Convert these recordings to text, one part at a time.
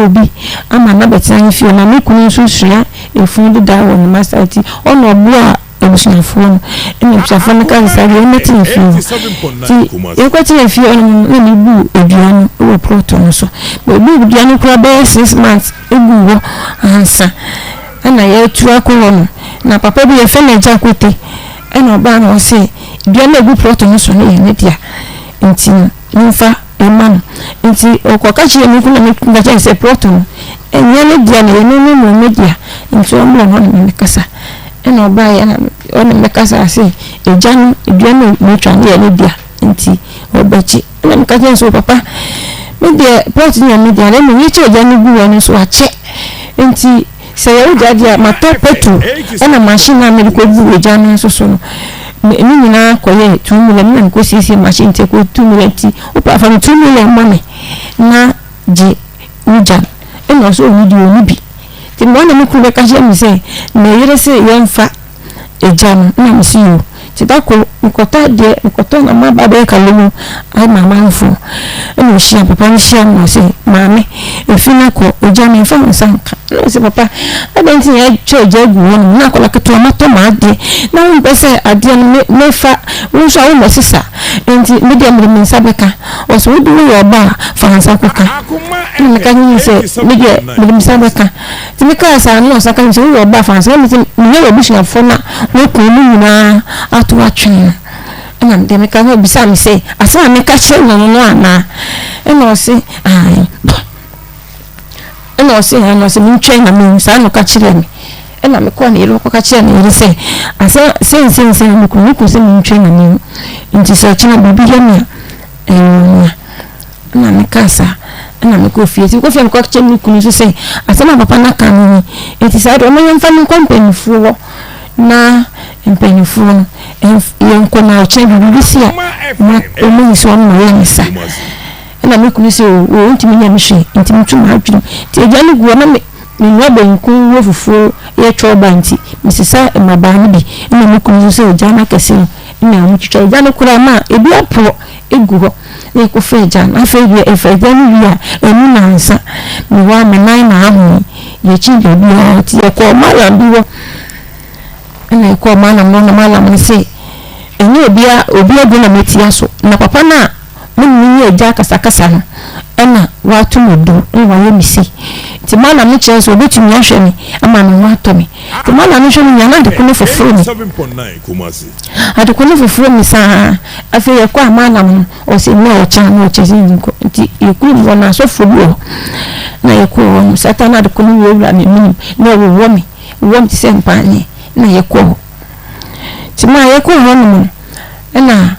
Obi ama no abɛtena ne fie na me kunu nso sua efunu dedaw wɔ ne masta nti ɔna ɔboa abusuafoɔ no ɛna abusuafoɔ no ka sɛ saa deɛ yɛmmɛtena fie hɔ nti yɛkɔtena fie hɔ nom na mebu dua no wɔ plot no so mebu dua no koraa bɛyɛ 6 months egu hɔ ansa ɛna yɛatu akɔ hɔ no. Na papa bi yɛfrɛ no Agya Kote ɛna ɔbaa na ɔse dua no egu plot no so no yɛ ne dea, nti no memfa mma no. Nti ɔkɔka kyerɛɛ me kunu na me kunu ka kyerɛɛ no sɛ plot no ɛnyɛ ne dea na ɛyɛ me ne mmom me dea, nti ɔmmra na ɔne me mmɛkasa. Ɛna ɔbaeɛ na ɔne me bɛkasaa sɛ agya no dua no a matwa no yɛ ne dea, nti ɔbɛgye. Ɛna meka kyerɛɛ no sɛ, papa, me deɛ plot no yɛ me dea na mmom yɛkyɛ agya no gu hɔ no nso akyɛ, nti sɛ yɛ wo dea deɛ a matɔ petrol ɛna machine a mede kɔgu agya no nso so no ne nyinaa kɔyɛɛ 2 million na mekɔsiesie machine, nti ɛkɔ 2 million, nti wopɛ afa me 2 million ma me na gye wo gya no. Ɛna ɔsɛ ɔno deɛ ɔni bi, nti mmoa na me kunu bɛka kyerɛ me sɛ na yere sɛ yɛmfa agya no na mesi yo. Nti da koro mekɔtɔ adeɛ, mekɔtɔ na maba bɛyɛ kalo ama amanfoɔ, ɛna ɔhyia papa no hyia me na ɔsɛ, "Maame, efi no akɔ, ogya no mfa wo nsa nka." Na ɔsɛ, "Papa, adɛn nti na yɛatwa agya agu hɔ nom na akwadaa ketewa matɔ m'adeɛ na wompɛ sɛ adeɛ no me mefa wo nso a wommɛsesa? Nti me deɛ mede me nsa bɛka." Ɔsɛ, "Wode woyɛ ɔba a, fa nsa kɔka." Ɛna meka kyerɛ no sɛ me deɛ mede me nsa bɛka. Nti mekaa saa no na ɔsan ka kyerɛ me sɛ, "Woyɛ ɔba a, fa nsa." Na mese meyɛ w'abusuafoɔ no a wɔaku mu nyinaa ato atwene no. Ɛna mede meka no obisaa me sɛ asɛm a meka kyerɛ no no anaa? Ɛna ɔse ae. Ɛna ɔse ae, na ɔse mentwɛn na mehu. Saa na ɔka kyerɛɛ me. Ɛna mekɔɔ ne yere hɔ kɔka kyerɛɛ ne yere sɛ asɛm seisei na me kunu sɛ mentwɛn na mehu, nti sɛ ɔkyena biribi yɛ me a, ɛyɛ ɔno a. Ɛna mekaa saa ɛna mekɔɔ fie. Nti mekɔɔ fie a, mekɔka kyerɛɛ me kunu nso sɛ asɛm a papa no aka no ni, nti saa deɛ ɔma yɛmfa no nkɔ mpanimfoɔ hɔ na mpanimfoɔ no yɛnkɔ na ɔkyena biribi si a ma ɔmahu sɛ ɔno na ɔyɛ me saa. Ɛna me kunu sɛ o ɔntumi nyɛ me hwee, nti metu m'adwene nti agya no gu hɔ na me menua banku wɔ fufuo yɛ twɔba, nti mesesa mmabaa no bi. Ɛna me kunu nso sɛ agya no akɛse no na ɔmo twitwa agya no koraa ma ebi aporɔ egu hɔ na yɛkɔfa agya no. Afei deɛ ɛfa agya no wie a, ɛmu nansa mewɔ a me nan na ahome yɛkyi baabiara, nti yɛkɔɔ malam bi hɔ. Ɛna yɛkɔɔ malam no na malam no se ɛnyɛ obia obi aduro na matia so na papa no a me ne no yɛ agya akasakasa no ɛna wato me duro na wayɛ me sei. Nti malam no kyerɛ sɛ obɛtumi ahwɛ me ama me ho atɔ me. Nti malam no hwɛ me nyinaa na adeko no foforo me, adeko no foforo me saa. Afei yɛkɔ a malam no ɔsɛ nnɛ ɔkyɛ na ɔkyɛ sɛ nkɔ, nti yɛkurom hɔ no asɔfoɔ bi wɔ hɔ na yɛkɔɔ hɔ no. Satan na adeko no wurawura me menim na ɛwowɔ me, wowɔ me te sɛ mpaane. Na yɛkɔɔ hɔ, nti maa yɛkɔɔ hɔ nom no ɛna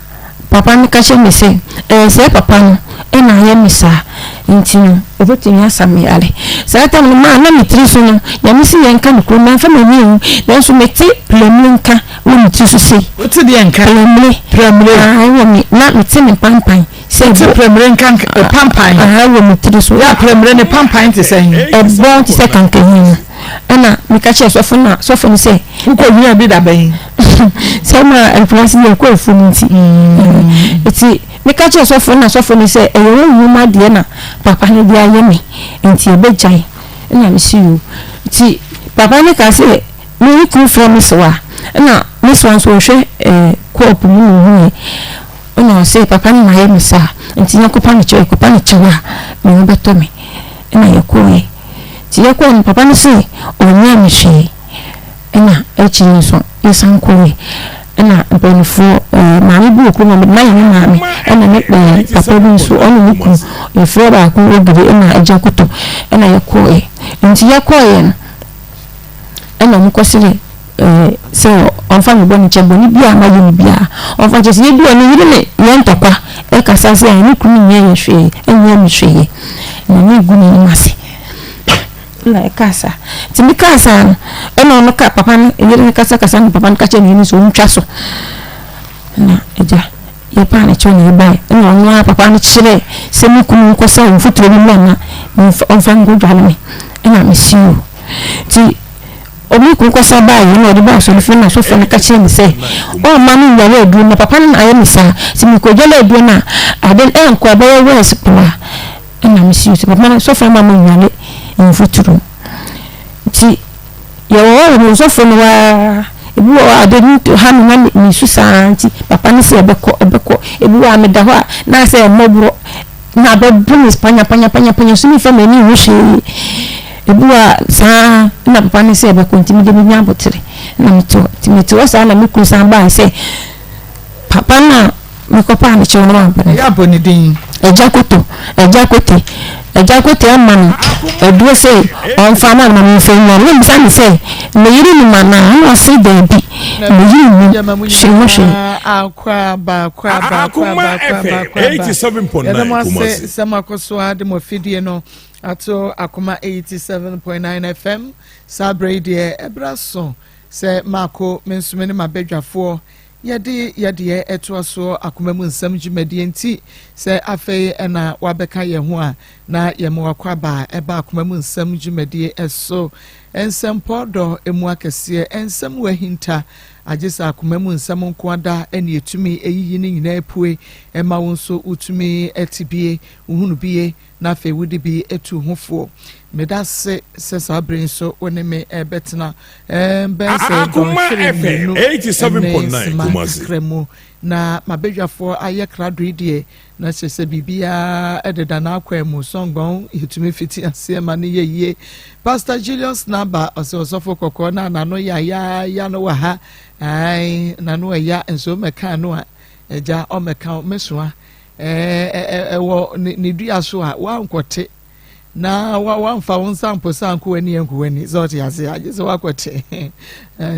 papa no ka kyerɛ me sɛ ɛyɛ sɛ papa no ɛna ayɛ me saa, nti no ɔbɛtumi asa me yare. Saa tam no maa na me tiri so no, Nyame si yɛnka no kuro mamfa m'ani anhu, nanso mete plamire nka wɔ me tiri so sei. Wote deɛ nka? Plamire. Plamire. Wɔ me na mete ne pampan sɛ wote plamire nka pampan wɔ me tiri so. Yɛ plamire ne pampan te sɛ ɛbɔn te sɛ kankanyi no. Ɛna meka kyerɛ sɔfo no a sɔfo no sɛ wokɔ wia bi da bɛn? Sɛ ma nkuraase yɛ kɔ afuom nti. Nti meka kyerɛ sɔfo no na sɔfo no sɛ ɛyɛ wo nwoma deɛ na papa no de ayɛ me, nti ɛbɛgyae. Ɛna mese yoo. Nti papa no ka sɛ me kunu frɛ me sewa, ɛna me sewa nso ɔhwɛ kɔɔpo mu na ɔhuiɛ, ɛna ɔse papa no na ayɛ me saa, nti yɛnkɔpa no kyɛw. Yɛkɔpa no kyɛw a me ho bɛtɔ me. Ɛna yɛkɔɔɛ. Nti yɛkɔɔ no, papa no se ɔnyɛɛ me hwee. Ɛna akyiri nso yɛsan kɔɔɛ. Ɛna mpaninfoɔ maame bi wɔ kurom a mede no ayɛ me maame, ɛna ne papa bi nso ɔne ne kunu yɛfrɛ baako Ogiri ɛna Agya Koto. Ɛna yɛkɔɔɛ. Nti yɛkɔɔɛ no ɛna ɔmo kɔsrɛ sɛ ɔmfa me bɔne nkyɛ, bɔne biara a mayɛ no biara ɔmfa nkyɛ. Sɛ yɛdu hɔ no yere ne yɛn ntɔkwa ɛkasa sɛ ne kunu nyɛ yɛ hwee, ɛnyɛ me hwee, na ne gu n'anim ase na ɛkaa saa. Nti mekaa saa no ɛna ɔno ka papa no yere no kasakasa na papa no ka kyerɛ ne yere sɛ ɔntwa so. Na agya yɛpaa ne kyɛw na yɛbaeɛ, ɛna ɔno ara papa no kyerɛ sɛ me kunu nkɔsa mfuturo bi mmra na ɔmfa nkɔdwale me. Ɛna mesi o. Nti ɔme kunu kɔsa baeɛ na ɔde baa asɔrefie na asɔfoɔ no ka kyerɛ me sɛ ɔmma me nnwale aduro na papa no na ayɛ me saa, sɛ mekɔdwale aduro no a ade ɛnkɔ, ɛbɛyɛ worse koraa. Ɛna mesi o. Sɛ papa no sɔfoɔ no ma me nnwale. mfuturo. Nti yɛwɔ hɔ wɔ ɔsɔfo no waa ebi wɔ hɔ a ade no ha me na mesu saa nti papa no sɛ ɛbɛkɔ ɛbɛkɔ ebi wɔ a meda hɔ a na asɛ mmɔborɔ na abɛbo me panya panya panya panya so mefa m'ani nhu hwee ebi wɔ a saa na papa no sɛ ɛbɛkɔ nti mede menya abotere na mete hɔ nti mete hɔ saa na me kunu san baa sɛ papa no a Mekɔpaa ne kyɛw no wampa no. Ɛyɛ abɔ ne din. Agya Koto, Agya Kote, Agya Kote ama no aduro se ɔmfa ma no ma memfa nnya no. Na mebisa no sɛ, ne yere nim anaa? Ɛna ɔse daabi, ne yere nnim Yɛma mo hwee ho hwee. nyinaa akwaaba, akwaaba, Akoma akwaaba, akwaaba, FM akwaaba. Yɛda 87.9 mo ase Kumasi. sɛ moakɔ so ara de mo afidie no ato Akoma 87.9 FM. Saa berɛ yi deɛ, ɛberɛ aso sɛ maako me nso me ne m'abadwafoɔ Yɛde yɛdeɛ toa soɔ akoma mu nsɛm dwumadie nti sɛ afei na wabɛka yɛn ho a na yɛma w'akwaaba a ɛba akoma mu nsɛm dwumadie so. Nsɛmpɔɔ dɔ ɛmu akɛseɛ, nsɛm mu ahinta, agye sɛ akoma mu nsɛm nko ada na ɛtumi yiyi ne nyinaa pue ma wo nso wotumi te bie, wohunu bie na afei wode bi atu ho foɔ. Meda ase sɛ saa berɛ yi nso wo ne me rebɛtena bɛyɛ sɛ Akoma dɔnhwere FM mmienu ne 87.9 sima Kumasi. kakra mu. Na m'abadwafoɔ ayɛ krado yi deɛ, na kyerɛ sɛ biribiara deda n'akwan mu. Sɔngbɔn, yɛtumi fiti aseɛ ma no yɛ yie. Pastor Julius Naba, ɔsɛ ɔsɔfo kɔkɔɔ no a n'ano yayaaya no wɔ ha. Ae, n'ano ɛya nso mmɛka ano a, agya ɔmmɛka wo, mesoa. Ɛwɔ ne dua so a wankɔte na wamfa wo nsa mposa anko w'ani anku w'ani sɛ ɔte ase agye sɛ wakɔte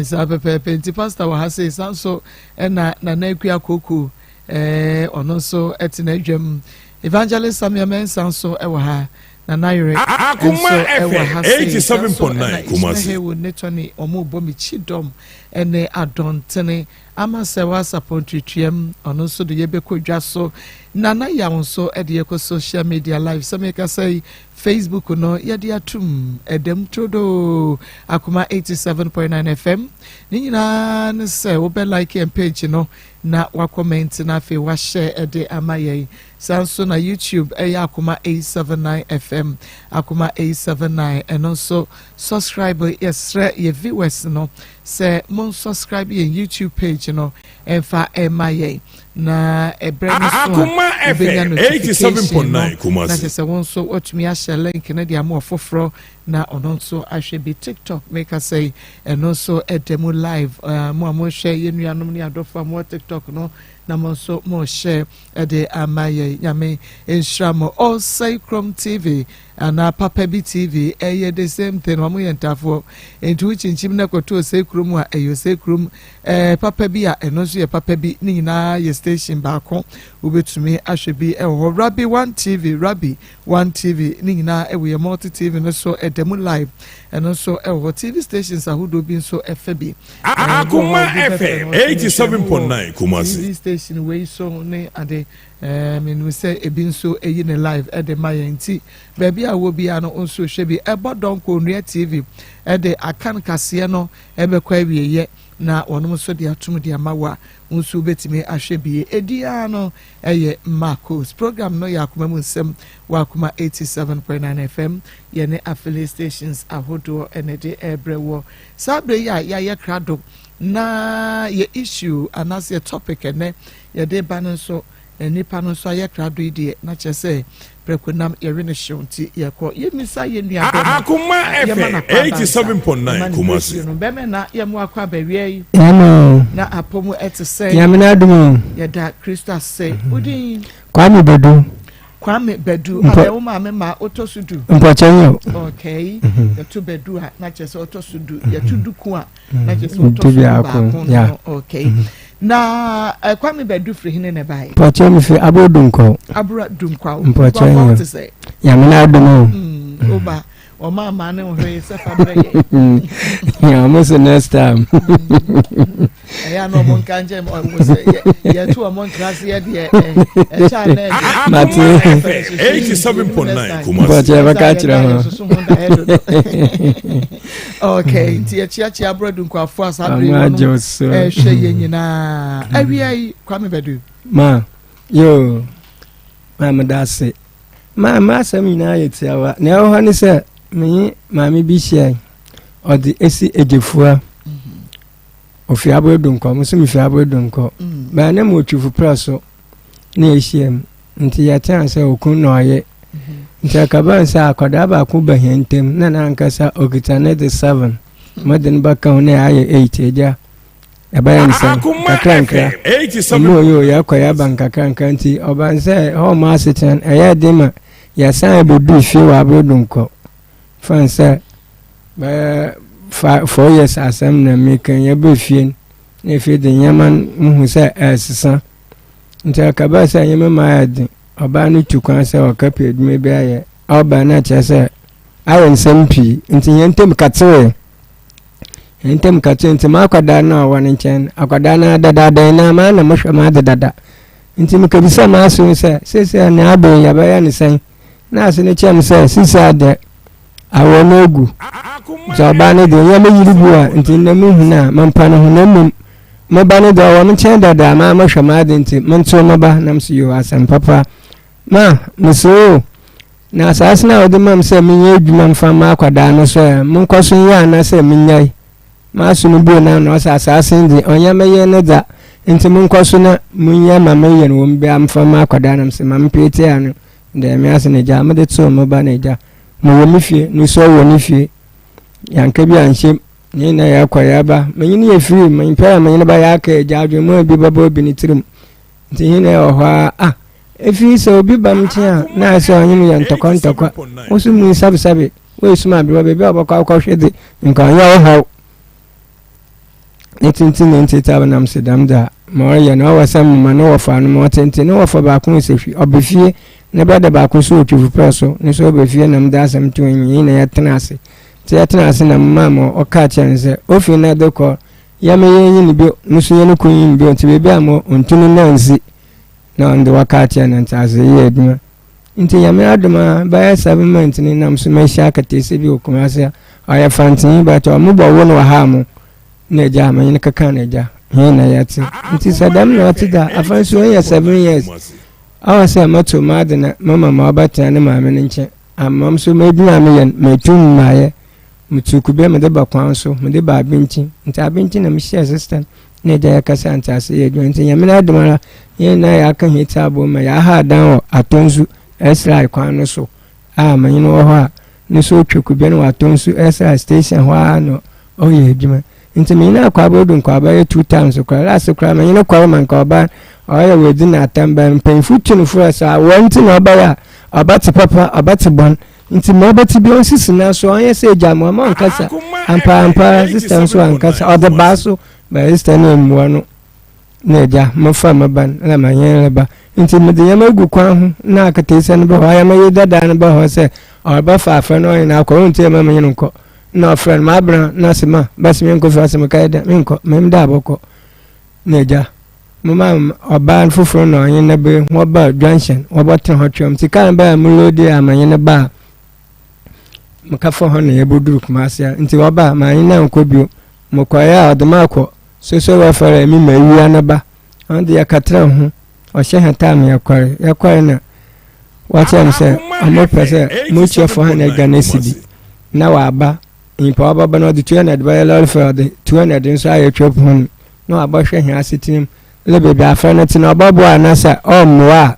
saa pɛpɛɛpɛ. Nti pastor wɔ ha sei san so ɛna Nana Akua Koko, ɔno nso ɛte n'adwam. Evangelist Samuel Mensah nso ɛwɔ ha. Nana Yere Akoma nso ɛwɔ FM ha sei san so ɛna 87.9 Ismail Kumasi. Hewu ne Tony ɔmo bɔ me kyidɔm ɛne adɔntene Ama sɛ w'asapɔn tuatuam, ɔno nso de yɛbɛkɔ dwa so. Nana Yaw nso de yɛkɔ social media live. Sɛ mekasa yi, Facebook no yɛde atum, ɛdam turodoo, Akoma 87.9 FM. Ne nyinaa ne sɛ wobɛ like yɛn page no na wakɔmɛnti na afei wahyɛ de ama yɛn. Saa nso na YouTube ɛyɛ Akoma 879 FM, Akoma 879 ɛno nso subscribe. Yɛsrɛ yɛ viewers no sɛ mon subscribe yɛn YouTube page no ɛmfa ɛma yɛn na ɛbrɛ no so a Akoma wobɛnya FM notification no 87.9 na Kumasi. kyerɛ sɛ wo nso woatumi ahyɛ link no de ama ɔfoforɔ na ɔno nso ahwɛ bi. TikTok meka sɛ ɛno nso ɛda mu live. Mo a mohwɛ yɛn nuanom ne adɔfo a mowɔ TikTok no na mo nso mohyɛ ɛde ama yɛn, Nyame nhyira mo. Ɔsɛe Krom TV anaa Papa Bi TV ɛyɛ the same thing, wɔn yɛ ntafoɔ nti wokyinkyim na kɔto Ɔsɛe Kurom a ɛyɛ Ɔsɛe Kurom, papa bi a ɛno nso yɛ papa bi, ne nyinaa yɛ station baako, wobɛtumi ahwɛ bi ɛwɔ hɔ. Rabi One TV, Rabi One TV, ne nyinaa ɛwɔ yɛ Multi TV no so, ɛda mu live, ɛno nso ɛwɔ hɔ. TV stations ahodoɔ bi nso ɛfɛ bi Akoma FM 87.9 Kumasi. TV station wei so ne ade, menim sɛ ebi nso eyi ne live ɛde ma yɛn nti baabi a wɔ biara no nso hwɛ bi. Ɛbɔ Dɔnko Onua TV ɛde akan kaseɛ no ɛbɛkɔ awieyɛ na wɔn nso de atum de ama wo a nso wobɛtumi ahwɛ bie. Edi ara no ɛyɛ Marcos program no yɛ Akoma mu Nsɛm wɔ Akoma 87.9 FM, yɛne affiliate stations ahodoɔ ɛna ɛde ɛrebrɛ wɔ saa abere yi a yɛayɛ krado na yɛ issue anaasɛ yɛ topic ɛnɛ yɛde ba no nso nipa no nso ayɛ krado yi deɛ na kyerɛ sɛ prɛko nam yɛwe no hyew nti yɛkɔ yɛmmisa yɛn nua bɛma Akoma yɛma FM no akɔ abansa 87.9 yɛma no Kumasi. bɛsie no bɛmɛ na yɛmo akɔ abawia yi. Yɛma Na apɔ mu ɛte sɛ Nyame no adom o. Yɛda Kristo ase. Wodin? Kwame Badu. Kwame Badu. Mpɔ abɛ wo maame ma wotɔ so 10. Mpɔkyɛ nyɛ o. Okay, yɛto Badu a na kyerɛ sɛ ɔtɔ so 10, yɛto Duku a na kyerɛ sɛ ɔtɔ Du so du biako, baako no. Yeah. No okay, na Kwame Badu firi hene na ɛbaeɛ? Mpɔkyɛ mi fi Aburo Dunkɔ. Abura Dunkwa. Mpɔkyɛ Dunkwafoɔ nyɛ. te sɛ Nyame no adom o. Oba ɔma ama ne hwee sɛ fa brɛ yɛ. Yeah, almost the next time. Ɛyɛ a na ɔmo nka nkyɛn ɔmo sɛ yɛto ɔmo nkra se yɛ deɛ ɛkyɛ a na ɛde Mate. Akoma FM 87.9 Kumasi. Mpɔkyɛ bɛka kyerɛ ho. Okay, nti yɛkyeakyea Abura Dunkwafo a saa bere yi Ɔmo agye wɔnom wo so. ɛhwɛ yɛn nyinaa. Awia yi, Kwame Badu. Ma, yo, ma meda ase. Ma, ma asɛm nyinaa yɛ tiawa. Nea ɛwɔ hɔ ne sɛ, Menye maame bi hyiae, ɔdze esi Egyefua. Ofi Aboedonkɔ, mo so mefi Aboedonkɔ. Bɛn na mowɔ Twifo Pra so na yɛhyia mu. Nti yɛtena sɛ okun na ɔye. Nti ɛkɔbaa sɛ akwadaa baako ba hɛn ntam na n'ankasa okita ne de seven. Mode no bɛka ho na yɛayɛ eight agya. Ɛbɛyɛ nsɛm nkakrankra. Ɔmu oye o yɛkɔ yɛba nkakrankra nti ɔba sɛ hɔ ɔmo asetena no ɛyɛ den ma yɛsan bɛduu fie wɔ Aboedonkɔ. Fan sɛ bɛyɛ 4 years asɛm na meka yɛbɛ fie no na afei de nneɛma no muhu sɛ ɛresesa. Nti ɛkɔbaa sɛ nneɛma mu ayɛ den. Ɔbaa no tu kwan sɛ ɔkɔpɛ adwuma bi ayɛ. Ɔba no kyerɛ sɛ ayɛ nsɛm pii. Nti yɛn ntam katewee. Yɛn ntam katewee nti m'akwadaa no a ɔwɔ ne nkyɛn no, akwadaa no dadaada yi na maa na mohwɛ m'ade dada. Nti mekɔbisa m'aso sɛ seesei nea abɛn yi yɛbɛyɛ no sɛn? Na ase no kyerɛ me sɛ seesei adɛ awɔ no agu. Nti ɔbaa no deɛ ɛnyɛ me yere bio a nti nnɛ mehu no a mempa no ho na mmom me ba no deɛ ɔwɔ me nkyɛn dada a maa mehwɛ m'ade nti mentew me ba na mese yoo asɛm papa ma mesrɛ o na asaase no a wode ma me sɛ menyɛ adwuma mfa mma akwadaa no so ɛ monkɔ so nyɛ anaasɛ menyae m'aso no bue n'ano ɔsɛ asaase no deɛ ɔnyɛ me yere no dza nti monkɔ so na monyɛ ma meyɛ no wɔ mu bia mfa mma akwadaa no mese ma mpeete ano deɛ me ase no gya mede too me ba no agya mewɔ me fie no so wɔ ne fie yanka bi anhyɛm ne na yɛkɔ yɛba menye no yɛ firi mempɛ a menye no ba yɛaka agya adwene mu bi bɛbɔ obi ne tirim nti he na ɛwɔ hɔ a ah ɛfiri sɛ obi ba m nkyɛn a na ayɛ sɛ ɔnye me yɛ ntɔkwa ntɔkwa wo so mu sabesabe woɛsum aberewa baabi a wɔbɛkɔ akɔhwɛ de nka ɔnyɛ wo haw ne tenten ne ntete a nam se dɛm dza ma ɔreyɛ no ɔwɔ sɛ mema ne wɔfa no ma ɔtente ne wɔfa baako sɛ hwi ɔba fie ne bɛda baako so wɔ twifo pɛ so ne so ɔba fie nam de asɛm to enyi na yɛtena ase nti yɛtena ase na mmaa ma ɔka kyerɛ no sɛ ofi na de kɔ yɛ me yɛ nyi ne bio no so yɛ ne kun yi ne bio nti baabi a mo ɔntu no nansi na ɔno de waka kyerɛ no nti ase yɛ adwuma Nti Nyame adom a bɛyɛ 7 months ni nam so mahyia akataasia bi wɔ Kumasi a ɔyɛ Fantini but ɔmo bɔ wo no wɔ ha mo na agya menye no keka na agya hɛn na yɛte nti sɛ dɛm na ɔte da afa nso ɔyɛ 7 years ɔwɔ sɛ mɛto m'ade na mama ma ɔbɛtena ne maame no nkyɛn ama m so m'adwuma a meyɛ no metum maayɛ metu kube mede ba kwan so mede ba Abinkyi nti Abinkyi na mehyia sister na agya yɛkasa nti ase yɛ adwuma nti Nyame no adom ara yɛn nyinaa yɛaka hɛn ti abom ma yɛaha adan wɔ Atonsu Esrai kwan no so a manyin wɔ hɔ a no so otwa kube no wɔ Atonsu Esrai station hɔ ara na ɔyɛ adwuma nti menye no akɔ abɛdu nkɔ abɛyɛ two times koraa last koraa menye no kɔre ma nka ɔba ɔyɛ wɔadi no atam bɛn mpanyimfo tu no fo sɛ awɔ nti na ɔbɛyɛ a ɔbɛte papa ɔbɛte bɔn nti ma ɔbɛte bi ɔnsisi na so ɔnyɛ sɛ agya ma ɔma ɔnkasa ampaampa sister nso ankasa ɔde baa so ba sister no mmua no na agya mofa me ba no na ma yɛn reba nti mede nneɛma gu kwan ho na aketeesia no bɛ hɔ ayɛ ma dadaa no bɛ hɔ sɛ ɔrebɛfa afɛ no ɔyɛ no akɔ ɔnti ɛma me yene nkɔ na ɔfrɛ no maabena na ase ma bɛse menkɔ fie ase meka yɛ dɛ menkɔ mem da abɔkɔ na agya moma ɔbaa foforɔ na ɔnye ne be wɔba junction wɔbɔtena hɔ twɛm nti kaa bɛɛ mo loadi a ma nye ne ba a meka fa hɔ na yɛbɛduru Kumase a nti wɔba ma nye ne ankɔ bio mokɔeɛ a ɔde ma akɔ social welfare mi ma awia ne ba ɔno de yɛkatra ho ɔhyɛ hɛn time yɛkɔre yɛkɔre na wɔakyerɛ me sɛ ɔmo pɛ sɛ motua 400 Ghana cedi na waba nyimpa wababa no ɔde 200 bɛyɛ lɔre fare ɔde 200 nso ayɛ twɛ pon na wabɔhwɛ hɛn asetena mu ne baabi afra no te na ɔbɔboa anaasɛ ɔmmoa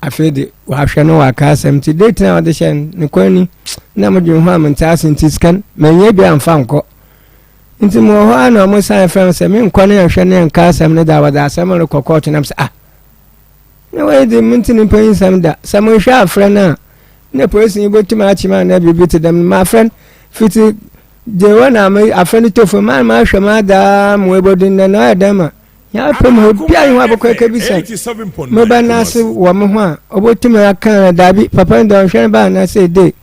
a afei de wahwɛ no waka asɛm nti date na ɔde hyɛ no ne kwan ni na modwene ho a mente ase nti sika no manyɛ bi amfa nkɔ nti mewɔ hɔ a na ɔmo san frɛ me sɛ menkɔ ne nhwɛ ne nka asɛm no da wɔde asɛm rekɔ kɔɔto nam sɛ ah na wɔyɛ de mente ne mpanyin nsɛm da sɛ monhwɛ afrɛ no a na polisi yi bɛtumi akye me anaa biribi te dɛm no mafrɛ no fiti de wɔ na me afrɛ no tɔ fam maa mahwɛ ma adaa mo ɛbɔdu nnɛ na ɔyɛ dɛn ma yɛapɛ mu hɔ bia yi ho abɛkɔ ɛkɛbisa meba no ase wɔ me ho a ɔbɛtumi aka no daabi papa no deɛ ɔhwɛ no ba anaasɛ ɛde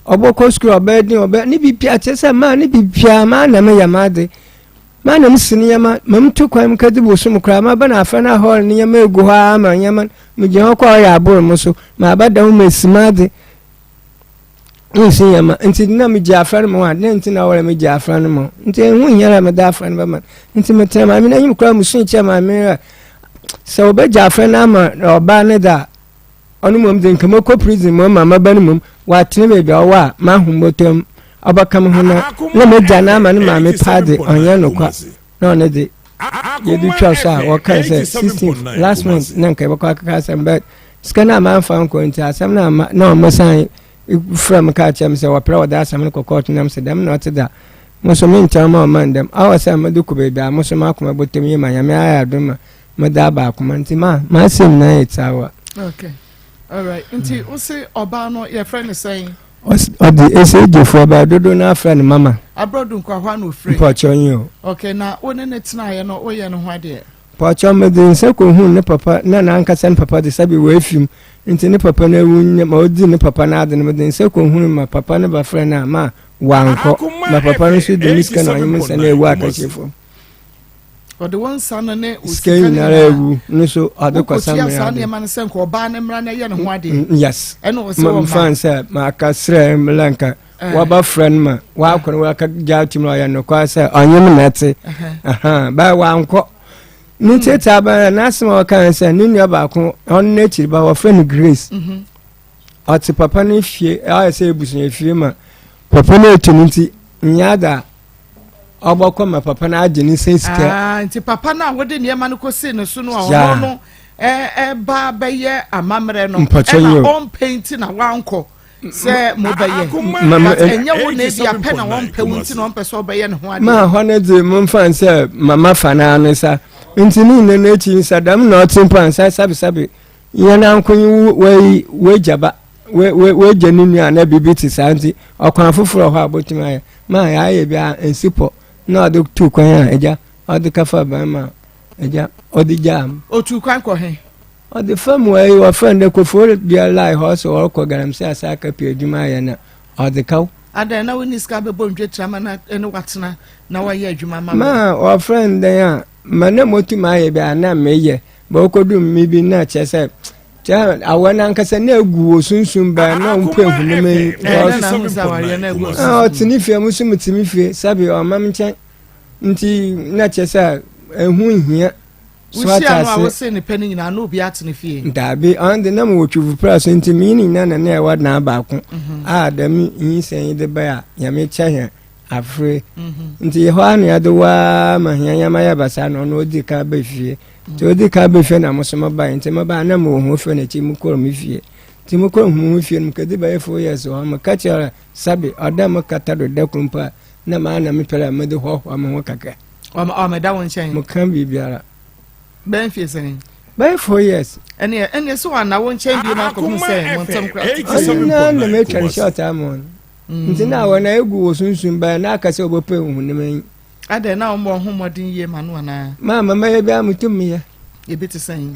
ɔbɔkɔ sukuu ɔbɛyɛ den ɔbɛ ne bibia kyerɛ sɛ maa ne bibia maa na meyɛ m'ade maa na mesi nneɛma ma metu kwan mu kɛde bosom koraa ma ba na afɛ no ahɔre nneɛma egu hɔ ara ma nneɛma megyina hɔ kɔ a ɔyɛ aboro mo so ma aba da ho ma esi m'ade nsi nneɛma nti na megye afra no ma wɔn a ne nti na wɔrɛ megye afra no ma nti ehu hia na mede afra no bɛma nti metena maame n'anim koraa musu kyɛ maame sɛ wɔbɛgye afra no ama ɔbaa ne da. Ɔno mmom dze nka mɔkɔ prison mmom ma maba no mmom ɔatsena beebi a ɔwɔ a m'ahom bɔtɔ mu ɔbɛka mo ho na na m'egya no ama no maame paa dze ɔnnyɛ nokwa na ɔno dze yɛde twa so a wɔkae sɛ 16 last month na nka yɛbɛkɔ akeka asɛm but sika no a mamfa nkɔ nti asɛm no ama na ɔmo frɛ me kaa kyerɛ me sɛ wɔpere wɔde asɛm no kɔ kɔɔto nam sɛ dɛm na ɔte da mo so menkyɛn ma ɔma ndɛm awɔ sɛ mede kɔ baabi a mo so m'akoma bɔtɔm yi ma Nyame ayɛ adom ma meda aba akoma nti ma m'asɛm nyinaa yɛ tiawa. Okay. All right. Nti wo se ɔbaa no yɛfrɛ no sɛn? Ɔde ese gyefoɔ bɛɛ dodo no afrɛ no mama. Abrɔdu nkwahwa na ofire. Mpɔkyɛ yi o. Okay, na wo ne ne tenaeɛ no woyɛ ne ho adeɛ? Mpɔkyɛ mede nsa kɔhuu ne papa na n'ankasa ne papa de sɛbe wɔafim nti ne papa no awu nyɛ ma ɔdi ne papa no ade no mede nsa kɔhunu ma papa no ba frɛ no a ma wankɔ ma papa no nso de me sika na ɔnye me nsa no awu akahyɛ fam. Ɔde wo nsa no ne wo sika nyinara awu no so ɔde kɔsa mmea saa nneɛma no sɛ nka ɔbaa no mmra na ɛyɛ ne ho adeɛ. Yes. Ɛna ɔsɛ ɔma. Mfa sɛ maka srɛ mmla nka eh. wɔba frɛ no ma wakɔ no waka gya atum na ɔyɛ nokware sɛ ɔnye me na ɛte. Bɛɛ wankɔ. Ne mm. tete abɛn n'asɛm a ɔka sɛ ne nua baako ɔno n'akyiri ba wɔfrɛ no Grace. Mhm. Ɔte papa no fie ayɛ sɛ ebusua fie ma papa no etu no nti nyɛ ada ɔbɔkɔ ma papa no agye ne nsa sika. Ah, nti papa no a wode nneɛma no kɔsii ne so no a ɔno no ɛba bɛyɛ amammerɛ no ɛna ɔmpɛ nti na wankɔ sɛ mobɛyɛ but ɛnyɛ wo na ebi apɛ na wɔmpɛ wo nti na ɔmpɛ sɛ ɔbɛyɛ ne ho adeɛ. maa hɔ no dze momfa sɛ mama fa no ano sa nti ne nyina no akyi nsa dɛm na ɔte mpo ansa sabesabe yɛn anko yi wagya ba wagya ne nua anaa biribi te saa nti ɔkwan foforɔ hɔ a bɔtumi ayɛ ma yɛayɛ bi a nsi pɔ na ɔde tu kwan a agya ɔde kafa ban ma agya ɔde gyaa m. Otu kwan kɔ he? Ɔde fa mu ayi wɔfrɛ no dɛ kofoɔ dua lai hɔ sɛ ɔrekɔ galamsey asa aka pii adwuma ayɛ na ɔde kaw. Adɛn na wonni sika bɛbɔ ndwetire ama na ɛne watena na wayɛ adwuma ma Ma wɔfrɛ no dɛn a ma na motum ayɛ bi a na meyɛ ma okodu mme bi na kyerɛ sɛ kyerɛ awɔ no ankasa na egu wɔ sunsum bɛn na ɔmpo ehunam yi ɔte ne fie mo so mete me fie sɛbe ɔma me nkyɛn nti na kyerɛ sɛ ɛho nhia so ate ase a wose ne pɛ no nyinaa na obi ate ne fie daabi ɔno de na mewɔ twifo pra so nti menye ne nyinaa na na ɛwɔ dan baako mhm. a dɛm nyinsɛn yi de bɛyɛ a nyame kyɛ hɛn afere nti yɛ hɔ ara na yɛde waa ma hia nyama yɛ basaa na ɔno ɔdi kan ba fie nti ɔdi kan ba fie na mo so mo ba nti mo ba na mo wɔ ho fie n'akyi mo kɔɔ mo fie nti mo kɔɔ ho fie no mo kɛdi bɛyɛ 4 years hɔ mo ka kyerɛ sabi ɔda mo kata do da koro mpo a na maa na mepɛrɛ a mede hoahoa mo ho kakra. Ɔmɛda wo nkyɛn. Mo ka biribiara. Bɛn fie sɛn? Bɛyɛ 4 years. Ɛneɛ ɛneɛ so wɔn na wo nkyɛn bi ma akɔhu sɛ mo ntɛm kura. Ɔno na na mɛtwa ne short ama ɔno. Nti na wɔn a egu wɔ sunsum bɛn na aka sɛ wɔbɛpɛ nhunim yi. Adɛn na wɔn ho mmɔden yie ma no anaa? Maa mama yɛ bi a mutum yɛ. Ebi te sɛn?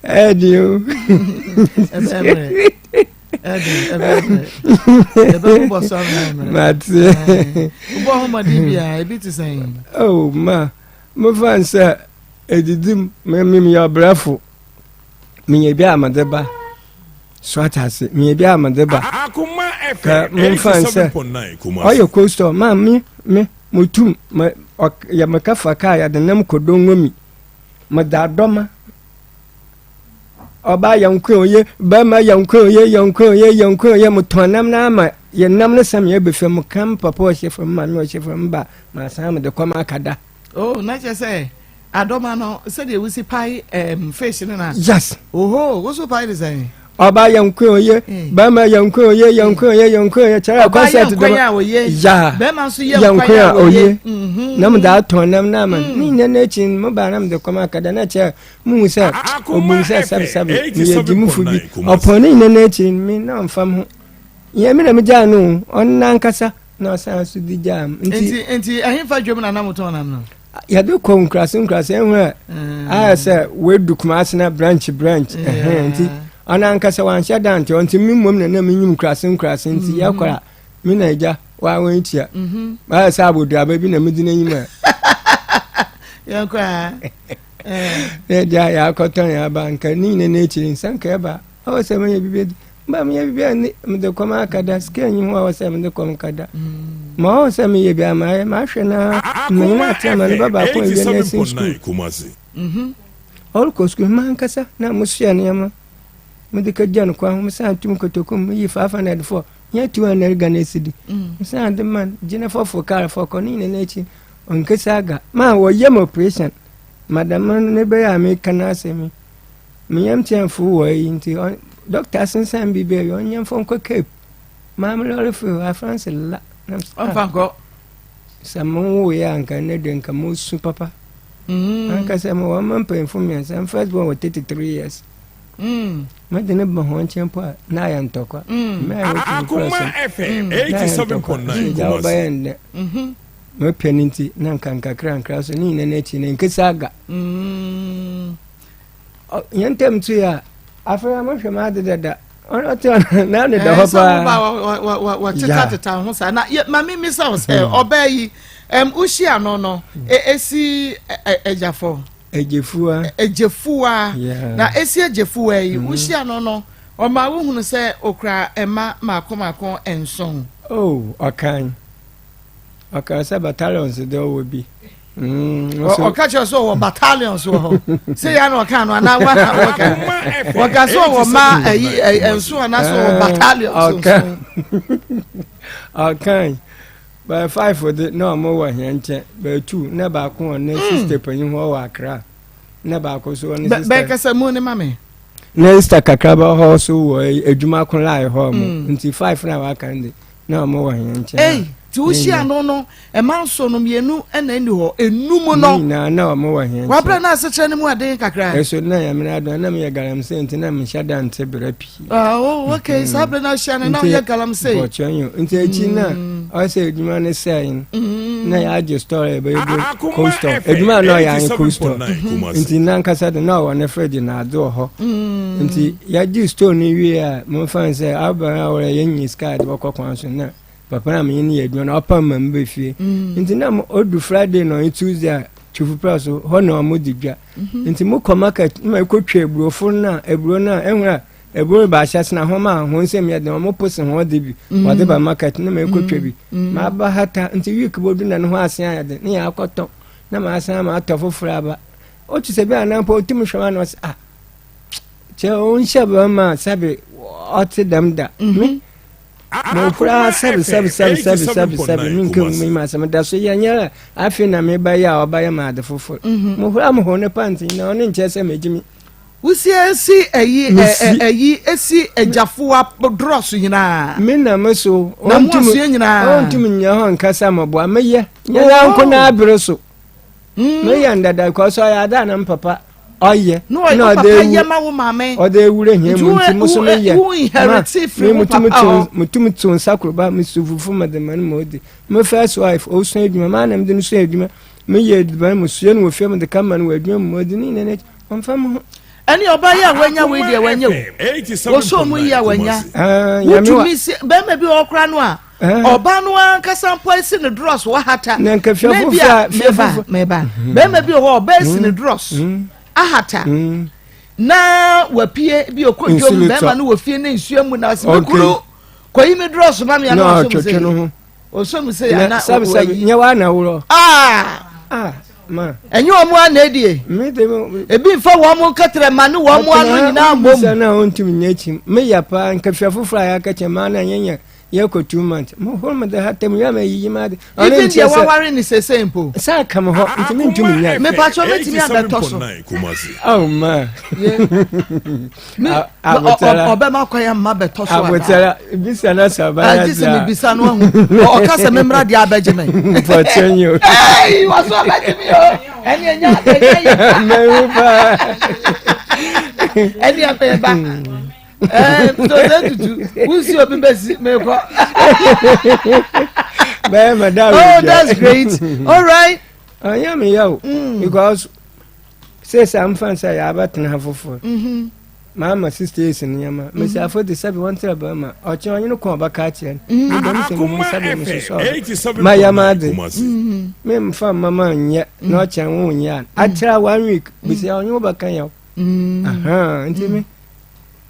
Ɛdi o. Ɛbɛmmerɛ. Ɛdi ɛbɛmmerɛ. Ɛbɛbobɔ so ammerɛ. Mate. Wobɔ ho mmɔden bi a ebi te sɛn? Oh ma. Mefa no sɛ edidi mu, me me meyɛ ɔbrɛfo. Menya bi a mede ba. So ate ase, menya bi a mede ba. Ka memfa no sɛ ɔyɛ cold store ma me me mutum me yɛ meka fa kaa yɛde nam kɔdɔ ngomi. Meda dɔma. Ɔbaa yɛ nko oye, bɛrima yɛ nko oye, yɛ nko oye, yɛ nko oye, motɔn nam no ama yɛ nam no sɛm yɛ bɛfɛ mu kam papa ɔhyɛ fam maame ɔhyɛ fam ba masan mede kɔm akada. Oh, na kyerɛ sɛ adɔma no sɛdeɛ wosi pae um, fish no na. Yes. Oho, wo so pae de sɛn? Ɔbaa yɛ nko oye, eh. bɛrima yɛ nko oye, yɛ nko oye, yɛ nko oye, kyerɛ concert dɛm. Ɔbaa yɛ nko a oye. Ya. Bɛrima nso yɛ nko a oye. Mhm. Na mo da atɔn nam na ama. Mm. Ne nyɛ n'akyi mo ba na mo de kɔm akada na kyerɛ muhu sɛ obum sɛ sɛbesɛbe meyɛ gyimfo bi ɔpɔn ne nyina no akyiri no me na ɔmfa me ho yɛ me na megyaa no ɔno nankasa na ɔsan so de gyaa m nti nti ɛhefa dwam na nam tɔn nam no yɛde kɔ nkurase nkurase ehu a mm. ayɛ sɛ wedu kumase na branch branch ɛhɛn nti ɔno ankasa wanhyɛ da nti ɔnti mi mmom na na menyim nkurase nkurase nti mm-hmm. yɛkɔ a me na agya waa wɔn tua mm-hmm. ayɛ sɛ aboduaba bi na medi n'enyim a yɛnkɔ a na agya yɛakɔtɔn yɛn aba nka ne nyina n'akyiri nsa nka ɛba ɔwɔ sɛ meyɛ biribi adi mba meyɛ biribi a ne mede kɔm akada sika nyi ho a ɔwɔ sɛ mede kɔm kada mm. Ma ɔwɔ sɛ meyɛ biara mayɛ, mahwɛ no ara, manyini ate ama ne ba baako awie nursing school. Ɔrekɔ sukuu, m'ankasa na mosoa nneɛma mede kɔgya no kwan ho, mesan tum kotoku mu, meyi 504, nyɛ 200 Ghana cedi, mesan de ma no, gyina fɔfo kar fɔkɔ ne nyina n'akyi, ɔnkesa aga. Ma wɔyɛ me operation, madam no ne bɛyɛ a meka n'asɛm yi, me yam kyɛnfo wɔ yi nti, dɔkta asensan biribi a ɔnyɛ mfɔ nkɔ Cape. Maame lɔre fo afranse la. Ɔmfa nkɔ. Sɛ mo wo yɛ anka ne de nka mo su papa. Mm. Ankasa mo wɔn mma mpanyinfo mmiɛnsa m first born wɔ 33 years. Mm. Me de ne ba wɔn nkyɛn po a na ayɛ ntɔkwa. Mm. Me ayɛ otu kura so. Akoma FM 87.9 Kumasi. Ɔbɛyɛ ndɛ. Mhm. Me pɛ ne nti na nka nkakra nkra so ne nyina n'akyi ne nkesa aga. Mm. Yɛn ntam nso yɛ a afei a mohwɛ m'ade dada ɔte na ne da hɔ paa wɔtetateta ho saa na ma memisa wo sɛ hmm. ɔbaa yi wohyia no no ɛsi agyafo agyefuwa agyefuwa na ɛsi agyefuwa yi hmm. wohyia no no ɔma wohunu sɛ okura ɛma mako mako nson oh ɔkan Ɔkaa sɛ battalions de ɔwɔ bi. Mm, ɔka kyerɛ sɛ ɔwɔ battalions wɔ hɔ sɛ yɛ na ɔka no anaa wa na ɔka ɔka sɛ ɔwɔ ma ayi nso anaa sɛ ɔwɔ battalions nso. Ɔkan bɛyɛ five de na ɔmo wɔ hɛn nkyɛn bɛyɛ two na baako wɔ ne hmm. sister panyin hɔ wɔ Accra na baako so wɔ ne sister. Bɛyɛ kasa mu ne ma mi. Ne sister kakraba hɔ so wɔ adwuma ko line hɔ mo hmm. nti five na waka de. Na wɔn wɔ hɛn nkyɛn. Ei, nti wohyia no no, ɛma nso no mmienu na ɛni hɔ, enum no. Ne nyinaa na wɔn wɔ hɛn nkyɛn. Wabrɛ na asekyerɛ no mu aden kakra. Ɛso na Nyame n'adom na meyɛ galamsey nti na menhyɛ da nte brɛ pii. Ah, oh, okay, mm-hmm. saa brɛ na ahyia no na woyɛ galamsey. Bɔkyɛ nyo, nti akyi na mm. ɔyɛ sɛ adwuma no sɛe no, mm. na yɛagye store a yɛbɛyɛ bi cold store. Adwuma na ɔyɛ ayɛ cold store. Nti nankasa de na ɔwɔ ne fridge na adze wɔ hɔ. Mm. Nti yɛgye store no wie a momfa n sɛ aban a wɔyɛ yɛnyi sika a yɛde bɛkɔ kwan so na papa na menye no yɛ adwuma na ɔpam ma meba fie mm. nti na ɔdu friday na ɔyɛ tuesday a twifo pra so hɔ na ɔmo di dwa mhm. nti mokɔ market na mekɔtwa aburofo no a aburo no a ɛhu a aburo no baahyɛ sena ho ma ho nsɛm yɛ den ɔmo pose ho de bi mm. wɔde ba market na mekɔtwa bi mm. maba hata nti week bɔdu na ne ho ase ayɛ den ne yɛ akɔtɔn na maasan ma atɔ foforɔ aba otu sɛ bi anaa mpo otum hwɛ ma na ɔsɛ ah kyɛ ɔnhyɛ bɛrima a sɛbe ɔte dɛm da mhm. me mɔkura sɛbe sɛbe sɛbe sɛbe sɛbe sɛbe me nka mu ma sɛ meda so yɛ nyɛ afei na meba yɛ a ɔba yɛ ma ade foforɔ mhm. mɔkura mɔhɔ ne pant nyina ɔne nkyɛ sɛ megye me wosi esi ɛyi ɛyi esi agyafoa drɔs nyinaa. me na me so na mu asua nyinaa ɔntumi nyɛ hɔ nkasa mɔboa meyɛ nyɛ na nko na abere so. Mm. Meyɛ ndada because ɔyɛ ada na mpapa ɔyɛ na ɔde ewu ma wo maame ɔde ewura hia mu nti mo so meyɛ ma me mutum to mutum to nsa koroba me su fufu ma de ma no ma odi me first wife osua adwuma maa na mede no sua adwuma meyɛ aduban mu sua no wɔ fie mu de ka ma no wɔ adwuma mu ma odi ne nyinaa n'akyi ɔmfa mo ho ɛne ɔbaa yi a wanya wei deɛ wanya o wɔsɔ mu yi a wanya wotumi si bɛrima bi wɔ kora no a ɔbaa no ankasa mpo asi ne drɔs wahata na nka fie foforɔ fie foforɔ mɛba mhm. bɛrima bi wɔ hɔ ɔbaa asi ne mhm. drɔs mhm. ahata na wapie bi okɔ dwom bɛrima no wɔ fie ne nsuo mu na ɔsi mi kuru kɔyi mi drɔs ma mi ana ɔsɔ mu sɛ ɔsɔ mu sɛ ana ɔyi nyɛ wa na worɔ aa ah, ma ɛnyɛ wɔn a na edie ebi nfa wɔn kɛtɛrɛ ma ne wɔn ano nyinaa mbom sɛ na ɔntumi nyɛ kyim meyɛ paa nka fie foforɔ a yɛaka kyɛn maa na nyɛ yɛ kɔ 2 months mo horo mo de ha tɛm yɛ ma yiyi ma ade ɔne nkyɛ sɛ waware ne sese mpo sɛ aka me hɔ nti me ntumi nya mepatwɔ metumi abɛtɔ so oh ma ɔbɛma kwan ama bɛtɔ so abotara bisa na sɛ ɔbɛyɛ agye sɛ mebisa no ahu ɔka sɛ memmra deɛ abɛgye me mpɔkyɛ nyi o wɔso abɛgye me o ɛne ɛnya ɛnya yɛ mɛhu paa ɛne ɛbɛba sɛ tutu wusi obi bɛsi mekɔ. bɛyɛ ma da oh that's great all right. ɔnyɛ mi yɛ o because sɛ nfa sɛ yɛabɛtena ha foforɔ maama 6 days nneɛma mesiafo de sɛbi wɔn tẹrɛ bɛrima ɔkyɛn ɔnye no kɔn ɔbɛka akyerɛ no ne dɛm sɛ mehu sɛbi me sosɔ ma yɛ ma ade me mfa mma ma nyɛ na ɔkyɛn wo nyɛ a akyerɛ one week besia ɔnye wo bɛka yɛ o nti me.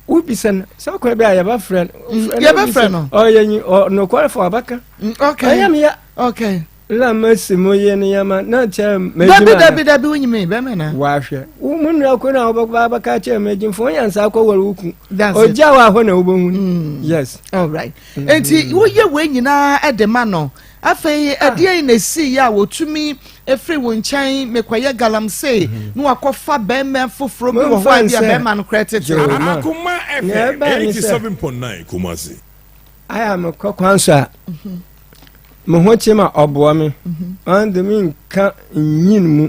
Wobisa no sɛ ɔkwan bi a yɛbɛfrɛ no. Yɛbɛfrɛ no. Ɔyɛ nyi ɔnokware fo abɛka. Okay. Ɔyɛ me ya. Okay. La masi mo yɛ ne yama na kyerɛ m'adwuma. Dabi dabi dabi wonyimi bɛmɛ na. Wahwɛ. Wo mu nua ko na wobɛba abɛka kyerɛ m'adwumfo wonya nsa akɔware wo ku. Ogya wɔ ahɔ na wobɛhu. Yes. All right. Enti woyɛ wei nyinaa de ma no. Afei ɛdeɛn na ɛsiiɛ a wɔtumi firi wo nkyɛn mekɔyɛ galamsey na wakɔfa bɛrima foforɔ bi wɔ hɔ a bi a bɛrima no korɛ tete. Akoma FM 87.9 Kumasi. Ayɛ a mekɔ kwan so a me ho kye ma ɔboa me ɔno de menka nyin mu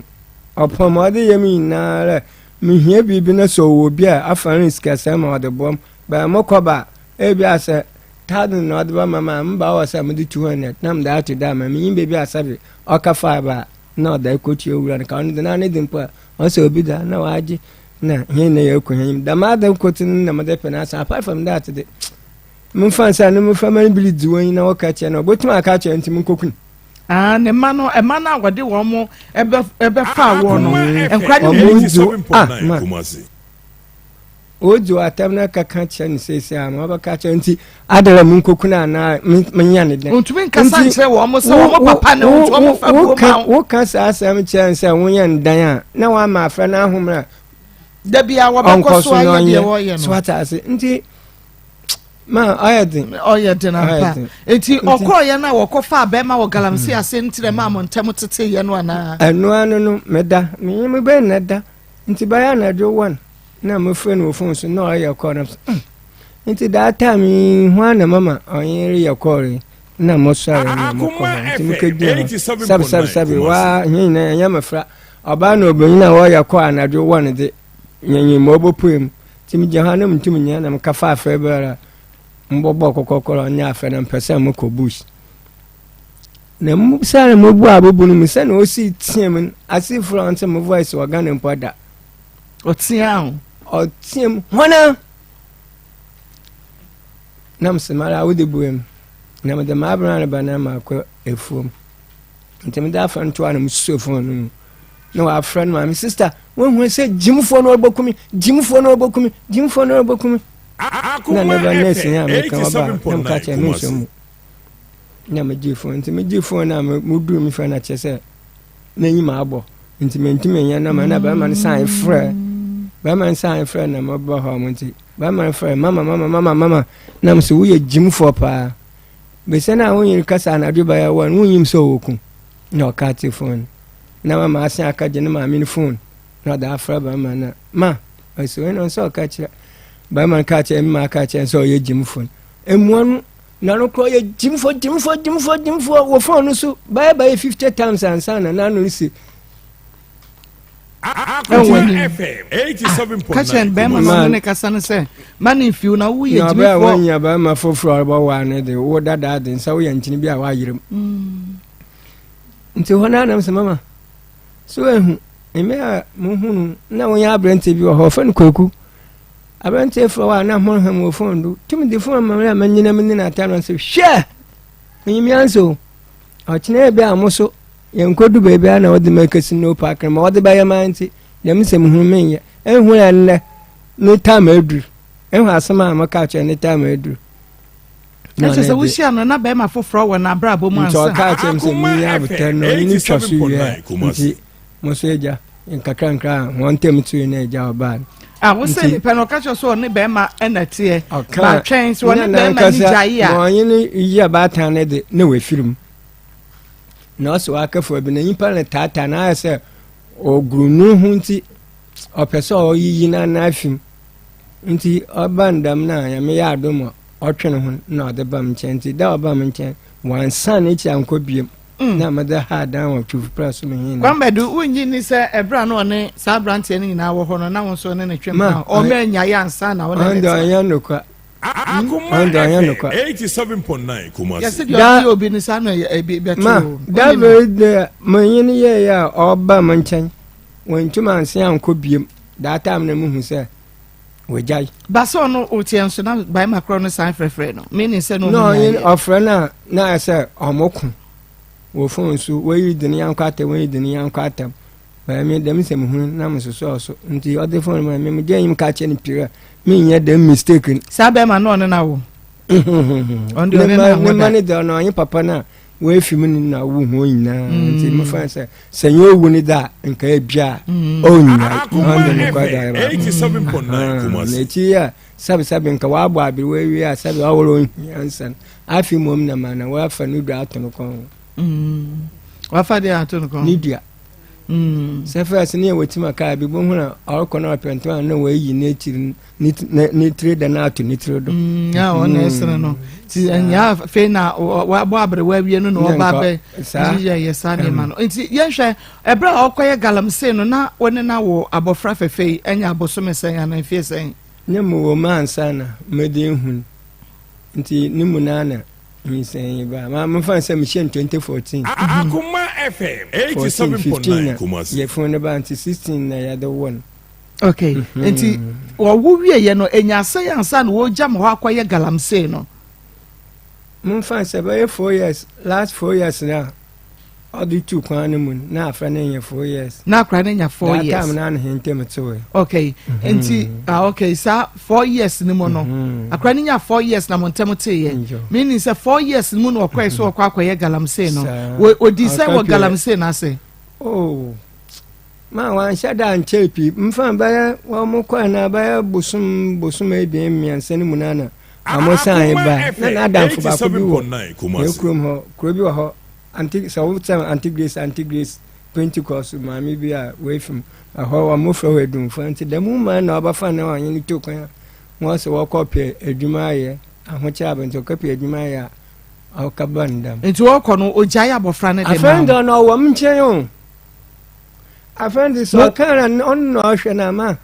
ɔpɔn ma ɔde yɛ me nyinaa rɛ mehia biribi na sɛ ɔwɔ bi a afa ne sikasɛm ma ɔde boa m bɛn mokɔ ba ebi a sɛ thousand na ɔde bɛma ma mba wɔ sɛ mede 200 na mede ato da ma menyim baabi a sɛbe ɔka five a na ɔda ekotua owura no ka ɔno de na ne de mpo a ɔsɛ obi da na wagye na hɛn na yɛkɔ hɛn dɛm ade nkotsee no na mede pɛ n'asɛm apart from that de memfa nsa no memfa ma no bi dzi wɔn na wɔka kyerɛ no ɔbɛtum aka akyerɛ nti menkɔku no. Ah, ne mma no mma no a wɔde wɔn mo ɛbɛ ɛbɛfa wɔn no nkora no bi dzi ah ma Odzi w'atam na kɛkã kyerɛ no sesei a, ma ɔbɛka akyerɛ ntsi adɛn na munkoku no anaa menya no dɛn? Ontumi nkasa nkyerɛ wɔn sɛ wɔn papa ne wo nti wɔn fa buo ma wo. Woka saa asɛm kyerɛ no sɛ wonyɛ no dan a, na wama afrɛ no ahom a da bia wɔbɛkɔ so ayɛ deɛ wɔyɛ no. So ate ase nti ma ɔyɛ den. Ɔyɛ den ampa. Nti ɔkɔɔyɛ no a wɔkɔfaa bɛrima wɔ galamsey ase nti na ɛmaa mo ntɛm teteeɛ no anaa? Ɛno ano no meda menye me bɛn na da nti bɛyɛ anadwo one na mofrɛ no wɔ phone so na ɔreyɛ call na mm nti that time yi hwan na mama ɔnye reyɛ call yi na mosɔre na mokɔ hɔ nti mokɛgyina hɔ sɛbe sɛbe sɛbe waa hɛn nyinaa yɛnyɛ mmɔfra ɔbaa na ɔbanyin a wɔreyɛ call anadwo wɔ no de yɛnyɛ ma ɔbɔpue mu nti megyina hɔ a na mentum nyina na meka afrɛ biara mbɔbɔ kɔkɔkɔrɔ ɔnyɛ afrɛ na mpɛ sɛ mokɔ bush na sɛ na mobu abobo no mu sɛ na ɔsi teɛ mu ase fura ɔnte mo voice wɔ Ghana mpo da Ɔteaa ho. Ɔteam, Hwana? Na mese, Mara wode buam. Na mede m'abena reba na makɔ afuom. Nti mede afa ntoa na mesuo fon no mu. Na wafrɛ no maame, sista, woahu sɛ gyimfoɔ no ɔrebɛku me, gyimfoɔ no ɔrebɛku me, gyimfoɔ no ɔrebɛku me. Na ne ba nɛɛse yi a meka ɔba na meka kyerɛ me nsuo mu. Na megye fon, nti megye fon na meduru me fɛ na kyerɛ sɛ n'enyim abɔ ntsi menntumi nnyɛ na ma na bɛrima no san frɛ bɛrima no san frɛ na mɛba hɔ mo nti bɛrima no frɛ mama mama mama mama na mo so woyɛ gyimfoɔ paa besia no a wonye kasa anadwo bɛyɛ wɔn wonyim sɛ ɔwɔ ku na ɔka te phone na mama asen aka gye ne maame no phone na ɔde afrɛ bɛrima no ma ɔsɛ wɔn na ɔsɛ ɔka kyerɛ bɛrima no ka kyerɛ mma aka kyerɛ sɛ ɔyɛ gyimfoɔ no emua no Na no korɔ yɛ gyimfoɔ gyimfoɔ gyimfoɔ gyimfoɔ wɔ fon no so bɛyɛ bɛyɛ 50 times ansa na n'ano resi. Ɛwɔ ni ka kyerɛ bɛrima no ɔne ne kasa no sɛ ma ne mfiw na woyɛ gyimifoɔ. Na ɔbɛrɛ wɔnyɛ bɛrima foforɔ a ɔbɛwɔ ano de wo dada de nsa woyɛ nkyene bi a wayerɛ mu. Nti hɔ no anam sɛ mama so ehu mmɛ a muhunu na wɔnyɛ aberante bi wɔ hɔ ɔfɛ no kwaku. Aberanteɛ frɛ wo a na hɔn ham wɔ fon do. Tum de fon ma me a manyina me ne n'atar no sɛ hwɛ! Minyim nyansa o. Ɔkyena ebi a mo so yɛnkodu beebi a na wɔdze me ekesi no park no ma wɔdze bɛyɛ me ara ntsi dɛm nsɛm hunu menyɛ. Ehu dɛ ndɛ ne time edur. Ehu asɛm a meka kyerɛ ne time edur. Na kyerɛ sɛ wohyia no na bɛrima foforɔ wɔ n'abrabɔ mu ansa. Nti ɔkaa kyerɛ me sɛ mennya abotare na ɔne no twa so wie a nti mo so agya nkakrankra a wɔn ntam tui na agya ɔbaa no. Ah, wo sɛ nipa no ɔka kyerɛ sɛ ɔne bɛrima ɛna teɛ. Batwɛn sɛ ɔne bɛrima ni gyae a. Na ɔnye no yi abaatan no de na wafiri mu. Na ɔsɛ wakɛfo bi na nyimpa no taataa na ayɛ sɛ ɔguru no ho nti ɔpɛ sɛ ɔyiyi no ana afi mu. Nti ɔba no dɛm na Nyame yɛ adom a ɔtwe ne ho na ɔde ba me nkyɛn nti da ɔba me nkyɛn wansan n'akyi ankɔ biom mm. na mede ha dan wɔ twufo pra so me hin. Kwambɛdu wonnye nni sɛ ɛberɛ a na ɔne saa aberanteɛ no nyinaa wɔ hɔ no na wo nso ne ne twe mpena ɔma anyaeɛ ansa na wo ne ne tena. Ɔnyɛ nokwa. Akoma FM 87.9 Kumasi. Yɛsɛ deɛ ɔde obi no saa na ebi bɛto. Ma da very day mo nyene yɛyɛ a ɔba mo nkyɛn wɔntum anse ankɔ biem that time na muhu sɛ wagyae. Ba sɛ ɔno woteɛ nso na barima korɔ no san frɛfrɛ no meaning sɛ no ɔmo nyaeɛ. Ɔfrɛ no a na ayɛ sɛ ɔmo ko wɔ phone so wɔyi de ne yankɔ atɛm wɔyi de ne yankɔ atɛm. Bɛyɛ me dɛm nsɛm hunu na mesosɔɔ so nti ɔde phone ma me megye enyim ka kyerɛ no pii a menyɛ dɛm mistake no. Saa bɛrima no ɔne no awo. Ɔno deɛ ɔne no awo da. Ne mma no deɛ ɔno ɔnye papa no a wɔafi mu no na awo ho nyinaa mm. nti mefa sɛ sɛ nyɛ owu no da a nka ebia mm. ɔnnya ɔno deɛ mekɔ da yɛ baako. Na akyi yi a sɛbesɛbe nka wɔabɔ aberewa awie a sɛbe ɔwɔrɔ ohia nsa no afei mmom na ma na wɔafa no dua ato no kɔn ho. Mm. Wafa deɛ ato no kɔn. Ne dua. Mm. Sɛ fɛs ne yɛ wɔtim aka bi bohu na ɔrekɔ na ɔpɛ ntoma na wɔayi n'akyiri ne tiri da no ato ne tiri do. Mm, ya ɔna mm. ɛsene no. Ti ɛnya afei na wabɔ aberewa awie no na ɔba bɛ yɛ yɛ saa nneɛma no. Nti yɛnhwɛ ɛberɛ a ɔkɔyɛ galamsey no na wɔne no awo abɔfra fɛfɛ yi ɛnya abosome sɛn anaa mfie sɛn. Ne mu wɔ mu ansa na mede ehun nti ne mu naa na nyinsɛn yi ba ma mefa sɛ mehyɛ no 2014 Akoma FM 14 15 na 87.9 Kumasi. yɛfunu no ba nti 16 na yɛde wɔ no okay mm -hmm. nti wɔwo wieɛ no ɛnya sɛ ansa na wɔgya ma hɔ akɔyɛ galamsey no momfa sɛ bɛyɛ 4 years last 4 years na ɔde tu kwan no mu no na afra no nya four years. Na akora no nya four years. That time na ne ntɛm tewe. Okay, mm-hmm. nti ah okay saa four years ni mu no mm-hmm. akora no nya four years na mo ntɛm teeɛ. Meaning sɛ 4 years ni mu na ɔkɔɛ sɛ ɔkɔ akɔyɛ galamsey no. Odi sɛ wɔ galamsey no ase. Oh. Ma wanhyɛ da nkyɛn pii mfa bɛyɛ wɔn mo kɔɛ na bɛyɛ bosom bosom ebien mmiɛnsa no mu na na wɔn san ba na n'adamfo baako bi wɔ ne kurom hɔ kuro bi wɔ hɔ. Auntie sɛ wo sɛ Auntie Grace Auntie Grace Pentecost maame bi a woefi mu ɛhɔ wɔn mofrɛ hɔ edumfo nti dɛm woman na ɔbɛfa na ɔnye no tu kwan a wɔn sɛ wɔkɔ pɛ adwuma ayɛ ahokyɛ aba nti ɔkɔ pɛ adwuma ayɛ a ɔka ba no dɛm. Nti ɔkɔ no ogyae abɔfra no de ma wo. Afɛn de ɔno ɔwɔ m nkyɛn o afɛn de sɛ ɔka na ɔno na ɔhwɛ no ama.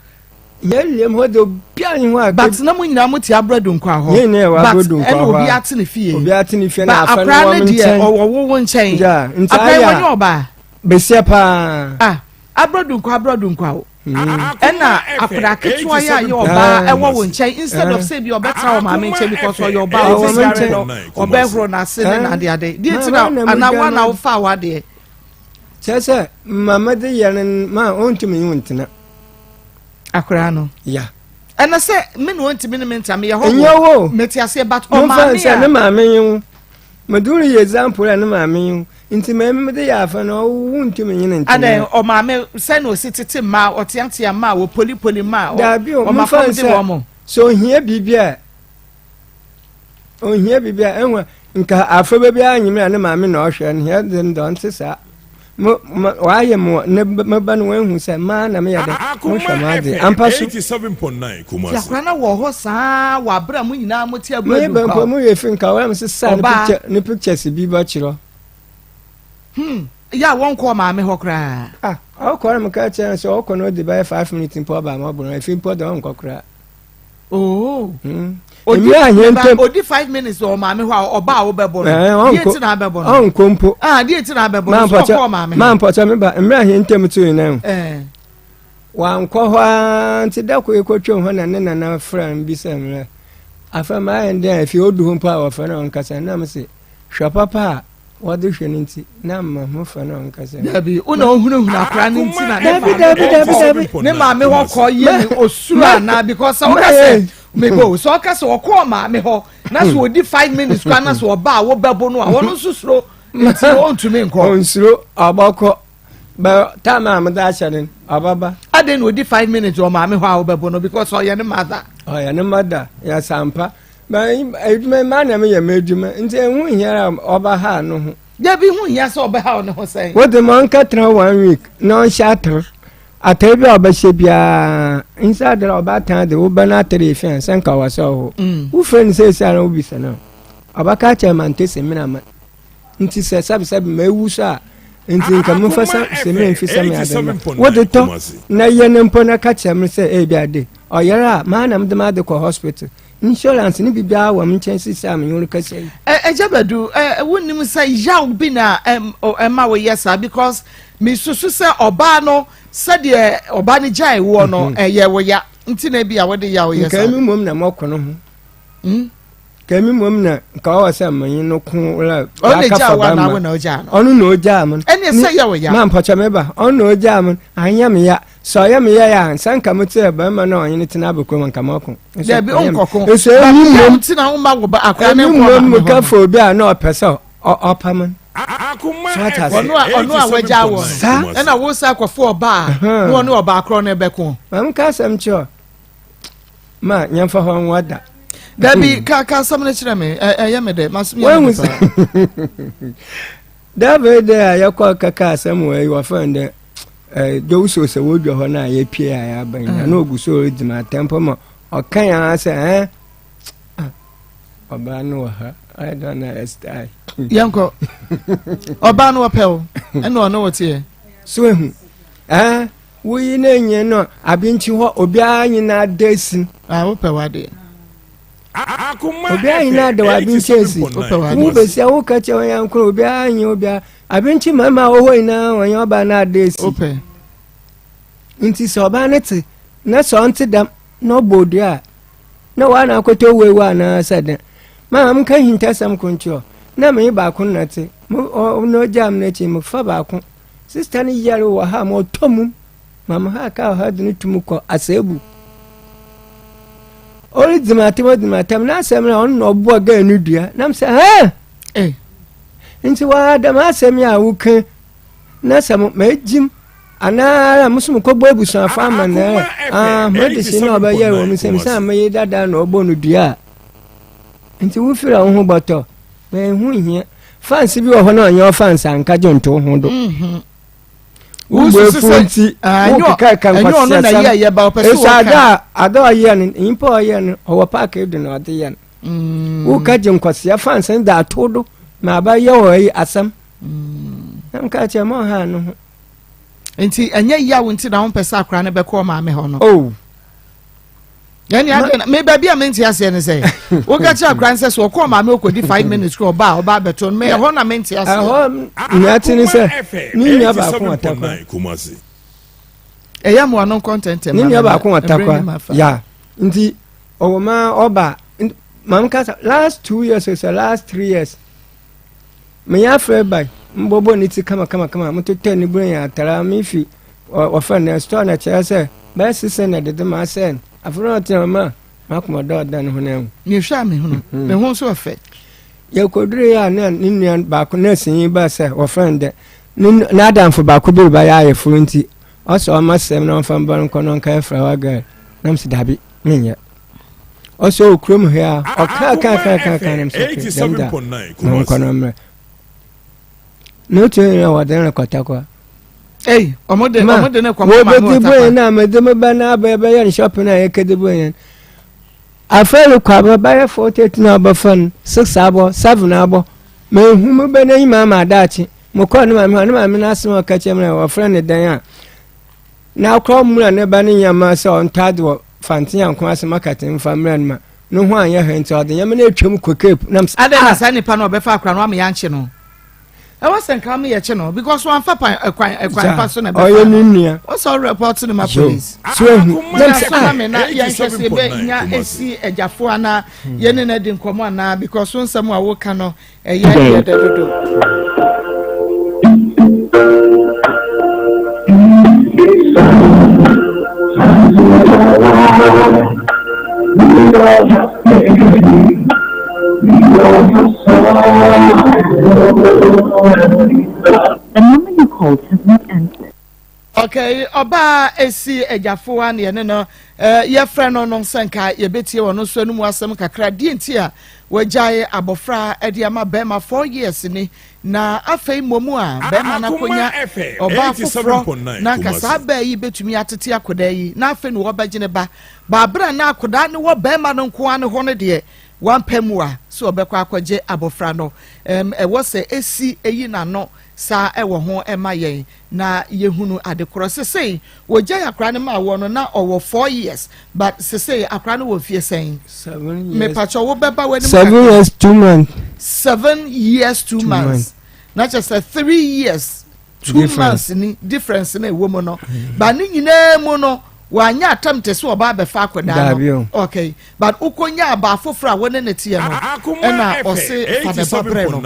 Yɛn hɔ de obiara nyi hɔ a. But na mo nyinaa mo te abradu nkwa hɔ. Yɛn nyinaa wɔ abradu nkwa hɔ. But ɛna obi ate ne fie. Obi ate ne fie na afa no wɔn nkyɛn. Akora ne deɛ ɔwɔ wo wo nkyɛn. Yeah, nti ayɛ. Akora wɔnyɛ ɔbaa. Besia paa. Ah, abradu nkwa abradu nkwa o. Ɛna akora ketewa yɛ a yɛ ɔbaa ɛwɔ wo nkyɛn instead of sɛ bi ɔbɛtra wɔ maame nkyɛn because ɔyɛ ɔbaa ɔbɛdware no ɔbɛhoro n'ase ne n'ade ade. Deɛ ti na anaa wɔn na wofa w'adeɛ. Kyerɛ sɛ mama de yɛ no ma ɔntumi nye wo ntena. Akwaraa no. Ya. Ɛna sɛ me na ɔntumi ne me ntena meyɛ hɔ. Nyɛ wo. Mete aseɛ but ɔmaame a. sɛ ne maame nye wo. Mede wo yɛ example a ne maame nye wo. Nti ma mede yɛ afa no ɔwo ntumi nye ne ntena. Adɛn ɔmaame sɛ na ɔsi tete mmaa ɔteatea mmaa ɔpolipoli mmaa. Daabi o momfa nsɛ sɛ ohia biribi a ohia biribi a ɛho nka afɔba bi anyim na ne maame na ɔhwɛ no hia de no dɔ ɔnte saa mo ma wayɛ mo ne me ba no wɔahu sɛ maa na meyɛ dɛ mohwɛ mo ade ampa so ti akora na wɔ hɔ saa wɔ abere a mo nyinaa mo te abura du mpo mo yɛ fi nka wɔn sesa ne picture ne pictures bi ba kyerɛ hmm yɛ a wɔnkɔ maame hɔ koraa ah ɔkɔ na meka kyerɛ no sɛ ɔkɔ no ɔde bɛyɛ 5 minutes mpo ɔba ma ɔbɔ no efi mpo de ɔnkɔ koraa. Oh. Hmm. Odi ahia odi 5 minutes wɔ maame hɔ a ɔba a wobɛbɔ no. Deɛ ti na abɛbɔ no. Ɔnkɔ mpo. Ah, deɛ ti na abɛbɔ no. So ɔkɔ maame hɔ. Maa mpɔkyɛ me ba mmerɛ ahia ntɛm tu nyinaa. Eh. Wankɔ hɔ ara nti da koro ekotwam hɔ na ne nana frɛ no bisa mmerɛ. Afɛ maa yɛn den a efi odu hɔ mpo a wɔfrɛ no ɔnkasa nam se hwɛ papa a wɔde hwɛ no nti na mma ho fa no ɔnkasa. Dabi, wo na ohunahuna akora no nti na ne maame dabi, kɔ ne maame hɔ kɔ yɛ ne osuro anaa because sɛ ɔka sɛ mebo sɛ ɔka sɛ ɔkɔɔ maame hɔ na sɛ ɔdi 5 minutes kora na sɛ ɔba a wobɛbo no a wɔno nso suro nti ɔntumi nkɔ. Ɔnsuro ɔbɔkɔ bɛ time a mede ahyɛ no ɔbɛba. Adɛn na ɔdi 5 minutes wɔ maame hɔ a wobɛbo no because ɔyɛ ne mother. Ɔyɛ ne mother yɛ sampa. Adwuma maa na meyɛ m'adwuma nti ɛho hia a ɔba ha no ho. Dabi ho hia sɛ ɔbɛha ne ho sɛn. Wode ma ɔnka tena one week na ɔnhyɛ atere atere bi a ɔbɛhyɛ biara nsa adere a ɔbɛatan de wobɛ no atere efi a sɛ nka wɔ sɛ ɔho wofrɛ no sɛ esi ara wobisa no ɔbɛka kyerɛ ma nte sɛ mena ma nti sɛ sɛbesɛbe ma ewu so a nti nka momfa sɛ me mfi sɛ me ade ma wode tɔ na yɛ no mpo na ka kyerɛ me sɛ ebi ade ɔyare a maa na mede m'ade kɔ hospital insurance ne biribiara wɔ me nkyɛn sisi a menye wo rekasa yi. Agya Badu, wonnim sɛ yaw bi na ɛma woyɛ saa because mesusu sɛ ɔbaa no sɛdeɛ ɔbaa no gyae woɔ no mhm. ɛyɛ wo ya nti na ebi a wode yaw yɛ saa. Nka mi mmom na mɔko no ho. Hmm? Kɛmi mmom na nka ɔwɔ sɛ menye no ko la Ɔno na waka egyaa fa wo anaa bɛrima wo na ogyaa no? ɔno na ogyaa me Ɛne sɛ yɛ wo ya. Ma mpɔkyɛ me ba ɔno na ogyaa me anyɛ me ya sɛ ɔyɛ me yɛ a nsa nka me te bɛrima na ɔnye no tena abɛkɔ mu nka mɔko. Dabi ɔnkɔko. Nso emi mmom nti na woma wo ba akora ne emi nkɔ mmom maame meka hɔ no. fa obi a na ɔpɛ sɛ ɔpa me. Akoma So ate ase? Ɔno a ɔno a wagyaa wɔ no. Saa. Ɛna wo sa akɔfo ɔbaa a na ɔne ɔbaa korɔ no bɛko. Maame ka asɛm kyerɛ ma nyɛmfa hɔ nwa da. Dabi ka ka asɛm no kyerɛ me ɛyɛ me dɛ masom yɛ me dɛ paa. Dabi dɛ a yɛkɔ kɛkɛ asɛm wɔ yi wɔfrɛ no dɛ dowuso sɛ wodwa hɔ no a yɛpie a yɛaba nyina na ɔgu so ɔredzi me atɛmpo ma ɔka yɛn ara sɛ ɛn ɔbaa no wɔ ha I don't know style. Yɛnkɔ ɔbaa no wɔpɛ wo ɛna ɔne wo teɛ. So ehu ɛn Woyi ne nye no abinkyi hɔ obiara nyina da esi. Ah, wopɛ w'adeɛ. Obiara nyina da w'abinkyi esi. Wopɛ w'adeɛ. Wo besia wo ka kyerɛ wɔn yanko obiara nye obiara abinkyi mmarima a wɔwɔ nyinaa wɔn nyɛ ɔbaa no ada esi. Wopɛ. Nti sɛ ɔbaa no te na sɛ ɔnte dɛm na ɔbɔ odua a na waa na akɔtɔ wewu anaa sɛ dɛn. Maa mka hintasɛm ko nkyerɛ na menye baako na te mo ɔ na ogyaa me n'akyi mefa baako. Sista no yare wɔ ha ma ɔtɔ mum ma me ha ka ɔha de no tum kɔ asɛebu. Ɔredzi me atam ɔdzi me atam n'asɛm na ɔno na ɔboa gɛɛ no dua na m sɛ hɛn eh. Nti waa dɛm asɛm yi a woka na sɛ magyim anaa mo so mekɔbɔ abusuafo ama na ah mede si na ɔbɛyɛ wɔ me nsɛm sɛ meye dada na ɔbɔ no dua a nti wofiri a wo ho bɔtɔ na ɛho hia Fans bi wɔ hɔ na ɔnyɛ ɔfans anka gye nto ho do. Mhm. Wobɔ efu nti wokeka ka nkwasiasɛm. Eso ada a ada ɔyɛ no nyimpa ɔyɛ no ɔwɔ paaki do na ɔde yɛ no. Mm. Woka gye nkwasia fans no de ato do ma aba yɛ wɔ ayi asɛm. Mm. Na nka kyerɛ ma ɔha no ho. Nti ɛnyɛ yaw nti na wompɛ sɛ akora no bɛkɔ ɔmaame hɔ no. Oh. ɛne ade na me baabi a mente aseɛ ne sɛ woka kyerɛ akora no sɛ sɛ ɔkɔɔ maame ɔkɔdi 5 minutes kora ɔba a ɔba abɛto no me ɛhɔ na mente aseɛ ɛhɔ nea te ne sɛ ne nua baako wɔ takwa ɛyɛ mmoa no nkɔ ntɛntɛm ne nua baako wɔ takwa ya nti ɔwɔ ma ɔba maame kasa last 2 years sɛ last 3 years meyɛ afrɛ ba mbɔbɔ ne ti kama kama kama mototɔ ne buro yɛn atara mefi wɔfrɛ no store na kyerɛ sɛ bɛyɛ sese na dede ma asɛ no afei na ɔtena ma makoma dɔ ɔda ne ho no ahu mehwɛ a mehunu mhm. me ho nso ɔfɛ yɛkɔduru yɛ a na ne nua baako na sinyi ba sɛ wɔfrɛ no dɛ n'adamfo baako bi reba yɛ ayeforo nti ɔsɛ ɔma sɛm na ɔmfa mbɔ no nkɔ na ɔnka yɛ flower girl na m sɛ dabi menyɛ ɔsɛ wɔ kurom ha a ɔka ka ka ka ka na m sɛ dɛm da na ɔnkɔ no mmerɛ na otu yɛn a wɔde no kɔtakwa. Ei, ɔmo de ɔmo de ne kɔ mo maame wɔbɛdi bɔ yɛn a mede me ba na abɛ bɛyɛ no shopping a yɛkɛdi bɔ yɛn afei rekɔ abɛ bɛyɛ 4:30 na ɔbɛfa no 6 abɔ 7 abɔ mehu me bɛ n'enyim ama adaakye mokɔɔ ne maame hɔ ne maame no asɛm a ɔka kyerɛ me na wɔfrɛ ne dan a na akora mmura ne ba ne nneɛma sɛ ɔntɔ ade wɔ fante nyanko ase market mfa mmra no ma no ho anyɛ hwɛ nti ɔde nneɛma no atwam kɔ cape nam sɛ adɛn na saa nipa no ɔbɛfa akora no ama yɛankye no ɛwɔ sɛ nka ama yɛkye no because wɔamfa pan ɛkwan ɛkwan pa so na ɛbɛfa ɔyɛ ne nua ɔsɛ ɔrepɔt no ma police so ehu nam sɛ ah na yɛnhwɛ sɛ yɛbɛnya esi agyafo anaa yɛne no adi nkɔmmɔ anaa because wo nsɛm a woka no Ɛyɛ yɛ dɛ dodo. The number you called has not answered. Okay, ɔbaa esi agyafowa na yɛne no eh, yɛfrɛ no no sɛ nka yɛbɛtie ɔno nso anom asɛm kakra deɛ nti a wagyae abɔfra de ama bɛrima four years ni na afei mmom a bɛrima no akɔnya ɔbaa foforɔ na nka saa bɛɛ yi bɛtumi atete akɔdaa yi na afei na wɔbɛgye ne ba baabere na akɔdaa ne wɔ bɛrima no nko ara ne hɔ no deɛ wampɛ mu a sɛ ɔbɛkɔ akɔgye abɔfra no ɛwɔ sɛ esi eyi n'ano saa ɛwɔ ho ɛma yɛn Na yɛhunu ade korɔ. Sesei wɔgyae akora no maa woɔ no na ɔwɔ 4 years but sesei akora no wɔ mfie sɛn? Mepakyɛ wo bɛba w'anim 7 years 2 months. 7 years 2 months. Na kyerɛ sɛ 3 years 2 months ni difference na ɛwɔ mu no. Ba ne nyinaa mu no. Wanyɛ attempt sɛ ɔba abɛfa akwadaa no. Okay. But wokɔnya abaa foforɔ a wo ne ne teɛ no, ɛna ɔse fa ne ba brɛ no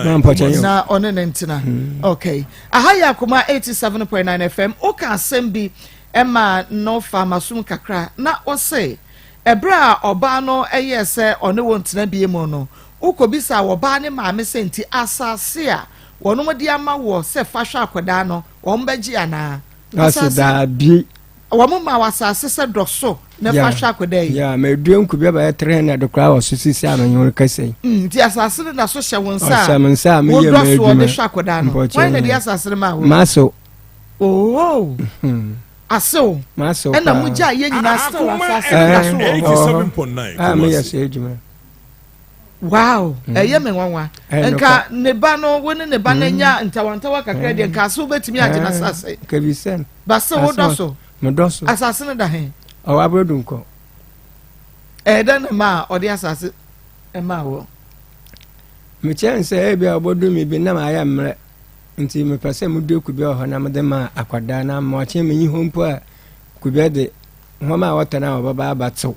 na ɔne ne ntena. Hmm. Okay. Aha yɛ Akoma 87.9 FM. Woka asɛm bi ɛma no fa masom kakra na ɔse ɛberɛ a ɔbaa no ɛyɛɛ sɛ ɔne wo ntena bie mu no, wokɔbisaa ɔbaa ne maame sɛ nti asase a wɔnom de ama woɔ sɛ fa hwɛ akwadaa no wɔn bɛgye anaa? Ɔse daabi. Wɔn maa wo asase sɛ dɔ so na fa hwɛ akwadaa yi. Yeah, medua nkube bɛyɛ 300 koraa wɔ so sisi a menye wo rekasa yi. Mm, nti asase no da so hyɛ wo nsa a. Ɔhyɛ me nsa a meyɛ m'adwuma. Wodɔ so de hwɛ akwadaa no. Wɔn na de asase no maa wo. Maso. Oh. Hmm. Asew. Masew paa. Ɛna mo gya yɛ nyinaa still asase no da so wɔ hɔ. A meyɛ so adwuma. Wow, mm. ɛyɛ me nwanwa. Nka ne ba no, wo ne ne ba no anya mm. ntawantawa kakra deɛ, nka ase wobɛtumi agye n'asase. Kabisɛn. Base wodɔ so. Medɔ so. Asase no da he? Ɔwɔ abrodu nkɔ. Ɛyɛ dɛn na ma ɔde asase maa wɔ? Mekyerɛ sɛ ebi a ɔbɔdu mi bi nam ayɛ mmerɛ nti mepɛ sɛ medua kube wɔ hɔ na mede ma akwadaa na ma ɔkye menyi hɔ mpo a kube de Nwoma a wɔtɔn a wɔbɛba aba tew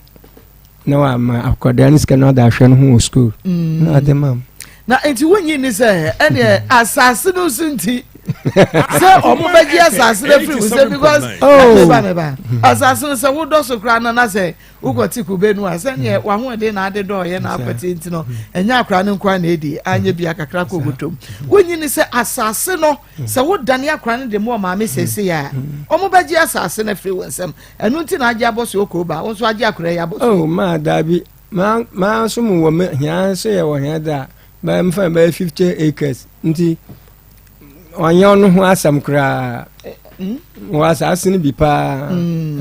na wama akwadaa no sika na ɔde ahwɛ no ho wɔ sukuu mm. na ɔde ma mu. Na nti wonyi ni sɛ ɛneɛ asase no so nti sɛ ɔmo bɛgye asase no afiri wo sɛ because oh. meba meba asase no sɛ wodɔ so koraa no na sɛ wokɔte kube no a sɛneɛ wahoɔden na ade dɔɔyɛ na akɔte nti no ɛnyɛ akora no nkoa na ɛdi anyɛ bia kakra kɔ wotom wonyi ni sɛ asase no Sɛ wodane akora no de ma ɔmaame seesei a, wɔbɛgye asase no afiri wo nsam. Ɛno nti na agye abɔsoɔ koo ba, wo nso agye akora yi abɔsoɔ. Oh, maa daabi. Maa maa nso mu wɔ me hia nso yɛ wɔ hia da bɛyɛ mfa bɛyɛ 50 acres nti ɔnyɛ ɔno ho asɛm koraa. Eh, hmm? Wɔ asase no bi paa. Hmm.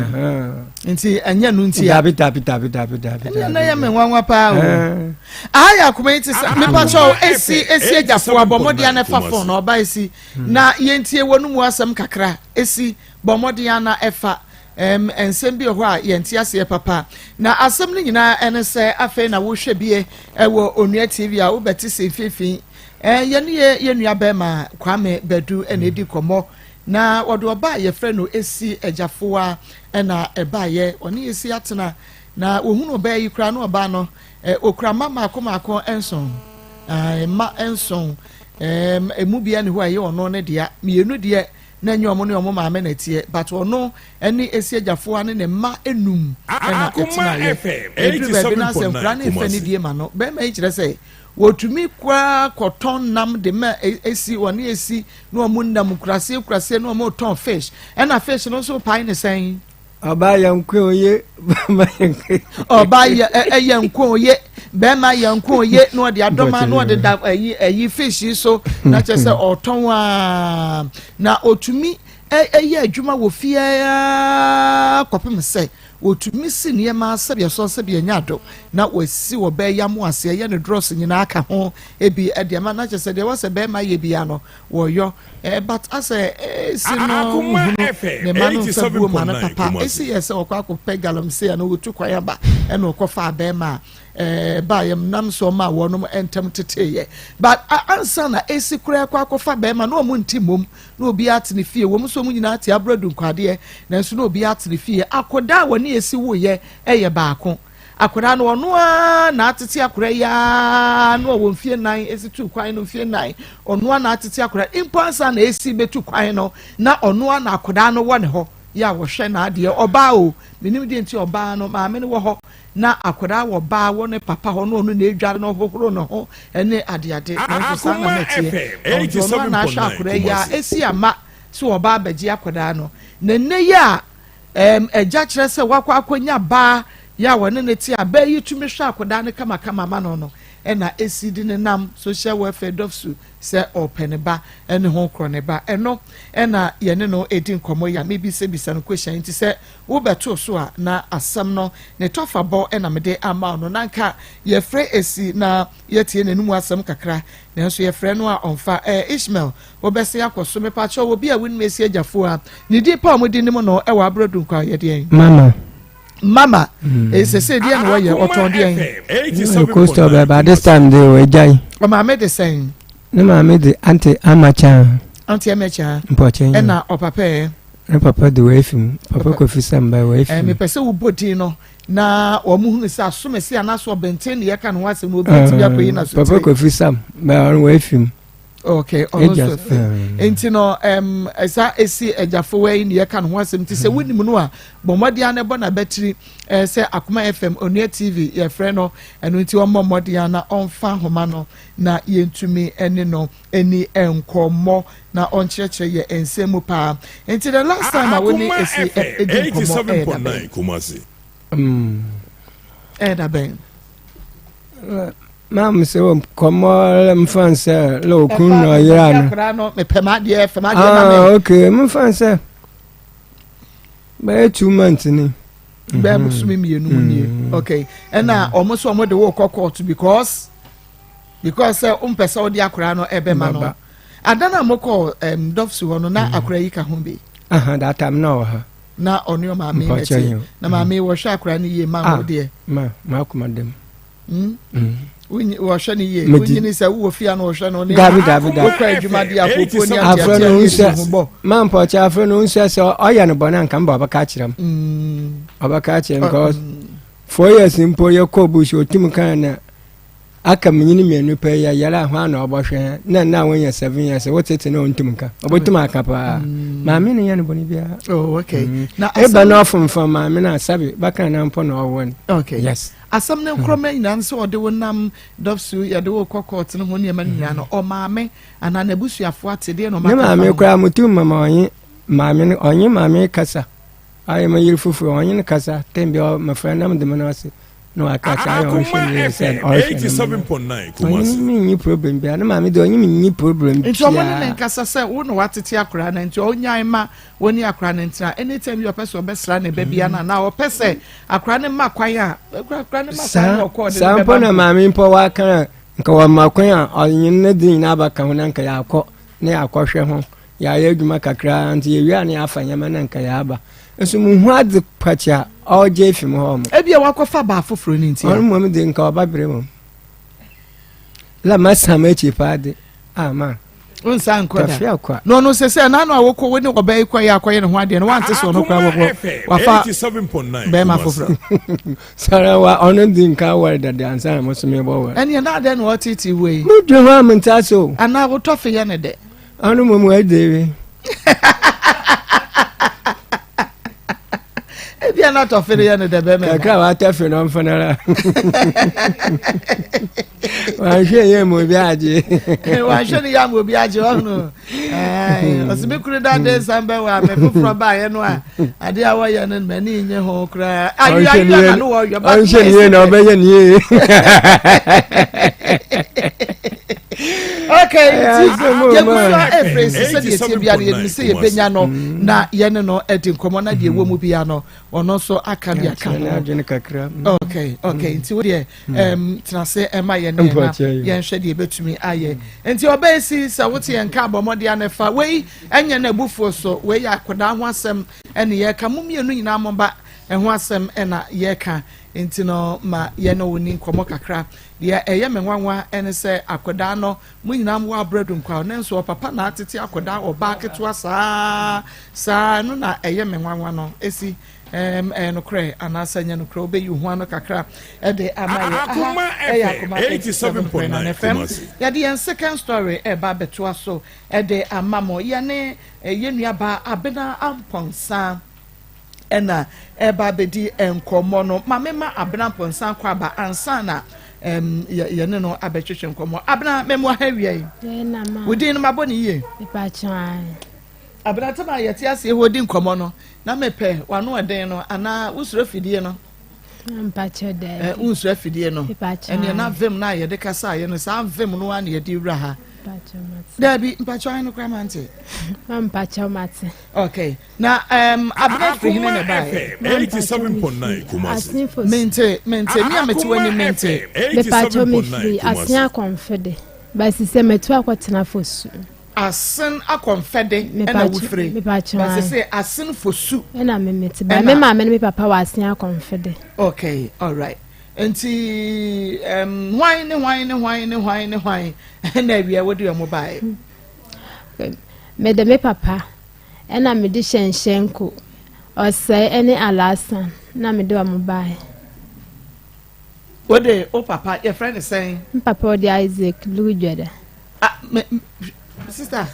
Nti ɛnyɛ no nti a. Dabi dabi dabi dabi dabi. Ɛnyɛ na yɛ me nwanwa paa o. Aha yɛ akoma yi ti sɛ mepa kyɛw esi esi agyafo abɔ mmɔden ana ɛfa fon na ɔba esi hmm. na yɛntie wɔ no mu asɛm kakra esi bɔ mmɔden ana ɛfa ɛm nsɛm bi wɔ hɔ a yɛnte aseɛ papa na asɛm no nyinaa ɛne sɛ afei na wohwɛ bie ɛwɔ onua tv a wobɛte sɛ mfimfini ɛɛ yɛne yɛ yɛ nua bɛrima Kwame Badu ɛna edi kɔmmɔ na wɔde ɔba a yɛfrɛ no esi agyafoa ɛna ɛbaayɛ ɔne esi atena na wɔhunu ɔbaa yi koraa na ɔbaa no Ɔkura mma mmaako mmaako nson. Mma nson. Emu biara nni hɔ a ɛyɛ ɔno ne dea. Mmienu deɛ, na ɛnyɛ wɔn ne wɔn maame na ɛteɛ, but ɔno ne Esiagyafoa ne ne mma nnum na ɛtenaeɛ. Ɛduru baabi no asɛ nkwadaa no mfa nidie ma no. Barima yi kyerɛ sɛ wɔtumi koraa kɔtɔn nam de ma Esi, wɔne Esi na wɔn nam nkuraseɛ nkuraseɛ na wɔretɔn fish. Ɛna fish no nso pae ne sɛn? Ɔbaa yɛ nko oye, bɛrima yɛ nko. Ɔbaa yɛ ɛyɛ nko oye, bɛrima yɛ nko oye na ɔde adɔma na ɔde da ɛyi ɛyi fish yi so na kyerɛ sɛ ɔtɔn aa na otumi ɛyɛ adwuma wɔ fie aa kɔpem sɛ otumi si nneɛma sɛbi ɛsɔ sɛbi ɛnya ado na wasi wɔ bɛɛ yam ase ɛyɛ ne drɔs nyinaa ka ho ebi ɛde ama na kyerɛ sɛ deɛ wɔsɛ bɛrima yɛ bia no wɔyɔ eh, but asɛ esi eh, no nhunu ne ma no nfa buo ma no papa esi yɛ sɛ ɔkɔ akɔpɛ galamsey a na wɔtu kwan aba ɛna ɔkɔ fa abɛɛma a ɛɛ ba yɛm nam so ɔma wɔnom ntɛm teteyɛ but ansa na esi koraa kɔ akɔfa bɛɛma na wɔn nti mom na obi ate ne fie wɔn nso wɔn nyinaa te abradu nkwadeɛ nanso na obi ate ne fie akɔda a wɔne esi woyɛ ɛyɛ baako. Akwadaa no ɔno ara na atete akwadaa yi ara na ɔwɔ mfie nnan esi tu kwan no mfie nnan ɔno ara na atete akwadaa mpo ansa na esi betu kwan no na ɔno ara na akwadaa no wɔ ne hɔ yɛ a wɔhwɛ n'adeɛ ɔbaa o menim deɛ nti ɔbaa no maame no wɔ hɔ na akwadaa wɔ baa wɔ ne papa hɔ na ɔno na edware na ɔhohoro ne ho ɛne adeade nanso saa na n'ɛteɛ ɔno ɔno ara na ahwɛ akwadaa yi a esi ama so ɔbaa abɛgye akwadaa no na nne yi a Ɛɛm, agya kyerɛ sɛ wakɔ akɔnya baa yi a wɔne no te a baa yi tumi hwɛ akwadaa no kamakama ma no no na ɛsi de ne nam social welfare dɔfsu sɛ ɔrepɛ ne ba ne ho korɔ ne ba. Ɛno na yɛne no redi nkɔmmɔ yi a mebisabisa no question nti sɛ wobɛto so a na asɛm no ne tɔfabɔ na mede ama wo no. Na nka yɛfrɛ ɛsi na yɛtie n'anomu asɛm kakra nanso yɛfrɛ no a ɔmfa. Ɛɛ Ishmael Wobɛsen akɔ so. Mepakyɛw, obi a wonim esi agyafo a ne din pa a wɔde nim no wɔ Abradu nkwa yɛ deɛn? Mama. Mama. Mm. Eh, sese deɛ na wɔyɛ ɔtɔn deɛn? Coastal bɛɛ but this time de wɔagyae. Ɔmaame de sɛn? Ne maame de Auntie Ama Kyan. Auntie Ama Kyan. Mpɔkyɛn. Ɛna ɔpapa yɛ? Ne papa de wɔafi mu. Papa Kofi Samba wɔafi mu. Mepɛ sɛ wobɔ din no na wɔn hunu sɛ asomasi anaasɛ ɔbɛnten ne yɛka ne ho asɛm na obi atumi akɔyi na so Papa Kofi Sam bɛn ɔno wɔafi mu. Okay, ɔno nso afi nti no ɛsa esi agyafowa yi ne yɛka ne ho asɛm nti sɛ wonim no a bɔ mmɔden a na ɛbɔ n'abatiri sɛ Akoma FM Onua TV yɛfrɛ no ɛno nti ɔmmɔ mmɔden a na ɔmfa nhoma no na yɛntumi ne no ɛni nkɔmmɔ na ɔnkyerɛkyerɛ yɛ nsɛm mu paa. Nti the last time a wo ne Esi ɛdi nkɔmmɔ ɛyɛ da bɛn? Ɛyɛ da bɛn? Maam sɛ nkɔmmɔ mfa nsɛ lɛ okun na ɔyera no. Mepɛ m'adeɛ fɛ m'adeɛ ma me. Ah okay mfa nsɛ bɛyɛ 2 months ni. Bɛyɛ bosome 2 mu nie. Okay, ɛna ɔmo sɛ ɔmo de wo kɔ court because sɛ wompɛ sɛ wode akwaraa no ɛbɛma no ada no a mokɔ dɔfsi hɔ no na akwaraa yi ka ho bi. Aha, that time na ɔwɔ ha. Na ɔne ɔmaame na ɛte na maame wɔhwɛ akwaraa no yie ma wo deɛ. Ma ma akoma dɛm. Wɔhwɛ no yie wonyini sɛ wowɔ fie a na wɔhwɛ no ne dabi dabi dabi wokɔ adwuma de apopo ne ateatea ne ho bɔ. Ma mpɔkyɛ afrɛ no nsɛ sɛ ɔyɛ no bɔne anka mba ɔbɛka akyerɛ m ɔbɛka akyerɛ m because 4 years mpo yɛkɔ bush otum kan na aka menyini 2 pɛ yɛ yɛrɛ a hwan na ɔbɔhwɛ na na wɔnyɛ 7 years wotete na ɔntum nka ɔbɛtum aka paa maame no yɛ no bɔne biara. Oh, okay. Na eba na ɔfomfam maame no asabe bɛka na mpo na ɔwɔ no. Okay. Yes. Asɛm no nkorɔma nyinaa no sɛ ɔde wo nam dɔfso yɛde wo kɔ court no ho nneɛma no nyinaa no ɔmaame anaa n'abusuafoɔ ate deɛ na ɔma ne maame koraa mutum mama ɔnye maame no ɔnye maame kasa ayɛ ma yere foforɔ ɔnye no kasa tɛm bi mafra nam de me no ase na waka kyerɛ ayɛ ɔnhwɛ ne yɛ sɛ ɔhwɛ no ɔnye me nyi problem biara ne maame de ɔnye me nyi problem biara. Nti ɔmo ne ne nkasa sɛ wo na watete akwaraa no nti ɔnyae ma wo ne akwaraa no ntena anytime bi ɔpɛ sɛ ɔbɛsra ne ba bia no anaa ɔpɛ sɛ akwaraa no ma kwan a akwaraa no ma kwan na ɔkɔ ɔde ne bɛba. Saa mpo na maame mpo waka nka wɔma kwan a ɔnye ne de nyinaa bɛka ho na nka yɛakɔ na yɛakɔhwɛ ho yɛayɛ adwuma kakra nti yɛwie a na yɛafa nneɛma na nka yɛaba nso muhu adze pɔkye a ɔregye efi mu hɔ mo. Ebi a wakɔfa baa foforɔ ne nti. Ɔno mmom de nka ɔba bere mu. La ma san m'akyi paa de ama. Nsa nkɔ da. Na ɔno sɛ sɛ n'ano a wokɔ wo ne ɔbaa yi kɔ yɛ akɔyɛ ne ho adeɛ no wante sɛ ɔno koraa wɔkɔ wafa bɛrima foforɔ. Sara wa ɔno di nka aware dada ansa na mo so mebɔ ware. Ɛneɛ na adɛn na ɔtete wei. Mo dwe ho a mente ase o. Anaa wotɔ fe yɛ ne dɛ. Ɔno mmom wadi. Ebia na tɔfe no yɛ no dɛ bɛmɛ. Kakra a watɔfe no ɔmfa no ara. Wanhwɛ yɛ ma obi agye. Wanhwɛ no yɛ ama obi agye ɔno. Ɔsi mi kuru da de nsa bɛ wɔ ame foforɔ baayɛ no a adeɛ a wɔyɛ no m'ani nye ho koraa. Ayi ayi na no wɔyɛ ba. Ɔnhwɛ ne yie na ɔbɛyɛ ne yie. Okay, nti yɛgu so a ɛfiri nsi sɛdeɛ ɛtie bia no yɛnim sɛ yɛbɛnya no na yɛne no adi nkɔmmɔ na deɛ ɛwɔ mu bia no ɔno nso aka de aka ho. Okay, nti wo deɛ tena ase ɛma yɛn ne na yɛnhwɛ deɛ ɛbɛtumi ayɛ. Nti ɔbɛyɛ si sɛ wote yɛn ka abɔ mmɔden a na ɛfa wei ɛnyɛ no abufuo so, wei yɛ akwadaa ho asɛm ɛne yɛka mo mmienu nyinaa mo ba ɛho asɛm ɛna yɛka nti no ma yɛne wo ni nkɔmmɔ kakra. Deɛ ɛyɛ me nwanwa ne sɛ akwadaa no, mo nyinaa mowɔ abrɛdo nkwaw, nanso ɔpapa na atete akwadaa ɔbaa ketewa saa saa, ɛno na ɛyɛ me nwanwa no. Esi ɛm ɛyɛ nokorɛ anaasɛ ɛnyɛ nokorɛ? Wobɛyi wo ho ano kakra ɛde ama yɛ. Aha ɛyɛ Akoma 87.9 FM. Yɛde yɛn second story ɛreba abɛtoa so ɛde ama mo. Yɛne yɛn nuabaa Abena Amponsah ɛna ɛreba abɛdi nkɔmmɔ no. Ma mema Abena Mponsah kɔ aba ansa na um, yɛne no abɛtwetwe nkɔmmɔ. Abena, mɛmu aha awia yi. Wo din no mabɔ ne yie. Abena, tɛm a yɛte aseɛ hɔ di nkɔmmɔ no, na mepɛ w'ano ɛden no anaa wosuro afidie no? Wonsuro afidie no. Ɛneɛ na vim no a yɛde kasaeɛ no, saa vim no a na yɛde wura ha. Daabi, mpakyɛ ayɛ no koraa mante. Mpakyɛ mate. Okay. Na um, Abena firi hene na ɛbaeɛ? 87.9 Kumasi. Mente, mente, me a mete w'anim mente. Mepatɔ mefiri Asen Akɔmfɛde, basi sɛ matu akɔtena Fosu. Asen Akɔmfɛde ɛna wofiri, basi sɛ Asen Fosu. Ɛna me mete ba, me maame ne me papa wɔ Asen Akɔmfɛde. Okay, alright. Nti um, hwan ne hwan ne hwan ne hwan ne hwan ɛna awia wode wɔn baeɛ? Mede me papa. Ɛna mede Hyɛnhyɛnko, Ɔsɛe ne Alaasan na mede wɔn baeɛ. Wode wo papa yɛfrɛ no sɛn? Me papa ɔde Isaac Lugudwada. Ah, me, sister.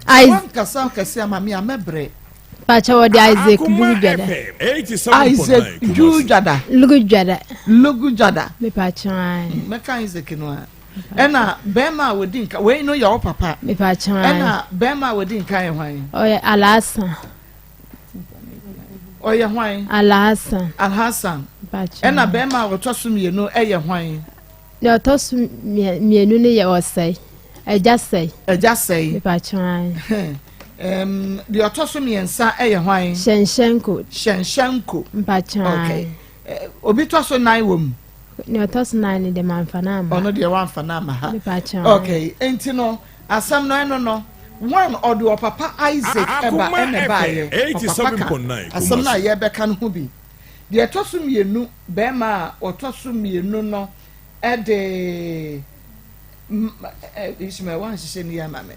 Isaac. Wankasa kɛse ama me a mɛbrɛ. Pakyɛ wɔde Isaac Lugudwada. Isaac Dwudwada. Lugudwada. Lugudwada. Mepakyɛ ae. Mɛka Isaac no a. Ɛna bɛrima a wɔdi nka wei no yɛ wo papa. Mepakyɛ ae. Ɛna bɛrima a wɔdi nka yɛ hwan? Ɔyɛ Alasa. Ɔyɛ hwan? Alhassan. Alhassan. Ɛna bɛrima a ɔtɔ so mmienu yɛ hwan? Deɛ ɔtɔ so mmienu no yɛ Ɔsɛe. Agya Sɛe. Agya Sɛe. Mpakyɛw. Um, deɛ ɔtɔ so mmiɛnsa yɛ hwan? Hyɛnhyɛnko. Hyɛnhyɛnko. Mpakyɛw. Okay. Eh, obi tɔ so nan wɔ mu. Deɛ ɔtɔ so nan no deɛ mamfa no amma. Ɔno deɛ wamfa no amma ha. Mpakyɛw. Okay, nti no Asɛm no ɛno no, one ɔde ɔpapa Isaac ɛba ɛna ɛbaeɛ, ɔpapa ka asɛm no a yɛrebɛka no ho bi. Deɛ ɛtɔ so mmienu, barima a ɔtɔ so mmienu no ɛde Ishmael wanhyehyɛ ne yie ama me.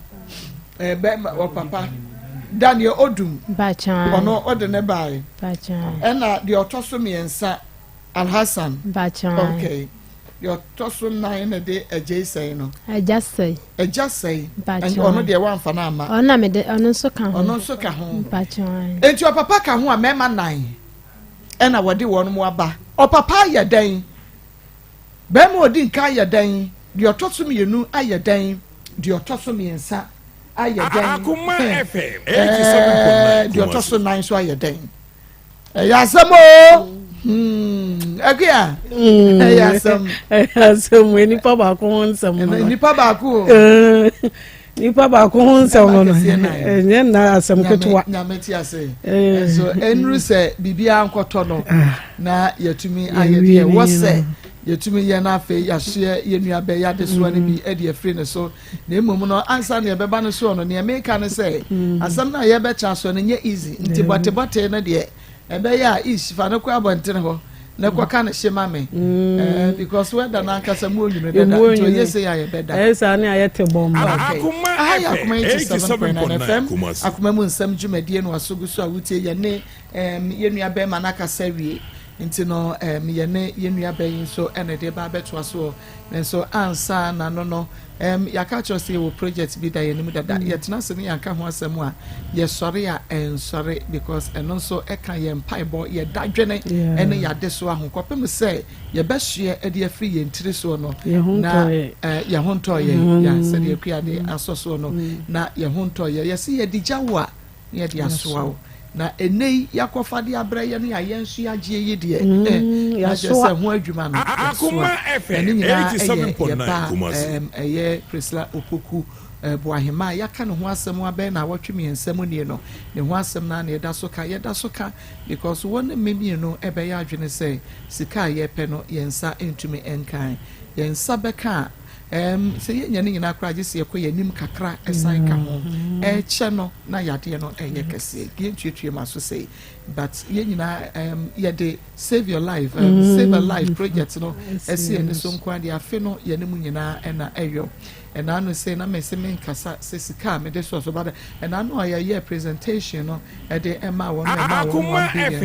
Bɛrima ɔpapa Daniel Odum, ɔno ɔde ne baeɛ. Ɛna deɛ ɔtɔ so mmiɛnsa Alhassan. Okay. Deɛ ɔtɔ so nan na de Agyei sɛe no. Agya sɛe. Agya sɛe. Mpakyɛw. Ɔno deɛ wamfa no amma. Ɔno na mede ɔno nso ka ho. Ɔno nso ka ho. Mpakyɛw. Enti ɔpapa ka ho a mmarima nan ɛna wɔde wɔn mo aba. Ɔpapa ayɛ dɛn? Barima odi nka ayɛ dɛn? Deɛ ɔtɔ so mmienu ayɛ dɛn? Deɛ ɔtɔ so mmiɛnsa ayɛ dɛn? Akoma FM 87.9 Deɛ ɔtɔ so nan nso ayɛ dɛn? Ɛyɛ asɛm o. Hmm, Akua. Hmm. Ɛyɛ asɛm. Ɛyɛ asɛm o, nipa baako ho nsɛm no. Nipa baako o. Eh, nipa baako ho nsɛm no no. Ɛnyɛ nna asɛm ketewa. Nyame ti ase. Eh. So ɛnuru sɛ biribiara nkɔtɔ no ah. na yɛtumi ayɛ deɛ wɔ sɛ yɛtumi yɛ no afei yɛasoɛ yɛn nua bɛyɛ adesoa no bi mm. de afiri ne so. Na mmom no, ansa na yɛbɛba no soɔ no, nea meka ne sɛ, mm. asɛm no a yɛbɛkyɛ asoɔ no nyɛ easy. Nti bɔtebɔte no deɛ, ɛbɛyɛ a ish fa no kɔ abɔntene hɔ na kɔka no hye ma me. Mm. Eh, because weather no ankasa mu onwunu dada. Nti ɔyɛ sɛ yɛ a yɛbɛda. Ɛyɛ saa ne ayɛ te bɔm. Okay. Aha yɛ Akoma 87.9 FM. Akoma mu nsɛm dwumadie no asogu so a wotie yɛ ne um, yɛn nua bɛrima no akasa wie. Nti no um, yɛne yɛn nua bɛyi nso ɛna ɛde ba abɛtoa soɔ. Nanso ansa na no no, ɛɛm, yɛaka akyerɛ wo sɛ yɛwɔ project bi da yɛn anim dada. Mm. Yɛtena ase ne yɛanka ho asɛm a, yɛsɔre a ɛnsɔre because ɛno nso ɛka yɛn mpaebɔ, yɛn dadwene ɛne yɛn adesoa ho kɔpem sɛ yɛbɛsoɛ de afiri yɛn tiri soɔ no na yɛn ho ntɔɔ yɛn. Mm. Ya, sɛdeɛ akua de asɔ soɔ no, mm. na yɛn ho ntɔɔ yɛn. Yɛse yɛde gya wo a, na yɛde asoa wo. Na ɛnnɛ yi yɛakɔfa de abrɛ yɛn a yɛn nso yɛagyeɛ yi deɛ, mm, eh, na kyerɛ sɛ ho adwuma no yɛasoa. Na ne nyinaa ɛyɛ yɛba ɛyɛ Priscilla Opoku eh, Boahema a yɛaka ne ho asɛm abɛn na awɔtwe mmiɛnsa mu nie no, ne ho asɛm no na yɛda so ka. Yɛda so ka because wɔn ne mme mmienu ɛbɛyɛ adwene sɛ sika a yɛpɛ no yɛn nsa ntumi nkan. Yɛn nsa bɛka a, Ɛɛm, sɛ yɛnya ne nyinaa koraa a, gye sɛ yɛkɔ yɛn anim kakra san ka ho. Ɛrekyɛ no, na yadeɛ no ɛreyɛ kɛseɛ. Yɛntuatua mu aso sei, but yɛn nyinaa ɛɛm, yɛde Save Your Life, ɛɛm, Save a Life project no ɛsi yɛn ani so nko ara deɛ, afe no yɛne mu nyinaa ɛna ɛyɔ. Ɛna ano sei na mese menkasa sɛ sika a mede soɔ so, but ɛna ano a yɛyɛɛ presentation no ɛde ɛmaa wɔn no, ɛmaa wɔn 1 billion no,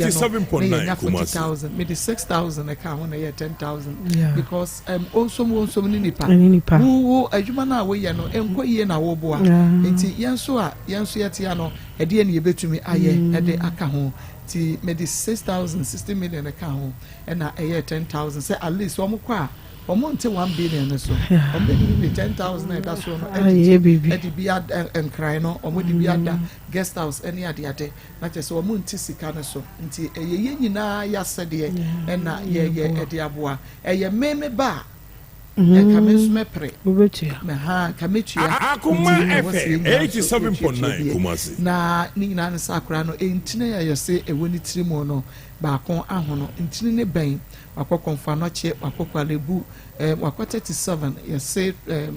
yɛwieɛ no na yɛnya 40,000, mede 6,000 ɛkaa ho na ɛyɛɛ 10,000 because Um, onsom wonsom ne nipa. Ne nipa. Wo wo adwuma no a woyɛ no nkɔ yie na woboa. Nti yɛn nso a yɛn nso yɛte ano ɛdeɛ ne yɛbɛtumi ayɛ mm. ɛde aka ho. Nti mede 6,000 60 million ɛka ho ɛna ɛyɛ 10,000 sɛ at least wɔn kɔ a wɔn nte 1 billion no so. Wɔn bɛtumi de 10,000 a ɛda soɔ no ɛde ɛde bi ada nkran no wɔn de bi ada mm. guest house ɛne adeade na kyerɛ sɛ wɔn nte sika no so. Nti ɛyɛ yɛn nyinaa yasɛdeɛ ɛna yɛyɛ ɛde aboa. Ɛyɛ me me ba a, nka me nso mɛpere. Wobɛtua. Mɛha, nka mɛtua. Akoma Nti ɛwɔ sɛ yɛn FM nyinaa nso yɛtuatua 87.9 bie. Kumasi. Na ne nyinaa ne sɛ akwadaa no, ntini a yɛse ɛwɔ ne tiri mu no, baako ahono. Ntini no bɛn, wakɔ Komfo Anokye, wakɔ Korle Bu, ɛɛm, wakɔ 37, yɛse ɛɛm,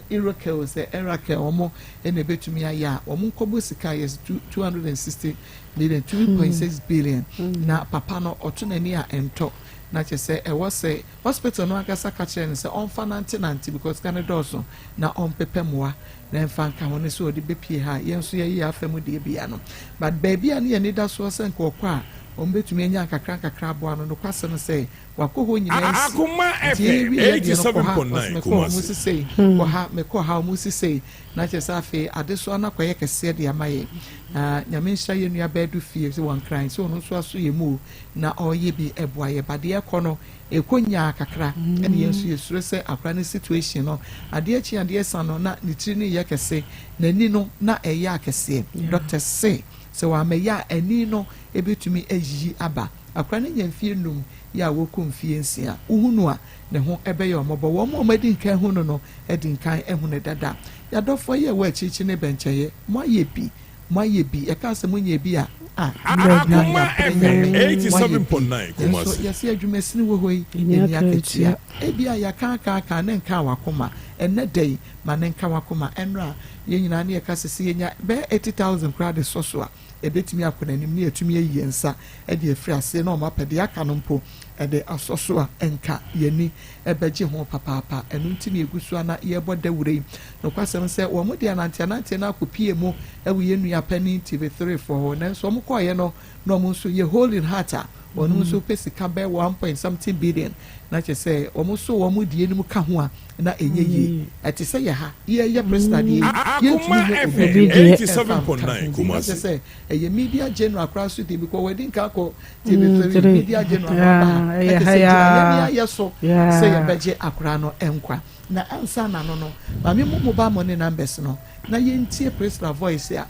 Irokel sɛ Erakel, wɔn na ɛbɛtumi ayɛ a, wɔn nkɔbɔ sika a yɛse 260 million, 2.6 billion. Na papa no, ɔto n'ani a ɛntɔ. Na kyerɛ sɛ ɛwɔ sɛ hospital no ankasa ka kyerɛ no sɛ ɔmfa nantenante because sika no dɔɔso na ɔmpepɛ mmoa na ɛmfa nka ho ne sɛ ɔde bɛpie ha. Yɛn nso yɛyɛ yɛn afa mu deɛ bia no, but baabi a ne yɛn anidasoɔ sɛ nka ɔkɔ a wɔn bɛtumi anya nkakra nkakra aboa no, nokwasɛm sɛ wakɔ hɔ nyinaa nsi. Akoma Nti yɛn FM wie yɛ deɛ no, kɔ ha, ɔsɛ 87.9 mekɔ hɔ ɔmo Kumasi. si sei, kɔ ha, mekɔ ha, ɔmo si sei, na kyerɛ sɛ afei adesoa no akɔyɛ kɛseɛ de ama yɛn. Na Nyame nhyira yɛn nua bɛɛdo fie sɛ wɔn kran sɛ ɔno nso aso yɛ mu o na ɔreyɛ bi ɛboa yɛ ba deɛ ɛkɔ no ɛkɔ nyaa kakra. Ɛne yɛn nso yɛsuro sɛ akora no situation no, adeɛ kyi adeɛ sa no na ne tiri no yɛ kɛse, n'ani no na ɛyɛ akɛseɛ. Doctor se sɛ wɔamɛyɛ a, ani no ebɛtumi ayiyi aba. Akora no nya mfie 5 yɛ a wɔkɔ mfie 6. Wohu no a, ne ho ɛbɛyɛ ɔmɔbɔ. Wɔn a wɔadi nkan hu no, ɛdi nkan ɛhu no dada. Yɛadɔfoɔ yɛ wɔ akyirikyiri ne bɛnkyɛnyɛ, mo ayɛ bi, mo ayɛ bi. Yɛka sɛ mo nyɛ bi a, a Akoma na FM yɛabrɛ Nyame, mo ayɛ bi. 87.9 Nanso Kumasi. yɛsɛ adwumasini wɔ hɔ yi Ɛni ɛni akatua. akatua. Ebi a yɛaka aka aka ne nka wakoma ɛnɛ da yi ma ne nka wakoma. Ɛnora yɛn nyinaa ne yɛka sɛ sɛ yɛnya bɛyɛ 80,000 koraa de sɔ so a, ɛbɛtumi akɔ n'anim ne yɛtumi ayi yɛn nsa ɛde afiri aseɛ na ɔmo apɛ deɛ aka no mpo ɛde asɔ so a, ɛnka yɛni ɛbɛgye ho papaapa. Ɛno nti ne egu so ana yɛbɔ dawuro yi. Nokwasɛm sɛ wɔn de anante anante no akɔpie mu ɛwɔ yɛn nua panin TV3 foɔ hɔ, nanso wɔn kɔɔyɛ no na wɔn nso yɛ hole in heart a wɔn nso pɛ sika bɛyɛ one point something billion, na kyerɛ sɛ wɔn nso wɔn die no mu ka ho a na ɛnyɛ yie. Ɛte sɛ yɛ ha yɛyɛ Priscilla deɛ yi, Akoma yɛntumi nyɛ FM obi deɛ 87.9 ɛfa nka ho. Kumasi. Kyerɛ sɛ ɛyɛ media general koraa so deɛ, because wɔadi nka akɔ TV3 Three. media general no aba ha. Ɛyɛ Ɛkyɛ ha sɛ gyina yaa. yɛne ayɛ so sɛ yɛbɛgye akora no nkwa. Na ansa na no, maame mu mobile money numbers no na yɛntie Priscilla voice a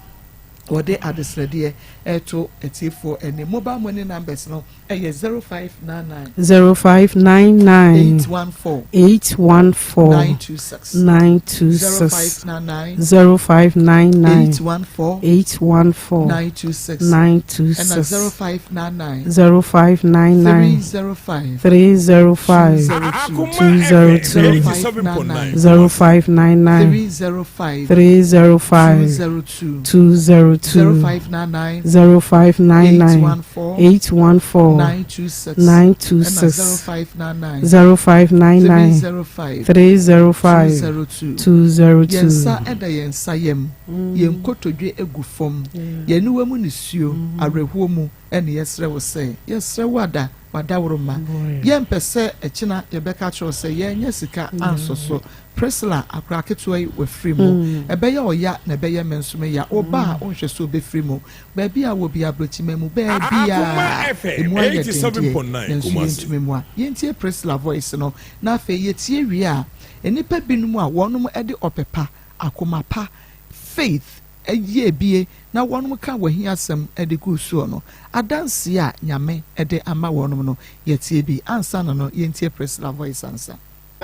wɔde adesrɛdeɛ ɛto atiefoɔ anim. Mobile money numbers no ɛyɛ 0599 0599 814 814 926. 926. 0599 0599 814 814 926. 926. Ɛna 0599 0599 305 305 Akoma 202. FM 87.9 0599 305 305 202. 202. 0599 0599 814 814 926. 926. 0599 0599 305 305 202. 202. Yɛn nsa ɛda yɛn nsa yam, yɛn nkotodwe egu fam, yɛn niwa mu nisuo awerɛhoɔ mu, ɛna yɛsrɛ wo sɛ yɛsrɛ wo ada wadaworo ma yɛmpɛ sɛ ɛkyina yɛbɛka kyerɛw sɛ yɛnyɛ sika ansɔ so. Priscilla akora ketewa yi wafiri mu, ɛbɛyɛ ɔya na ɛbɛyɛ me nso me ya. Ɔba a ɔnhwɛ so ɔbɛfiri mu baabi a wɔ bi aburokyima mu baabi Akoma a FM emu ayɛ den deɛ, 87.9 nanso Kumasi. yɛntumi mu a yɛntie Priscilla voice no. Na afei yɛtie wie a, nnipa binom a wɔnom de ɔpɛ pa, akoma pa, faith ɛyɛ ebie na wɔnom ka wɔn asɛm de gu soɔ no, adanseɛ a Nyame de ama wɔnom no, yɛtie bi ansa na no yɛntie Priscilla voice ansa.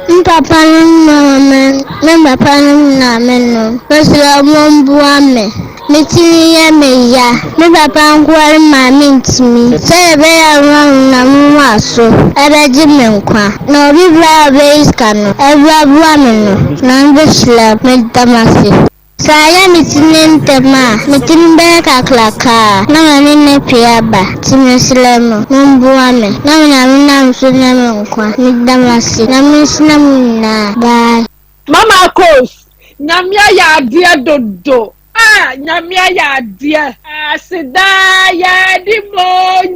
M papa no mama me papa no maame no, mesrɛ mo mboa me. Me tiri yɛ me ya. Me papa nkoa ne maame ntumi. Sɛ yɛbɛyɛ aworɔ na mo aso ɛbɛgye me nkwa. Na obi bra a ɔbɛyi sika no ɛboaboa me no na mbɛhyira meda mo ase. Sɛ ayɛ me ti ne ntɛm a, me ti no bɛyɛ kakrakaa na ma ne ne pue aba. Nti mesrɛ mo, momboa me na me Nyame nam so nya me nkwa. Meda mo ase. Nyame nhyira mo nyinaa. Bye. Mama Akos, Nyame ayɛ adeɛ dodo. Ah, Nyame ayɛ adeɛ. Aseda yɛde mo